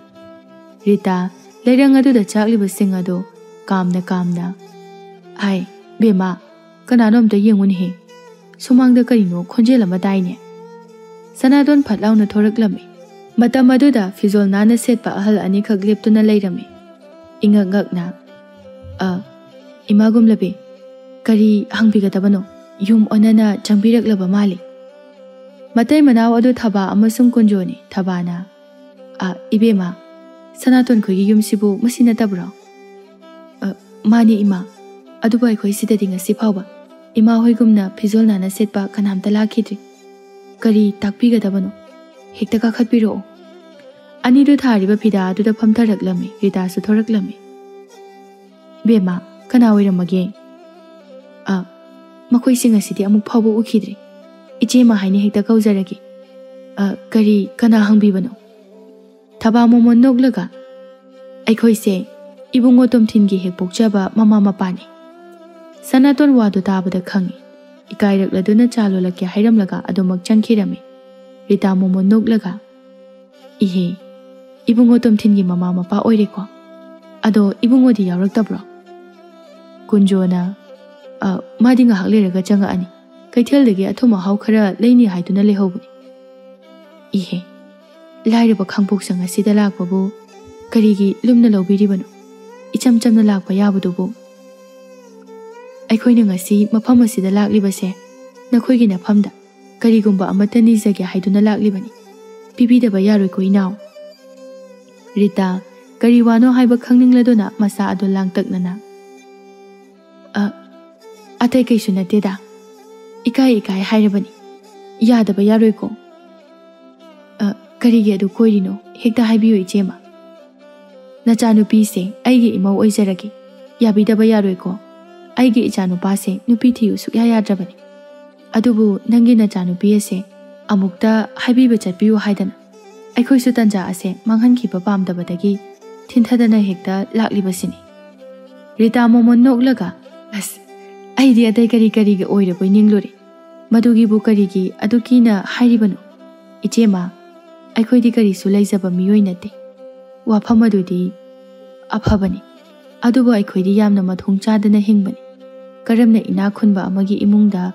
ꯔꯤꯇꯥ, ꯂꯩꯔꯪ ꯑꯗꯨꯗ ꯆꯥꯛꯂꯤꯕꯁꯤꯡ ꯑꯗꯨ ꯀꯥꯝꯅ ꯀꯥꯝꯅ, "ꯍꯥꯏ, ꯕꯦꯝꯃ, ꯀꯅꯥꯅꯣ ꯑꯝꯇ ꯌꯦꯡꯉꯨꯅꯦꯍꯦ꯫ ꯁꯨꯃꯥꯡꯗ ꯀꯔꯤꯅꯣ ꯈꯣꯟꯖꯦꯜ ꯑꯃ ꯇꯥꯏꯅꯦ?" ꯁꯅꯥꯇꯣꯟ ꯐꯠ ꯂꯥꯎꯅ ꯊꯣꯔꯛꯂꯝꯃꯤ꯫ ꯃꯇꯝ ꯑꯗꯨꯗ ꯐꯤꯖꯣꯜ ꯅꯥꯟꯅ ꯁꯦꯠꯄ ꯑꯍꯜ ꯑꯅꯤꯈꯛ ꯂꯦꯞꯇꯨꯅ ꯂꯩꯔꯝꯃꯤ꯫ ꯏꯉꯛ ꯉꯛꯅ, "ꯑ, ꯏꯃꯥ ꯒꯨꯝꯂꯕꯤ, ꯀꯔꯤ ꯍꯪꯕꯤꯒꯗꯕꯅꯣ? ꯌꯨꯝ ꯑꯣꯟꯅꯅ ꯆꯪꯕꯤꯔꯛꯂꯕ ꯃꯥꯜꯂꯤ꯫" ꯃꯇꯩ ꯃꯅꯥꯎ ꯑꯗꯨ ꯊꯕꯥ ꯑꯃꯁꯨꯡ ꯀꯨꯟꯖꯣꯅꯤ꯫ ꯊꯕꯥꯅ, "ꯑ, ꯏꯕꯦꯝꯃ, ꯁꯅꯥꯇꯣꯟ ꯈꯣꯏꯒꯤ ꯌꯨꯝꯁꯤꯕꯨ ꯃꯁꯤ ꯅꯠꯇꯕ꯭ꯔꯣ?" "ꯑ, ꯃꯥꯅꯤ ꯏꯃꯥ, ꯑꯗꯨꯕꯨ ꯑꯩꯈꯣꯏ ꯁꯤꯗꯗꯤ ꯉꯁꯤ ꯐꯥꯎꯕ ꯏꯃꯥ ꯍꯣꯏꯒꯨꯝꯅ ꯐꯤꯖꯣꯜ ꯅꯥꯟꯅ ꯁꯦꯠꯄ ꯀꯅꯥꯝꯇ ꯂꯥꯛꯈꯤꯗ꯭ꯔꯤ꯫ ꯀꯔꯤ ꯇꯥꯛꯄꯤꯒꯗꯕꯅꯣ? ꯍꯦꯛꯇ ꯀꯥꯈꯠꯄꯤꯔꯛꯑꯣ꯫" ꯑꯅꯤꯗꯨ ꯊꯥꯔꯤꯕ ꯐꯤꯗꯥ ꯑꯗꯨꯗ ꯐꯝꯊꯔꯛꯂꯝꯃꯤ꯫ ꯔꯤꯇꯥꯁꯨ ꯊꯣꯔꯛꯂꯝꯃꯤ꯫ "ꯏꯕꯦꯝꯃ, ꯀꯅꯥ ꯑꯣꯏꯔꯝꯃꯒꯦ?" "ꯑ, ꯃꯈꯣꯏꯁꯤꯡ ꯑꯁꯤꯗꯤ ꯑꯃꯨꯛ ꯐꯥꯎꯕ ꯎꯈꯤꯗ꯭ꯔꯤ꯫ ꯏꯆꯦꯃ ꯍꯥꯏꯅ ꯍꯦꯛꯇ ꯀꯧꯖꯔꯒꯦ꯫ ꯑ, ꯀꯔꯤ, ꯀꯅꯥ ꯍꯪꯕꯤꯕꯅꯣ?" ꯊꯕꯥ ꯃꯣꯃꯣꯟ ꯅꯣꯛꯂꯒ, "ꯑꯩꯈꯣꯏꯁꯦ ꯏꯕꯨꯡꯉꯣ ꯇꯣꯝꯊꯤꯟꯒꯤ ꯍꯦꯛ ꯄꯣꯛꯆꯕ ꯃꯃꯥ ꯃꯄꯥꯅꯤ꯫" ꯁꯅꯥꯇꯣꯟ ꯋꯥꯗꯨ ꯇꯥꯕꯗ ꯈꯪꯏ꯫ ꯏꯀꯥꯏꯔꯛꯂꯗꯨꯅ ꯆꯥ ꯂꯣꯜꯂꯛꯀꯦ ꯍꯥꯏꯔꯝꯂꯒ ꯑꯗꯨꯃꯛ ꯆꯪꯈꯤꯔꯝꯃꯤ꯫ ꯔꯤꯇꯥ ꯃꯣꯃꯣꯟ ꯅꯣꯛꯂꯒ, "ꯏꯍꯦ, ꯏꯕꯨꯡꯉꯣ ꯇꯣꯝꯊꯤꯟꯒꯤ ꯃꯃꯥ ꯃꯄꯥ ꯑꯣꯏꯔꯦꯀꯣ꯫ ꯑꯗꯣ ꯏꯕꯨꯡꯉꯣꯗꯤ ꯌꯥꯎꯔꯛꯇꯕ꯭ꯔꯣ?" ꯀꯨꯟꯖꯣꯅ, "ꯑ, ꯃꯥꯗꯤ ꯉꯥꯏꯍꯥꯛ ꯂꯩꯔꯒ ꯆꯪꯉꯛꯑꯅꯤ꯫ ꯀꯩꯊꯦꯜꯗꯒꯤ ꯑꯊꯨꯝ ꯑꯍꯥꯎ ꯈꯔ ꯂꯩꯅꯤ ꯍꯥꯏꯗꯨꯅ ꯂꯩꯍꯧꯕꯅꯤ꯫" "ꯏꯍꯦ, ꯂꯥꯏꯔꯕ ꯈꯥꯡꯄꯣꯛꯁꯪ ꯑꯁꯤꯗ ꯂꯥꯛꯄꯕꯨ ꯀꯔꯤꯒꯤ ꯂꯨꯝꯅ ꯂꯧꯕꯤꯔꯤꯕꯅꯣ? ꯏꯆꯝ ꯆꯝꯅ ꯂꯥꯛꯄ ꯌꯥꯕꯗꯨꯕꯨ꯫" "ꯑꯩꯈꯣꯏꯅ ꯉꯁꯤ ꯃꯐꯝ ꯑꯁꯤꯗ ꯂꯥꯛꯂꯤꯕꯁꯦ ꯅꯈꯣꯏꯒꯤ ꯅꯐꯝꯗ ꯀꯔꯤꯒꯨꯝꯕ ꯑꯃꯠꯇ ꯅꯤꯖꯒꯦ ꯍꯥꯏꯗꯨꯅ ꯂꯥꯛꯂꯤꯕꯅꯤ꯫ ꯄꯤꯕꯤꯗꯕ ꯌꯥꯔꯣꯏꯀꯣ, ꯏꯅꯥꯎ?" ꯔꯤꯇꯥ ꯀꯔꯤ ꯋꯥꯅꯣ ꯍꯥꯏꯕ ꯈꯪꯅꯤꯡꯂꯗꯨꯅ ꯃꯁꯥ ꯑꯗꯨ ꯂꯥꯡꯇꯛꯅꯅ, "ꯑ, ꯑꯇꯩ ꯀꯩꯁꯨ ꯅꯠꯇꯦꯗ꯫ ꯏꯀꯥꯏ ꯏꯀꯥꯏ ꯍꯥꯏꯔꯕꯅꯤ꯫ ꯌꯥꯗꯕ ꯌꯥꯔꯣꯏꯀꯣ꯫ ꯑ, ꯀꯔꯤꯒꯤ ꯑꯗꯨ ꯀꯣꯏꯔꯤꯅꯣ? ꯍꯦꯛꯇ ꯍꯥꯏꯕꯤꯌꯨ, ꯏꯆꯦꯃ꯫ ꯅꯆꯥꯅꯨꯄꯤꯁꯦ ꯑꯩꯒꯤ ꯏꯃꯧ ꯑꯣꯏꯖꯔꯒꯦ꯫ ꯌꯥꯕꯤꯗꯕ ꯌꯥꯔꯣꯏꯀꯣ꯫ ꯑꯩꯒꯤ ꯏꯆꯥꯅꯨꯄꯥꯁꯦ ꯅꯨꯄꯤ ꯊꯤꯌꯨ ꯁꯨꯛꯌꯥ ꯌꯥꯗ꯭ꯔꯕꯅꯤ꯫ ꯑꯗꯨꯕꯨ ꯅꯪꯒꯤ ꯅꯆꯥꯅꯨꯄꯤ ꯑꯁꯦ ꯑꯃꯨꯛꯇ ꯍꯥꯏꯕꯤꯕ ꯆꯠꯄꯤꯌꯨ ꯍꯥꯏꯗꯅ ꯑꯩꯈꯣꯏꯁꯨ ꯇꯟꯖꯥ ꯑꯁꯦ ꯃꯥꯡꯍꯟꯈꯤꯕ ꯄꯥꯝꯗꯕꯗꯒꯤ ꯊꯤꯟꯊꯗꯅ ꯍꯦꯛꯇ ꯂꯥꯛꯂꯤꯕꯁꯤꯅꯤ꯫" ꯔꯤꯇꯥ ꯃꯣꯃꯣꯟ ꯅꯣꯛꯂꯒ, "ꯑꯁ, ꯑꯩꯗꯤ ꯑꯇꯩ ꯀꯔꯤ ꯀꯔꯤꯒꯤ ꯑꯣꯏꯔꯕꯣꯏ ꯅꯤꯡꯂꯨꯔꯦ꯫ ꯃꯗꯨꯒꯤꯕꯨ ꯀꯔꯤꯒꯤ ꯑꯗꯨ ꯀꯤꯅ ꯍꯥꯏꯔꯤꯕꯅꯣ? ꯏꯆꯦꯃ, ꯑꯩꯈꯣꯏꯗꯤ ꯀꯔꯤꯁꯨ ꯂꯩꯖꯕ ꯃꯤꯑꯣꯏ ꯅꯠꯇꯦ꯫ ꯋꯥꯐꯝ ꯑꯗꯨꯗꯤ ꯑꯐꯕꯅꯤ꯫ ꯑꯗꯨꯕꯨ ꯑꯩꯈꯣꯏꯗꯤ ꯌꯥꯝꯅ ꯃꯊꯣꯡ ꯆꯥꯗꯅ ꯍꯤꯡꯕꯅꯤ꯫ ꯀꯔꯝꯅ ꯏꯅꯥꯛ ꯈꯨꯟꯕ ꯑꯃꯒꯤ ꯏꯃꯨꯡꯗ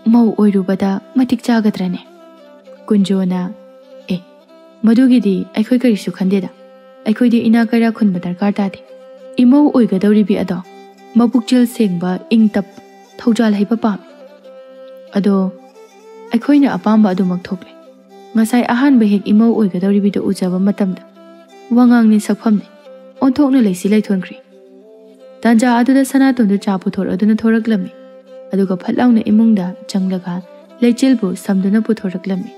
ꯃꯧ ꯑꯣꯏꯔꯨꯕꯗ ꯃꯇꯤꯛ ꯆꯥꯒꯗ꯭ꯔꯅꯦ?" ꯀꯨꯟꯖꯣꯅ, "ꯑꯦ, ꯃꯗꯨꯒꯤꯗꯤ ꯑꯩꯈꯣꯏ ꯀꯔꯤꯁꯨ ꯈꯟꯗꯦꯗ꯫ ꯑꯩꯈꯣꯏꯗꯤ ꯏꯅꯥꯛ ꯀꯩꯔꯥꯛ ꯈꯨꯟꯕ ꯗꯔꯀꯥꯔ ꯇꯥꯗꯦ꯫ ꯏꯃꯧ ꯑꯣꯏꯒꯗꯧꯔꯤꯕꯤ ꯑꯗꯣ ꯃꯄꯨꯛꯆꯦꯜ ꯁꯦꯡꯕ, ꯏꯪ ꯇꯞ, ꯊꯧꯖꯥꯜ ꯍꯩꯕ ꯄꯥꯝꯃꯤ꯫ ꯑꯗꯣ ꯑꯩꯈꯣꯏꯅ ꯑꯄꯥꯝꯕ ꯑꯗꯨꯃꯛ ꯊꯣꯛꯂꯦ꯫ ꯉꯁꯥꯏ ꯑꯍꯥꯟꯕ ꯍꯦꯛ ꯏꯃꯧ ꯑꯣꯏꯒꯗꯧꯔꯤꯕꯤꯗꯨ ꯎꯖꯕ ꯃꯇꯝꯗ ꯋꯥꯉꯥꯡꯅꯤ ꯁꯛꯐꯝꯅꯤ ꯑꯣꯟꯊꯣꯛꯅ ꯂꯩꯁꯤ ꯂꯩꯊꯣꯟꯈ꯭ꯔꯦ꯫ ꯇꯥꯟꯖꯥ ꯑꯗꯨꯗ ꯁꯅꯥꯇꯣꯟꯗꯨ ꯆꯥ ꯄꯨꯊꯣꯔꯛꯗꯨꯅ ꯊꯣꯔꯛꯂꯝꯃꯤ꯫ ꯑꯗꯨꯒ ꯐꯠ ꯂꯥꯎꯅ ꯏꯃꯨꯡꯗ ꯆꯪꯂꯒ ꯂꯩꯆꯤꯜꯕꯨ ꯁꯝꯗꯨꯅ ꯄꯨꯊꯣꯔꯛꯂꯝꯃꯤ꯫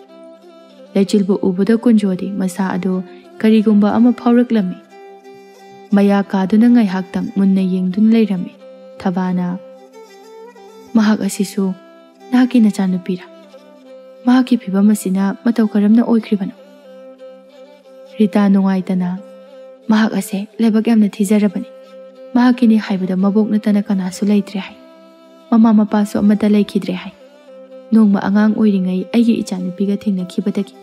ꯂꯩꯆꯤꯜꯕꯨ ꯎꯕꯗ ꯀꯨꯟꯖꯣꯗꯤ ꯃꯁꯥ ꯑꯗꯨ ꯀꯔꯤꯒꯨꯝꯕ ꯑꯃ ꯐꯥꯎꯔꯛꯂꯝꯃꯤ꯫ ꯃꯌꯥ ꯀꯥꯗꯨꯅ ꯉꯥꯏꯍꯥꯛꯇꯪ ꯃꯨꯟꯅ ꯌꯦꯡꯗꯨꯅ ꯂꯩꯔꯝꯃꯤ꯫ ꯊꯕꯥꯅ, "ꯃꯍꯥꯛ ꯑꯁꯤꯁꯨ ꯅꯍꯥꯛꯀꯤ ꯅꯆꯥꯅꯨꯄꯤꯔꯥ? ꯃꯍꯥꯛꯀꯤ ꯐꯤꯕꯝ ꯑꯁꯤꯅ ꯃꯇꯧ ꯀꯔꯝꯅ ꯑꯣꯏꯈ꯭ꯔꯤꯕꯅꯣ?" ꯔꯤꯇꯥ ꯅꯨꯡꯉꯥꯏꯇꯅ, "ꯃꯍꯥꯛ ꯑꯁꯦ ꯂꯥꯏꯕꯛ ꯌꯥꯝꯅ ꯊꯤꯖꯔꯕꯅꯤ꯫ ꯃꯍꯥꯛꯀꯤꯅꯤ ꯍꯥꯏꯕꯗ ꯃꯕꯣꯛ ꯅꯠꯇꯅ ꯀꯅꯥꯁꯨ ꯂꯩꯇ꯭ꯔꯦ ꯍꯥꯏ꯫ ꯃꯃꯥ ꯃꯄꯥꯁꯨ ꯑꯃꯠꯇ ꯂꯩꯈꯤꯗ꯭ꯔꯦ ꯍꯥꯏ꯫ ꯅꯣꯡꯃ ꯑꯉꯥꯡ ꯑꯣꯏꯔꯤꯉꯩ ꯑꯩꯒꯤ ꯏꯆꯥꯅꯨꯄꯤꯒ ꯊꯦꯡꯅꯈꯤꯕꯗꯒꯤ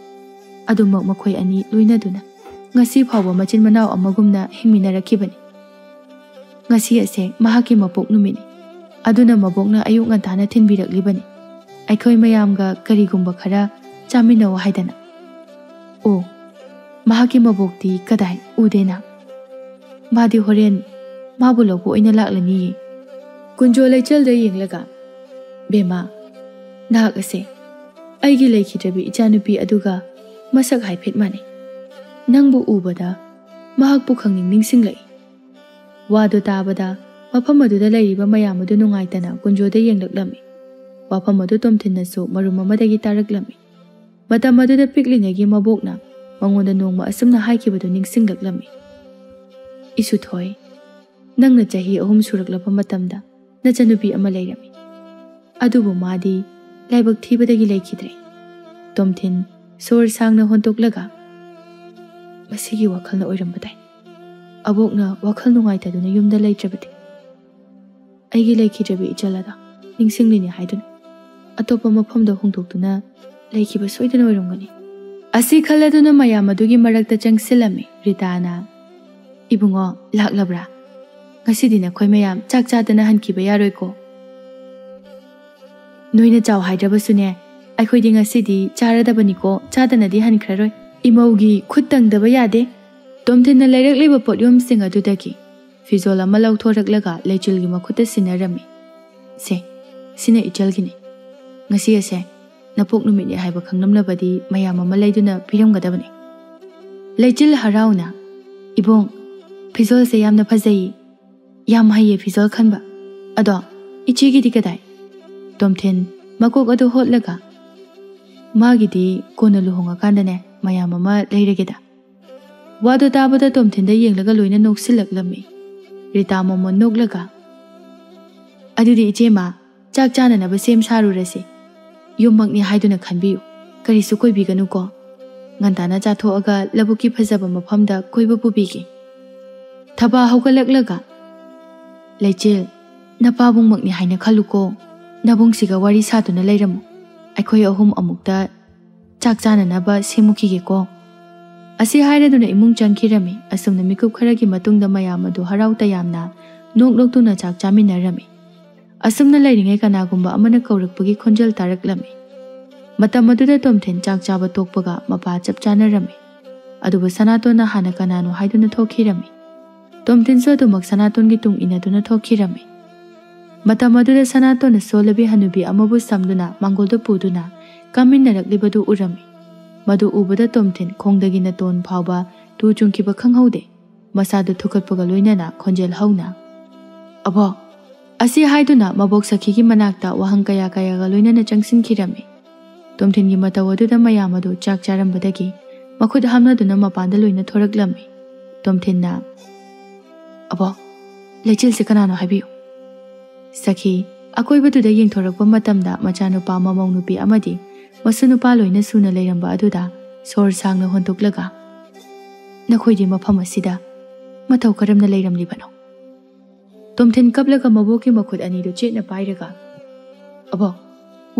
ꯑꯗꯨꯃꯛ ꯃꯈꯣꯏ ꯑꯅꯤ ꯂꯣꯏꯅꯗꯨꯅ ꯉꯁꯤ ꯐꯥꯎꯕ ꯃꯆꯤꯟ ꯃꯅꯥꯎ ꯑꯃꯒꯨꯝꯅ ꯍꯤꯡꯃꯤꯟꯅꯔꯛꯈꯤꯕꯅꯤ꯫ ꯉꯁꯤ ꯑꯁꯦ ꯃꯍꯥꯛꯀꯤ ꯃꯄꯣꯛ ꯅꯨꯃꯤꯠꯅꯤ꯫ ꯑꯗꯨꯅ ꯃꯕꯣꯛꯅ ꯑꯌꯨꯛ ꯉꯟꯇꯥꯅ ꯊꯤꯟꯕꯤꯔꯛꯂꯤꯕꯅꯤ꯫ ꯑꯩꯈꯣꯏ ꯃꯌꯥꯝꯒ ꯀꯔꯤꯒꯨꯝꯕ ꯈꯔ ꯆꯥꯃꯤꯟꯅꯧ ꯍꯥꯏꯗꯅ꯫" "ꯑꯣ, ꯃꯍꯥꯛꯀꯤ ꯃꯕꯣꯛꯇꯤ ꯀꯗꯥꯏ? ꯎꯗꯦꯅ?" "ꯃꯥꯗꯤ ꯍꯣꯔꯦꯟ ꯃꯥꯕꯨ ꯂꯧꯕ ꯑꯣꯏꯅ ꯂꯥꯛꯂꯅꯤꯌꯦ꯫" ꯀꯨꯟꯖꯣ ꯂꯩꯆꯜꯗ ꯌꯦꯡꯂꯒ, "ꯕꯦꯝꯃ, ꯅꯍꯥꯛ ꯑꯁꯦ ꯑꯩꯒꯤ ꯂꯩꯈꯤꯗ꯭ꯔꯕꯤ ꯏꯆꯥꯅꯨꯄꯤ ꯑꯗꯨꯒ ꯃꯁꯛ ꯍꯥꯏꯐꯦꯠ ꯃꯥꯟꯅꯩ꯫ ꯅꯪꯕꯨ ꯎꯕꯗ ꯃꯍꯥꯛꯄꯨ ꯈꯪꯅꯤꯡ ꯅꯤꯡꯁꯤꯡꯂꯛꯏ꯫" ꯋꯥꯗꯨ ꯇꯥꯕꯗ ꯃꯐꯝ ꯑꯗꯨꯗ ꯂꯩꯔꯤꯕ ꯃꯌꯥꯝ ꯑꯗꯨ ꯅꯨꯡꯉꯥꯏꯇꯅ ꯀꯨꯟꯖꯣꯗ ꯌꯦꯡꯂꯛꯂꯝꯃꯤ꯫ ꯋꯥꯐꯝ ꯑꯗꯨ ꯇꯣꯝꯊꯤꯟꯅꯁꯨ ꯃꯔꯨꯝ ꯑꯃꯗꯒꯤ ꯇꯥꯔꯛꯂꯝꯃꯤ꯫ ꯃꯇꯝ ꯑꯗꯨꯗ ꯄꯤꯛꯂꯤꯉꯩꯒꯤ ꯃꯕꯣꯛꯅ ꯃꯉꯣꯟꯗ ꯅꯣꯡꯃ ꯑꯁꯨꯝꯅ ꯍꯥꯏꯈꯤꯕꯗꯨ ꯅꯤꯡꯁꯤꯡꯂꯛꯂꯝꯃꯤ, "ꯏꯁꯨꯊꯣꯏ, ꯅꯪꯅ ꯆꯍꯤ ꯑꯍꯨꯝ ꯁꯨꯔꯛꯂꯕ ꯃꯇꯝꯗ ꯅꯆꯟꯅꯨꯄꯤ ꯑꯃ ꯂꯩꯔꯝꯃꯤ꯫ ꯑꯗꯨꯕꯨ ꯃꯥꯗꯤ ꯂꯥꯏꯕꯛ ꯊꯤꯕꯗꯒꯤ ꯂꯩꯈꯤꯗ꯭ꯔꯦ꯫ ꯇꯣꯝꯊꯤꯟ ꯁꯣꯔ ꯁꯥꯡꯅ ꯍꯣꯟꯇꯣꯛꯂꯒ, "ꯃꯁꯤꯒꯤ ꯋꯥꯈꯜꯅ ꯑꯣꯏꯔꯝꯕ ꯇꯥꯏ꯫ ꯑꯕꯣꯛꯅ ꯋꯥꯈꯜ ꯅꯨꯡꯉꯥꯏꯇꯗꯨꯅ ꯌꯨꯝꯗ ꯂꯩꯇ꯭ꯔꯕꯗꯤ ꯑꯩꯒꯤ ꯂꯩꯈꯤꯗ꯭ꯔꯕꯤ ꯏꯆꯜ ꯑꯗꯣ ꯅꯤꯡꯁꯤꯡꯂꯤꯅꯤ ꯍꯥꯏꯗꯨꯅ ꯑꯇꯣꯞꯄ ꯃꯐꯝꯗ ꯍꯣꯡꯗꯣꯛꯇꯨꯅ ꯂꯩꯈꯤꯕ ꯁꯣꯏꯗꯅ ꯑꯣꯏꯔꯝꯒꯅꯤ"꯫ ꯑꯁꯤ ꯈꯜꯂꯗꯨꯅ ꯃꯌꯥꯝ ꯑꯗꯨꯒꯤ ꯃꯔꯛꯇ ꯆꯪꯁꯤꯜꯂꯝꯃꯤ ꯔꯤꯇꯥꯅ, "ꯏꯕꯨꯡꯉꯣ, ꯂꯥꯛꯂꯕ꯭ꯔꯥ? ꯉꯁꯤꯗꯤ ꯅꯈꯣꯏ ꯃꯌꯥꯝ ꯆꯥꯛ ꯆꯥꯗꯅ ꯍꯟꯈꯤꯕ ꯌꯥꯔꯣꯏꯀꯣ꯫ ꯅꯣꯏꯅ ꯆꯥꯎ ꯍꯥꯏꯗ꯭ꯔꯕꯁꯨꯅꯦ, ꯑꯩꯈꯣꯏꯗꯤ ꯉꯁꯤꯗꯤ ꯆꯥꯔꯗꯕꯅꯤꯀꯣ, ꯆꯥꯗꯅꯗꯤ ꯍꯟꯈ꯭ꯔꯔꯣꯏ꯫ ꯏꯃꯧꯒꯤ ꯈꯨꯠ ꯇꯪꯗꯕ ꯌꯥꯗꯦ"꯫ ꯇꯣꯝꯊꯤꯟꯅ ꯂꯩꯔꯛꯂꯤꯕ ꯄꯣꯠꯌꯣꯝꯁꯤꯡ ꯑꯗꯨꯗꯒꯤ ꯐꯤꯖꯣꯜ ꯑꯃ ꯂꯧꯊꯣꯔꯛꯂꯒ ꯂꯩꯆꯤꯜꯒꯤ ꯃꯈꯨꯠꯇ ꯁꯤꯟꯅꯔꯝꯃꯤ꯫ "ꯁꯦ, ꯁꯤꯅ ꯏꯆꯜꯒꯤꯅꯤ꯫ ꯉꯁꯤ ꯑꯁꯦ ꯅꯄꯣꯛ ꯅꯨꯃꯤꯠꯅꯤ ꯍꯥꯏꯕ ꯈꯪꯂꯝꯅꯕꯗꯤ ꯃꯌꯥꯝ ꯑꯃ ꯂꯩꯗꯨꯅ ꯄꯤꯔꯝꯒꯗꯕꯅꯤ"꯫ ꯂꯩꯆꯤꯜ ꯍꯔꯥꯎꯅ, "ꯏꯕꯨꯡ, ꯐꯤꯖꯣꯜꯁꯦ ꯌꯥꯝꯅ ꯐꯖꯩ꯫ ꯌꯥꯝ ꯍꯩꯌꯦ ꯐꯤꯖꯣꯜ ꯈꯟꯕ꯫ ꯑꯗꯣ ꯏꯆꯦꯒꯤꯗꯤ ꯀꯗꯥꯏ?" ꯇꯣꯝꯊꯤꯟ ꯃꯀꯣꯛ ꯑꯗꯨ ꯍꯣꯠꯂꯒ, "ꯃꯥꯒꯤꯗꯤ ꯀꯣꯟꯅ ꯂꯨꯍꯣꯡꯉꯀꯥꯟꯗꯅꯦ ꯃꯌꯥꯝ ꯑꯃ ꯂꯩꯔꯒꯦꯗ"꯫ ꯋꯥꯗꯣ ꯇꯥꯕꯗ ꯇꯣꯝꯊꯤꯟꯗ ꯌꯦꯡꯂꯒ ꯂꯣꯏꯅ ꯅꯣꯛꯁꯤꯜꯂꯛꯂꯝꯃꯤ꯫ ꯔꯤꯇꯥ ꯃꯣꯃꯣꯟ ꯅꯣꯛꯂꯒ, "ꯑꯗꯨꯗꯤ ꯏꯆꯦꯃ, ꯆꯥꯛ ꯆꯥꯅꯅꯕ ꯁꯦꯝ ꯁꯥꯔꯨꯔꯁꯤ꯫ ꯌꯨꯝꯃꯛꯅꯤ ꯍꯥꯏꯗꯨꯅ ꯈꯟꯕꯤꯌꯨ꯫ ꯀꯔꯤꯁꯨ ꯀꯣꯏꯕꯤꯒꯅꯨꯀꯣ꯫ ꯉꯟꯇꯥꯅ ꯆꯥꯊꯣꯛꯑꯒ ꯂꯧꯕꯨꯛꯀꯤ ꯐꯖꯕ ꯃꯐꯝꯗ ꯀꯣꯏꯕ ꯄꯨꯕꯤꯒꯦ"꯫ ꯊꯕꯥ ꯍꯧꯒꯠꯂꯛꯂꯒ, "ꯂꯩꯆꯤꯜ, ꯅꯄꯥꯕꯨꯡꯃꯛꯅꯤ ꯍꯥꯏꯅ ꯈꯜꯂꯨꯀꯣ꯫ ꯅꯕꯨꯡꯁꯤꯒ ꯋꯥꯔꯤ ꯁꯥꯗꯨꯅ ꯂꯩꯔꯝꯃꯨ꯫ ꯑꯩꯈꯣꯏ ꯑꯍꯨꯝ ꯑꯃꯨꯛꯇ ꯆꯥꯛ ꯆꯥꯅꯅꯕ ꯁꯦꯝꯃꯨꯈꯤꯒꯦꯀꯣ"꯫ ꯑꯁꯤ ꯍꯥꯏꯔꯗꯨꯅ ꯏꯃꯨꯡ ꯆꯪꯈꯤꯔꯝꯃꯤ꯫ ꯑꯁꯨꯝꯅ ꯃꯤꯀꯨꯞ ꯈꯔꯒꯤ ꯃꯇꯨꯡꯗ ꯃꯌꯥꯝ ꯑꯗꯨ ꯍꯔꯥꯎ ꯇꯌꯥꯝꯅ ꯅꯣꯛ ꯅꯣꯛꯇꯨꯅ ꯆꯥꯛ ꯆꯥꯃꯤꯟꯅꯔꯝꯃꯤ꯫ ꯑꯁꯨꯝꯅ ꯂꯩꯔꯤꯉꯩ ꯀꯅꯥꯒꯨꯝꯕ ꯑꯃꯅ ꯀꯧꯔꯛꯄꯒꯤ ꯈꯣꯟꯖꯦꯜ ꯇꯥꯔꯛꯂꯝꯃꯤ꯫ ꯃꯇꯝ ꯑꯗꯨꯗ ꯇꯣꯝꯊꯤꯟ ꯆꯥꯛ ꯆꯥꯕ ꯇꯣꯛꯄꯒ ꯃꯄꯥ ꯆꯞ ꯆꯥꯅꯔꯝꯃꯤ꯫ ꯑꯗꯨꯕꯨ ꯁꯅꯥꯇꯣꯟꯅ ꯍꯥꯟꯅ ꯀꯅꯥꯅꯣ ꯍꯥꯏꯗꯨꯅ ꯊꯣꯛꯈꯤꯔꯝꯃꯤ꯫ ꯇꯣꯝꯊꯤꯟꯁꯨ ꯑꯗꯨꯃꯛ ꯁꯅꯥꯇꯣꯟꯒꯤ ꯇꯨꯡ ꯏꯟꯅꯗꯨꯅ ꯊꯣꯛꯈꯤꯔꯝꯃꯤ꯫ ꯃꯇꯝ ꯑꯗꯨꯗ ꯁꯅꯥꯇꯣꯟꯅ ꯁꯣꯜꯂꯕꯤ ꯍꯅꯨꯕꯤ ꯑꯃꯕꯨ ꯁꯝꯗꯨꯅ ꯃꯥꯡꯒꯣꯜꯗ ꯄꯨꯗꯨꯅ ꯀꯥꯃꯤꯟꯅꯔꯛꯂꯤꯕꯗꯨ ꯎꯔꯝꯃꯤ꯫ ꯃꯗꯨ ꯎꯕꯗ ꯇꯣꯝꯊꯤꯟ ꯈꯣꯡꯗꯒꯤ ꯅꯥꯇꯣꯟ ꯐꯥꯎꯕ ꯇꯨ ꯆꯨꯡꯈꯤꯕ ꯈꯪꯍꯧꯗꯦ꯫ ꯃꯁꯥꯗꯨ ꯊꯨꯀꯠꯄꯒ ꯂꯣꯏꯅꯅ ꯈꯣꯟꯖꯦꯜ ꯍꯧꯅ, "ꯑꯕꯣꯛ!" ꯑꯁꯤ ꯍꯥꯏꯗꯨꯅ ꯃꯕꯣꯛ ꯁꯈꯤꯒꯤ ꯃꯅꯥꯛꯇ ꯋꯥꯍꯪ ꯀꯌꯥ ꯀꯌꯥꯒ ꯂꯣꯏꯅꯅ ꯆꯪꯁꯤꯟꯈꯤꯔꯝꯃꯤ꯫ ꯇꯣꯝꯊꯤꯟꯒꯤ ꯃꯇꯧ ꯑꯗꯨꯗ ꯃꯌꯥꯝ ꯑꯗꯨ ꯆꯥꯛ ꯆꯥꯔꯝꯕꯗꯒꯤ ꯃꯈꯨꯠ ꯍꯥꯝꯅꯗꯨꯅ ꯃꯄꯥꯟꯗ ꯂꯣꯏꯅ ꯊꯣꯔꯛꯂꯝꯃꯤ꯫ ꯇꯣꯝꯊꯤꯟꯅ, "ꯑꯕꯣꯛ, ꯂꯩꯆꯤꯜꯁꯦ ꯀꯅꯥꯅꯣ ꯍꯥꯏꯕꯤꯌꯨ"꯫ ꯁꯈꯤ, ꯑꯀꯣꯏꯕꯗꯨꯗ ꯌꯦꯡꯊꯣꯔꯛꯄ ꯃꯇꯝꯗ ꯃꯆꯥꯅꯨꯄꯥ ꯃꯃꯧ ꯅꯨꯄꯤ ꯑꯃꯗꯤ ꯃꯁꯨ ꯅꯨꯄꯥ ꯂꯣꯏꯅ ꯁꯨꯅ ꯂꯩꯔꯝꯕ ꯑꯗꯨꯗ ꯁꯣꯔ ꯁꯥꯡꯅ ꯍꯣꯟꯗꯣꯛꯂꯒ, "ꯅꯈꯣꯏꯗꯤ ꯃꯐꯝ ꯑꯁꯤꯗ ꯃꯇꯧ ꯀꯔꯝꯅ ꯂꯩꯔꯝꯂꯤꯕꯅꯣ?" ꯇꯣꯝꯊꯤꯟ ꯀꯞꯂꯒ ꯃꯕꯣꯛꯀꯤ ꯃꯈꯨꯠ ꯑꯅꯤꯗꯨ ꯆꯦꯠꯅ ꯄꯥꯏꯔꯒ, "ꯑꯕꯣꯛ,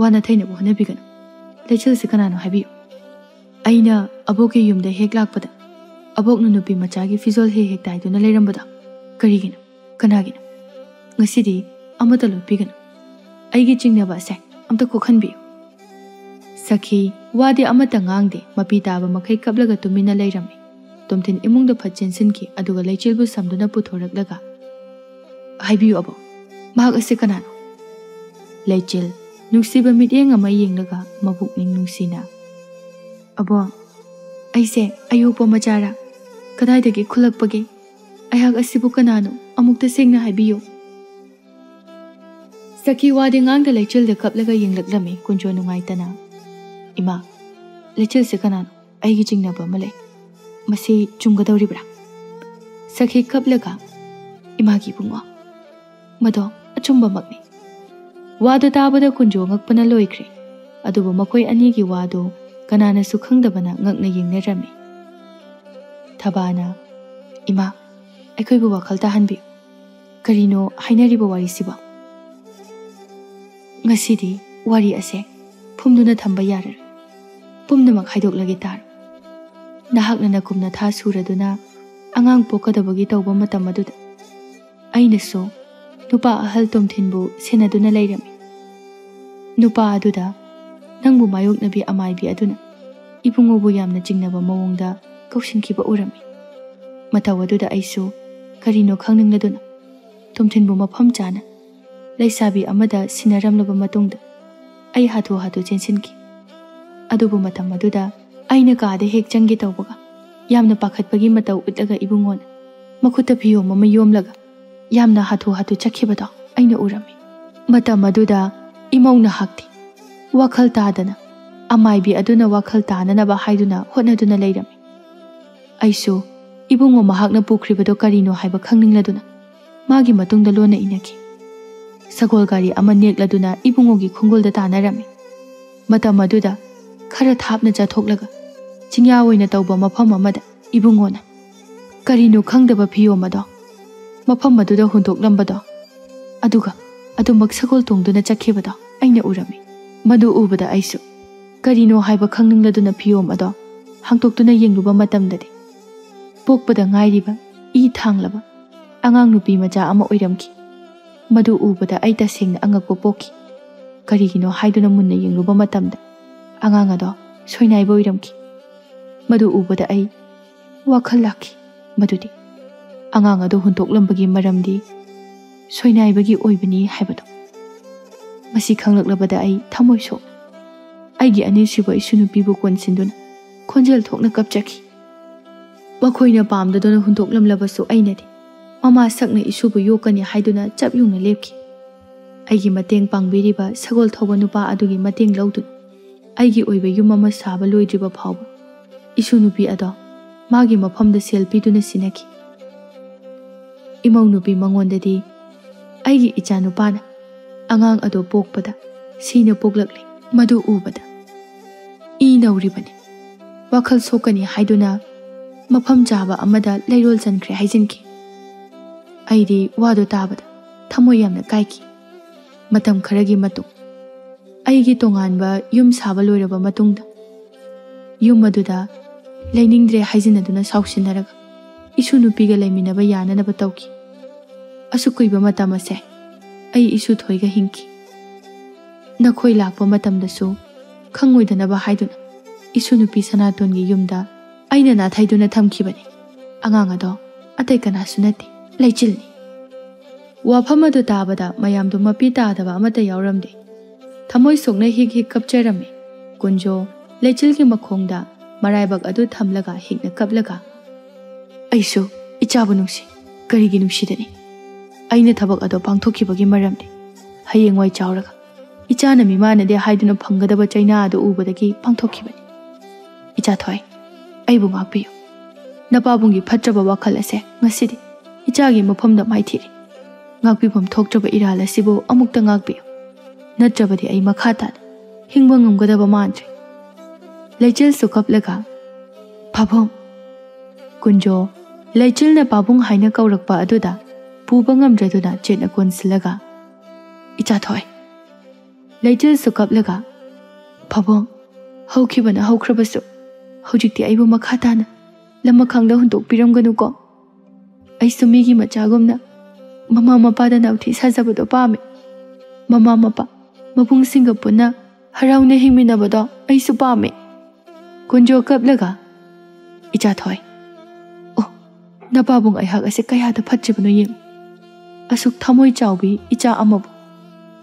ꯋꯥ ꯅꯥꯊꯩꯅꯕ ꯍꯣꯠꯅꯕꯤꯒꯅꯨ꯫ ꯂꯩꯆꯤꯜꯁꯤ ꯀꯅꯥꯅꯣ ꯍꯥꯏꯕꯤꯌꯨ꯫ ꯑꯩꯅ ꯑꯕꯣꯛꯀꯤ ꯌꯨꯝꯗ ꯍꯦꯛ ꯂꯥꯛꯄꯗ ꯑꯕꯣꯛꯅ ꯅꯨꯄꯤ ꯃꯆꯥꯒꯤ ꯐꯤꯖꯣꯜ ꯍꯦꯛ ꯍꯦꯛ ꯇꯥꯏꯗꯨꯅ ꯂꯩꯔꯝꯕꯗꯣ ꯀꯔꯤꯒꯤꯅꯣ? ꯀꯅꯥꯒꯤꯅꯣ? ꯉꯁꯤꯗꯤ ꯑꯃꯠꯇ ꯂꯣꯠꯄꯤꯒꯅꯨ꯫ ꯑꯩꯒꯤ ꯆꯤꯡꯅꯕ ꯑꯁꯦ ꯑꯝꯇ ꯀꯣꯛꯍꯟꯕꯤꯌꯨ꯫" ꯁꯈꯤ ꯋꯥꯗꯤ ꯑꯃꯠꯇ ꯉꯥꯡꯗꯦ, ꯃꯄꯤ ꯇꯥꯕ ꯃꯈꯩ ꯀꯞꯂꯒ ꯇꯨꯃꯤꯟꯅ ꯂꯩꯔꯝꯃꯤ꯫ ꯇꯣꯝꯊꯤꯟ ꯏꯃꯨꯡꯗ ꯐꯠ ꯆꯦꯟꯁꯤꯟꯈꯤ, ꯑꯗꯨꯒ ꯂꯩꯆꯤꯜꯕꯨ ꯁꯝꯗꯨꯅ ꯄꯨꯊꯣꯔꯛꯂꯒ, "ꯍꯥꯏꯕꯤꯌꯨ ꯑꯕꯣꯛ, ꯃꯍꯥꯛ ꯑꯁꯤ ꯀꯅꯥꯅꯣ?" ꯂꯩꯆꯤꯜ ꯅꯨꯡꯁꯤꯕ ꯃꯤꯠꯌꯦꯡ ꯑꯃ ꯌꯦꯡꯂꯒ ꯃꯕꯨꯛꯅꯤꯡ ꯅꯨꯡꯁꯤꯅ, "ꯑꯕꯣꯛ, ꯑꯩꯁꯦ ꯑꯌꯣꯛꯄ ꯃꯆꯥꯔꯥ? ꯀꯗꯥꯏꯗꯒꯤ ꯈꯨꯜꯂꯛꯄꯒꯦ? ꯑꯩꯍꯥꯛ ꯑꯁꯤꯕꯨ ꯀꯅꯥꯅꯣ? ꯑꯃꯨꯛꯇ ꯁꯦꯡꯅ ꯍꯥꯏꯕꯤꯌꯨ꯫" ꯁꯈꯤ ꯋꯥꯗꯤ ꯉꯥꯡꯗ ꯂꯩꯆꯤꯜꯗ ꯀꯞꯂꯒ ꯌꯦꯡꯂꯛꯂꯝꯃꯤ ꯀꯨꯟꯖꯣ ꯅꯨꯡꯉꯥꯏꯇꯅ꯫ "ꯏꯃꯥ, ꯂꯩꯆꯤꯜꯁꯦ ꯀꯅꯥꯅꯣ? ꯑꯩꯒꯤ ꯆꯤꯡꯅꯕ ꯑꯃ ꯂꯩ꯫ ꯃꯁꯤ ꯆꯨꯝꯒꯗꯧꯔꯤꯕ꯭ꯔꯥ?" ꯁꯈꯤ ꯀꯞꯂꯒ, "ꯏꯃꯥꯒꯤ ꯏꯕꯨꯡꯉꯣ, ꯃꯗꯣ ꯑꯆꯨꯝꯕꯃꯛꯅꯤ꯫" ꯋꯥꯗꯣ ꯇꯥꯕꯗ ꯀꯨꯟꯖꯣ ꯉꯛꯄꯅ ꯂꯣꯏꯈ꯭ꯔꯦ꯫ ꯑꯗꯨꯕꯨ ꯃꯈꯣꯏ ꯑꯅꯤꯒꯤ ꯋꯥꯗꯣ ꯀꯅꯥꯅꯁꯨ ꯈꯪꯗꯕꯅ ꯉꯛꯅ ꯌꯦꯡꯅꯔꯝꯃꯤ꯫ ꯊꯕꯥꯅ, "ꯏꯃꯥ, ꯑꯩꯈꯣꯏꯕꯨ ꯋꯥꯈꯜ ꯇꯥꯍꯟꯕꯤꯌꯨ꯫ ꯀꯔꯤꯅꯣ ꯍꯥꯏꯅꯔꯤꯕ ꯋꯥꯔꯤꯁꯤꯕꯣ? ꯉꯁꯤꯗꯤ ꯋꯥꯔꯤ ꯑꯁꯦ ꯐꯨꯝꯗꯨꯅ ꯊꯝꯕ ꯌꯥꯔꯔꯣꯏ꯫ ꯄꯨꯝꯅꯃꯛ ꯍꯥꯏꯗꯣꯛꯂꯒꯦ ꯇꯥꯔꯣ꯫ ꯅꯍꯥꯛꯅ ꯅꯀꯨꯝ ꯅꯊꯥ ꯁꯨꯔꯗꯨꯅ ꯑꯉꯥꯡ ꯄꯣꯛꯀꯗꯕꯒꯤ ꯇꯧꯕ ꯃꯇꯝ ꯑꯗꯨꯗ ꯑꯩꯅꯁꯨ ꯅꯨꯄꯥ ꯑꯍꯜ ꯇꯣꯝꯊꯤꯟꯕꯨ ꯁꯦꯟꯅꯗꯨꯅ ꯂꯩꯔꯝꯃꯤ꯫ ꯅꯨꯄꯥ ꯑꯗꯨꯗ ꯅꯪꯕꯨ ꯃꯥꯌꯣꯛꯅꯕꯤ ꯑꯃꯥꯏꯕꯤ ꯑꯗꯨꯅ ꯏꯕꯨꯡꯉꯣꯕꯨ ꯌꯥꯝꯅ ꯆꯤꯡꯅꯕ ꯃꯑꯣꯡꯗ ꯀꯧꯁꯤꯟꯈꯤꯕ ꯎꯔꯝꯃꯤ꯫ ꯃꯇꯧ ꯑꯗꯨꯗ ꯑꯩꯁꯨ ꯀꯔꯤꯅꯣ ꯈꯪꯅꯤꯡꯂꯗꯨꯅ ꯇꯣꯝꯊꯤꯟꯕꯨ ꯃꯐꯝ ꯆꯥꯅ ꯂꯩꯁꯥꯕꯤ ꯑꯃꯗ ꯁꯤꯟꯅꯔꯝꯂꯕ ꯃꯇꯨꯡꯗ ꯑꯩ ꯍꯥꯊꯨ ꯍꯥꯊꯨ ꯆꯦꯟꯁꯤꯟꯈꯤ꯫ ꯑꯗꯨꯕꯨ ꯃꯇꯝ ꯑꯗꯨꯗ ꯑꯩꯅ ꯀꯥꯗ ꯍꯦꯛ ꯆꯪꯒꯦ ꯇꯧꯕꯒ ꯌꯥꯝꯅ ꯄꯥꯈꯠꯄꯒꯤ ꯃꯇꯧ ꯎꯠꯂꯒ ꯏꯕꯨꯡꯉꯣꯅ ꯃꯈꯨꯠꯇ ꯐꯤꯌꯣꯝ ꯑꯃ ꯌꯣꯝꯂꯒ ꯌꯥꯝꯅ ꯍꯥꯊꯨ ꯍꯥꯊꯨ ꯆꯠꯈꯤꯕꯗꯣ ꯑꯩꯅ ꯎꯔꯝꯃꯤ꯫ ꯃꯇꯝ ꯑꯗꯨꯗ ꯏꯃꯧ ꯅꯍꯥꯛꯇꯤ ꯋꯥꯈꯜ ꯇꯥꯗꯅ ꯑꯃꯥꯏꯕꯤ ꯑꯗꯨꯅ ꯋꯥꯈꯜ ꯇꯥꯅꯅꯕ ꯍꯥꯏꯗꯨꯅ ꯍꯣꯠꯅꯗꯨꯅ ꯂꯩꯔꯝꯃꯤ꯫ ꯑꯩꯁꯨ ꯏꯕꯨꯡꯉꯣ ꯃꯍꯥꯛꯅ ꯄꯨꯈ꯭ꯔꯤꯕꯗꯣ ꯀꯔꯤꯅꯣ ꯍꯥꯏꯕ ꯈꯪꯅꯤꯡꯂꯗꯨꯅ ꯃꯥꯒꯤ ꯃꯇꯨꯡꯗ ꯂꯣꯟꯅ ꯏꯟꯅꯈꯤ꯫ ꯁꯒꯣꯜ ꯒꯥꯔꯤ ꯑꯃ ꯅꯦꯛꯂꯗꯨꯅ ꯏꯕꯨꯡꯉꯣꯒꯤ ꯈꯣꯡꯒꯨꯜꯗ ꯇꯥꯟꯅꯔꯝꯃꯤ꯫ ꯃꯇꯝ ꯑꯗꯨꯗ ꯈꯔ ꯊꯥꯞꯅ ꯆꯠꯊꯣꯛꯂꯒ ꯆꯤꯡꯌꯥ ꯑꯣꯏꯅ ꯇꯧꯕ ꯃꯐꯝ ꯑꯃꯗ ꯏꯕꯨꯡꯉꯣꯅ ꯀꯔꯤꯅꯣ ꯈꯪꯗꯕ ꯐꯤꯌꯣꯝ ꯑꯗꯣ ꯃꯐꯝ ꯑꯗꯨꯗ ꯍꯨꯟꯗꯣꯛꯂꯝꯕꯗꯣ, ꯑꯗꯨꯒ ꯑꯗꯨꯃꯛ ꯁꯒꯣꯜ ꯇꯣꯡꯗꯨꯅ ꯆꯠꯈꯤꯕꯗꯣ ꯑꯩꯅ ꯎꯔꯝꯃꯤ꯫ ꯃꯗꯨ ꯎꯕꯗ ꯑꯩꯁꯨ ꯀꯔꯤꯅꯣ ꯍꯥꯏꯕ ꯈꯪꯅꯤꯡꯂꯗꯨꯅ ꯐꯤꯌꯣꯝ ꯑꯗꯣ ꯍꯥꯡꯇꯣꯛꯇꯨꯅ ꯌꯦꯡꯂꯨꯕ ꯃꯇꯝꯗꯗꯤ, ꯄꯣꯛꯄꯗ ꯉꯥꯏꯔꯤꯕ ꯏ ꯊꯥꯡꯂꯕ ꯑꯉꯥꯡ ꯅꯨꯄꯤ ꯃꯆꯥ ꯑꯃ ꯑꯣꯏꯔꯝꯈꯤ꯫ ꯃꯗꯨ ꯎꯕꯗ ꯑꯩ ꯇꯁꯦꯡꯅ ꯑꯉꯛꯄ ꯄꯣꯛꯈꯤ꯫ ꯀꯔꯤꯒꯤꯅꯣ ꯍꯥꯏꯗꯨꯅ ꯃꯨꯟꯅ ꯌꯦꯡꯂꯨꯕ ꯃꯇꯝꯗ, ꯑꯉꯥꯡ ꯑꯗꯣ ꯁꯣꯏꯅꯥꯏꯕ ꯑꯣꯏꯔꯝꯈꯤ꯫ ꯃꯗꯨ ꯎꯕꯗ ꯑꯩ ꯋꯥꯈꯜ ꯂꯥꯛꯈꯤ ꯃꯗꯨꯗꯤ ꯑꯉꯥꯡ ꯑꯗꯨ ꯍꯨꯟꯇꯣꯛꯂꯝꯕꯒꯤ ꯃꯔꯝꯗꯤ ꯁꯣꯏꯅꯥꯏꯕꯒꯤ ꯑꯣꯏꯕꯅꯤ ꯍꯥꯏꯕꯗꯣ꯫ ꯃꯁꯤ ꯈꯪꯂꯛꯂꯕꯗ ꯑꯩ ꯊꯃꯣꯏ ꯁꯣꯛ꯫ ꯑꯩꯒꯤ ꯑꯅꯤꯁꯨꯕ ꯏꯁꯨ ꯅꯨꯄꯤꯕꯨ ꯀꯣꯟꯁꯤꯟꯗꯨꯅ ꯈꯣꯟꯖꯦꯜ ꯊꯣꯛꯅ ꯀꯞꯆꯈꯤ꯫ ꯃꯈꯣꯏꯅ ꯄꯥꯝꯗꯗꯨꯅ ꯍꯨꯟꯗꯣꯛꯂꯝꯂꯕꯁꯨ ꯑꯩꯅꯗꯤ ꯃꯃꯥ ꯁꯛꯅ ꯏꯁꯨꯕꯨ ꯌꯣꯛꯀꯅꯤ ꯍꯥꯏꯗꯨꯅ ꯆꯞ ꯌꯨꯡꯅ ꯂꯦꯞꯈꯤ꯫ ꯑꯩꯒꯤ ꯃꯇꯦꯡ ꯄꯥꯡꯕꯤꯔꯤꯕ ꯁꯒꯣꯜ ꯊꯧꯕ ꯅꯨꯄꯥ ꯑꯗꯨꯒꯤ ꯃꯇꯦꯡ ꯂꯧꯗꯨꯅ ꯑꯩꯒꯤ ꯑꯣꯏꯕ ꯌꯨꯝ ꯑꯃ ꯁꯥꯕ ꯂꯣꯏꯗ꯭ꯔꯤꯕ ꯐꯥꯎꯕ ꯏꯁꯨ ꯅꯨꯄꯤ ꯑꯗꯣ ꯃꯥꯒꯤ ꯃꯐꯝꯗ ꯁꯦꯜ ꯄꯤꯗꯨꯅ ꯁꯤꯟꯅꯈꯤ꯫ ꯏꯃꯧ ꯅꯨꯄꯤ ꯃꯉꯣꯟꯗꯗꯤ ꯑꯩꯒꯤ ꯏꯆꯥ ꯅꯨꯄꯥꯅ ꯑꯉꯥꯡ ꯑꯗꯣ ꯄꯣꯛꯄꯗ ꯁꯤꯅ ꯄꯣꯛꯂꯛꯂꯦ꯫ ꯃꯗꯨ ꯎꯕꯗ ꯏ ꯅꯧꯔꯤꯕꯅꯤ꯫ ꯋꯥꯈꯜ ꯁꯣꯛꯀꯅꯤ ꯍꯥꯏꯗꯨꯅ ꯃꯐꯝ ꯆꯥꯕ ꯑꯃꯗ ꯂꯩꯔꯣꯜ ꯆꯟꯈ꯭ꯔꯦ ꯍꯥꯏꯖꯤꯟꯈꯤ꯫ ꯑꯩꯗꯤ ꯋꯥꯗꯣ ꯇꯥꯕꯗ ꯊꯃꯣꯏ ꯌꯥꯝꯅ ꯀꯥꯏꯈꯤ꯫ ꯃꯇꯝ ꯈꯔꯒꯤ ꯃꯇꯨꯡ ꯑꯩꯒꯤ ꯇꯣꯉꯥꯟꯕ ꯌꯨꯝ ꯁꯥꯕ ꯂꯣꯏꯔꯕ ꯃꯇꯨꯡꯗ ꯌꯨꯝ ꯑꯗꯨꯗ ꯂꯩꯅꯤꯡꯗ꯭ꯔꯦ ꯍꯥꯏꯖꯤꯟꯅꯗꯨꯅ ꯁꯥꯎꯁꯤꯟꯅꯔꯒ ꯏꯁꯨ ꯅꯨꯄꯤꯒ ꯂꯩꯃꯤꯟꯅꯕ ꯌꯥꯅꯅꯕ ꯇꯧꯈꯤ꯫ ꯑꯁꯨꯛ ꯀꯨꯏꯕ ꯃꯇꯝ ꯑꯁꯦ ꯑꯩ ꯏꯁꯨ ꯊꯣꯏꯒ ꯍꯤꯡꯈꯤ꯫ ꯅꯈꯣꯏ ꯂꯥꯛꯄ ꯃꯇꯝꯗꯁꯨ ꯈꯪꯉꯣꯏꯗꯅꯕ ꯍꯥꯏꯗꯨꯅ ꯏꯁꯨ ꯅꯨꯄꯤ ꯁꯅꯥꯇꯣꯟꯒꯤ ꯌꯨꯝꯗ ꯑꯩꯅ ꯅꯥꯊꯩꯗꯨꯅ ꯊꯝꯈꯤꯕꯅꯤ꯫ ꯑꯉꯥꯡ ꯑꯗꯣ ꯑꯇꯩ ꯀꯅꯥꯁꯨ ꯅꯠꯇꯦ, ꯂꯩꯆꯤꯜꯅꯤ꯫ ꯋꯥꯐꯝ ꯑꯗꯨ ꯇꯥꯕꯗ ꯃꯌꯥꯝꯗꯨ ꯃꯄꯤ ꯇꯥꯗꯕ ꯑꯃꯠꯇ ꯌꯥꯎꯔꯝꯗꯦ꯫ ꯊꯃꯣꯏ ꯁꯣꯛꯅ ꯍꯤꯛ ꯍꯤꯛ ꯀꯞꯆꯔꯝꯃꯤ꯫ ꯀꯨꯟꯖꯣ ꯂꯩꯆꯤꯜꯒꯤ ꯃꯈꯣꯡꯗ ꯃꯔꯥꯏꯕꯛ ꯑꯗꯨ ꯊꯝꯂꯒ ꯍꯤꯛꯅ ꯀꯞꯂꯒ, "ꯑꯩꯁꯨ ꯏꯆꯥꯕꯨ ꯅꯨꯡꯁꯤ꯫ ꯀꯔꯤꯒꯤ ꯅꯨꯡꯁꯤꯗꯅꯤ? ꯑꯩꯅ ꯊꯕꯛ ꯑꯗꯣ ꯄꯥꯡꯊꯣꯛꯈꯤꯕꯒꯤ ꯃꯔꯝꯗꯤ ꯍꯌꯦꯡꯋꯥꯏ ꯆꯥꯎꯔꯒ ꯏꯆꯥꯅ ꯃꯤꯃꯥꯟꯅꯗꯦ ꯍꯥꯏꯗꯨꯅ ꯐꯪꯒꯗꯕ ꯆꯩꯅꯥ ꯑꯗꯨ ꯎꯕꯗꯒꯤ ꯄꯥꯡꯊꯣꯛꯈꯤꯕꯅꯤ꯫ ꯏꯆꯥ ꯊꯣꯏ, ꯑꯩꯕꯨ ꯉꯥꯛꯄꯤꯌꯨ꯫ ꯅꯄꯥꯕꯨꯡꯒꯤ ꯐꯠꯇ꯭ꯔꯕ ꯋꯥꯈꯜ ꯑꯁꯦ ꯉꯁꯤꯗꯤ ꯏꯆꯥꯒꯤ ꯃꯐꯝꯗ ꯃꯥꯏꯊꯤꯔꯦ꯫ ꯉꯥꯛꯄꯤꯐꯝ ꯊꯣꯛꯇ꯭ꯔꯕ ꯏꯔꯥꯜ ꯑꯁꯤꯕꯨ ꯑꯃꯨꯛꯇ ꯉꯥꯛꯄꯤꯌꯨ, ꯅꯠꯇ꯭ꯔꯕꯗꯤ ꯑꯩ ꯃꯈꯥ ꯇꯥꯅ ꯍꯤꯡꯕ ꯉꯝꯒꯗꯕ ꯃꯥꯟꯗ꯭ꯔꯦ꯫ ꯂꯩꯆꯤꯜꯁꯨ ꯀꯞꯂꯒ, "ꯄꯥꯕꯨꯡ!" ꯀꯨꯟꯖꯣ, ꯂꯩꯆꯤꯜꯅ ꯄꯥꯕꯨꯡ ꯍꯥꯏꯅ ꯀꯧꯔꯛꯄ ꯑꯗꯨꯗ ꯄꯨꯕ ꯉꯝꯗ꯭ꯔꯗꯨꯅ ꯆꯦꯠꯅ ꯀꯣꯟꯁꯤꯜꯂꯒ, "ꯏꯆꯥ ꯊꯣꯏ!" ꯂꯩꯆꯤꯜꯁꯨ ꯀꯞꯂꯒ, "ꯄꯥꯕꯨꯡ, ꯍꯧꯈꯤꯕꯅ ꯍꯧꯈ꯭ꯔꯕꯁꯨ, ꯍꯧꯖꯤꯛꯇꯤ ꯑꯩꯕꯨ ꯃꯈꯥ ꯇꯥꯅ ꯂꯃꯈꯥꯡꯗ ꯍꯨꯟꯗꯣꯛꯄꯤꯔꯝꯒꯅꯨꯀꯣ꯫ ꯑꯩꯁꯨ ꯃꯤꯒꯤ ꯃꯆꯥꯒꯨꯝꯅ ꯃꯃꯥ ꯃꯄꯥꯗ ꯅꯥꯎꯊꯤ ꯁꯥꯖꯕꯗꯣ ꯄꯥꯝꯃꯦ꯫ ꯃꯃꯥ ꯃꯄꯥ, ꯃꯕꯨꯡꯁꯤꯡꯒ ꯄꯨꯟꯅ ꯍꯔꯥꯎꯅ ꯍꯤꯡꯃꯤꯟꯅꯕꯗꯣ ꯑꯩꯁꯨ ꯄꯥꯝꯃꯦ꯫" ꯀꯨꯟꯖꯣ ꯀꯞꯂꯒ, "ꯏꯆꯥ ꯊꯣꯏ, ꯑꯣ, ꯅꯄꯥꯕꯨꯡ ꯑꯩꯍꯥꯛ ꯑꯁꯤ ꯀꯌꯥꯗ ꯐꯠꯇ꯭ꯔꯤꯕꯅꯣ ꯌꯦꯡꯉꯨ꯫ ꯑꯁꯨꯛ ꯊꯃꯣꯏ ꯆꯥꯎꯕꯤ ꯏꯆꯥ ꯑꯃꯕꯨ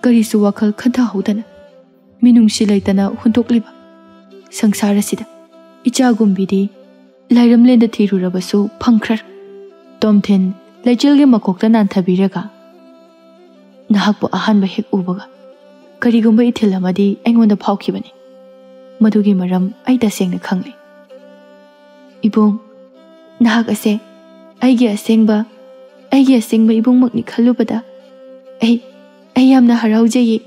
ꯀꯔꯤꯁꯨ ꯋꯥꯈꯜ ꯈꯟꯊꯍꯧꯗꯅ ꯃꯤꯅꯨꯡꯁꯤ ꯂꯩꯇꯅ ꯍꯨꯟꯗꯣꯛꯂꯤꯕ ꯁꯪꯁꯥꯔ ꯑꯁꯤꯗ ꯏꯆꯥꯒꯨꯝꯕꯤꯗꯤ ꯂꯥꯏꯔꯝꯂꯦꯟꯗ ꯊꯤꯔꯨꯔꯕꯁꯨ ꯐꯪꯈ꯭ꯔꯔꯣꯏ꯫" ꯇꯣꯝꯊꯤꯟ ꯂꯩꯆꯤꯜꯒꯤ ꯃꯀꯣꯛꯇ ꯅꯥꯟꯊꯕꯤꯔꯒ, "ꯅꯍꯥꯛꯄꯨ ꯑꯍꯥꯟꯕ ꯍꯦꯛ ꯎꯕꯒ ꯀꯔꯤꯒꯨꯝꯕ ꯏꯊꯤꯜ ꯑꯃꯗꯤ ꯑꯩꯉꯣꯟꯗ ꯐꯥꯎꯈꯤꯕꯅꯤ꯫ ꯃꯗꯨꯒꯤ ꯃꯔꯝ ꯑꯩ ꯇꯁꯦꯡꯅ ꯈꯪꯂꯦ꯫ ꯏꯕꯨꯡ, ꯅꯍꯥꯛ ꯑꯁꯦ ꯑꯩꯒꯤ ꯑꯁꯦꯡꯕ, ꯑꯩꯒꯤ ꯑꯁꯦꯡꯕ ꯏꯕꯨꯡꯃꯛꯅꯤ ꯈꯜꯂꯨꯕꯗ ꯑꯩ, ꯑꯩ ꯌꯥꯝꯅ ꯍꯔꯥꯎꯖꯩꯌꯦ꯫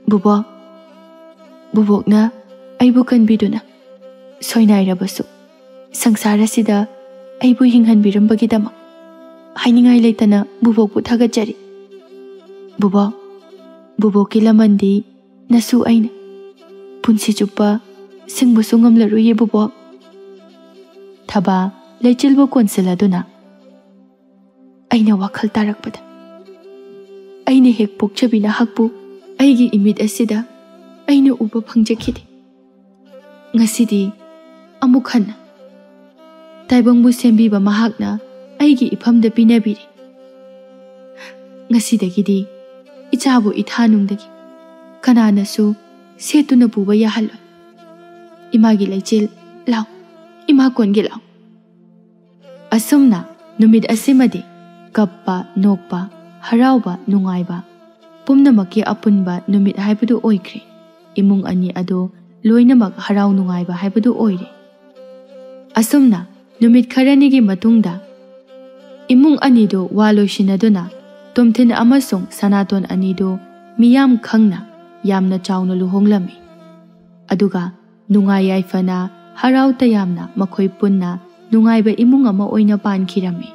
ꯕꯨꯕꯣꯛ, ꯕꯨꯕꯣꯛꯅ ꯑꯩꯕꯨ ꯀꯟꯕꯤꯗꯨꯅ ꯁꯣꯏꯅꯥꯏꯔꯕꯁꯨ ꯁꯪꯁꯥꯔ ꯑꯁꯤꯗ ꯑꯩꯕꯨ ꯍꯤꯡꯍꯟꯕꯤꯔꯝꯕꯒꯤꯗꯃꯛ ꯍꯥꯏꯅꯤꯡꯉꯥꯏ ꯂꯩꯇꯅ ꯕꯨꯕꯣꯛꯄꯨ ꯊꯥꯒꯠꯆꯔꯤ꯫ ꯕꯨꯕꯣꯛ, ꯕꯨꯕꯣꯛꯀꯤ ꯂꯃꯟꯗꯤ ꯅꯁꯨ ꯑꯩꯅ ꯄꯨꯟꯁꯤ ꯆꯨꯞꯄ ꯁꯤꯡꯕꯁꯨ ꯉꯝꯂꯔꯣꯏꯌꯦ ꯕꯨꯕꯣꯛ꯫" ꯊꯕꯥ ꯂꯩꯆꯤꯜꯕꯨ ꯀꯣꯟꯁꯤꯜꯂꯗꯨꯅ, "ꯑꯩꯅ ꯋꯥꯈꯜ ꯇꯥꯔꯛꯄꯗ, ꯑꯩꯅ ꯍꯦꯛ ꯄꯣꯛꯆꯕꯤ ꯅꯍꯥꯛꯄꯨ ꯑꯩꯒꯤ ꯏꯃꯤꯠ ꯑꯁꯤꯗ ꯑꯩꯅ ꯎꯕ ꯐꯪꯖꯈꯤꯗꯦ꯫ ꯉꯁꯤꯗꯤ ꯑꯃꯨꯛ ꯍꯟꯅ ꯇꯥꯏꯕꯪꯕꯨ ꯁꯦꯝꯕꯤꯕ ꯃꯍꯥꯛꯅ ꯑꯩꯒꯤ ꯏꯐꯝꯗ ꯄꯤꯅꯕꯤꯔꯦ꯫ ꯉꯁꯤꯗꯒꯤꯗꯤ ꯏꯆꯥꯕꯨ ꯏꯊꯥꯅꯨꯡꯗꯒꯤ ꯀꯅꯥꯅꯁꯨ ꯁꯦꯠꯇꯨꯅ ꯄꯨꯕ ꯌꯥꯍꯜꯂꯣꯏ꯫ ꯏꯃꯥꯒꯤ ꯂꯩꯆꯤꯜ, ꯂꯥꯎ, ꯏꯃꯥ ꯀꯣꯟꯒꯦ ꯂꯥꯎ꯫" ꯑꯁꯨꯝꯅ ꯅꯨꯃꯤꯠ ꯑꯁꯤꯃꯗꯤ ꯀꯞꯄ, ꯅꯣꯛꯄ, ꯍꯔꯥꯎꯕ, ꯅꯨꯡꯉꯥꯏꯕ ꯄꯨꯝꯅꯃꯛꯀꯤ ꯑꯄꯨꯟꯕ ꯅꯨꯃꯤꯠ ꯍꯥꯏꯕꯗꯨ ꯑꯣꯏꯈ꯭ꯔꯦ꯫ ꯏꯃꯨꯡ ꯑꯅꯤ ꯑꯗꯨ ꯂꯣꯏꯅꯃꯛ ꯍꯔꯥꯎ ꯅꯨꯡꯉꯥꯏꯕ ꯍꯥꯏꯕꯗꯨ ꯑꯣꯏꯔꯦ꯫ ꯑꯁꯨꯝꯅ ꯅꯨꯃꯤꯠ ꯈꯔꯅꯤꯒꯤ ꯃꯇꯨꯡꯗ ꯏꯃꯨꯡ ꯑꯅꯤꯗꯨ ꯋꯥ ꯂꯣꯏꯁꯤꯟꯅꯗꯨꯅ ꯇꯣꯝꯊꯤꯟ ꯑꯃꯁꯨꯡ ꯁꯅꯥꯇꯣꯟ ꯑꯅꯤꯗꯨ ꯃꯤꯌꯥꯝ ꯈꯪꯅ ꯌꯥꯝꯅ ꯆꯥꯎꯅ ꯂꯨꯍꯣꯡꯂꯝꯃꯤ꯫ ꯑꯗꯨꯒ ꯅꯨꯡꯉꯥꯏ ꯌꯥꯏꯐꯅ, ꯍꯔꯥꯎ ꯇꯌꯥꯝꯅ ꯃꯈꯣꯏ ꯄꯨꯟꯅ ꯅꯨꯡꯉꯥꯏꯕ ꯏꯃꯨꯡ ꯑꯃ ꯑꯣꯏꯅ ꯄꯥꯟꯈꯤꯔꯝꯃꯤ꯫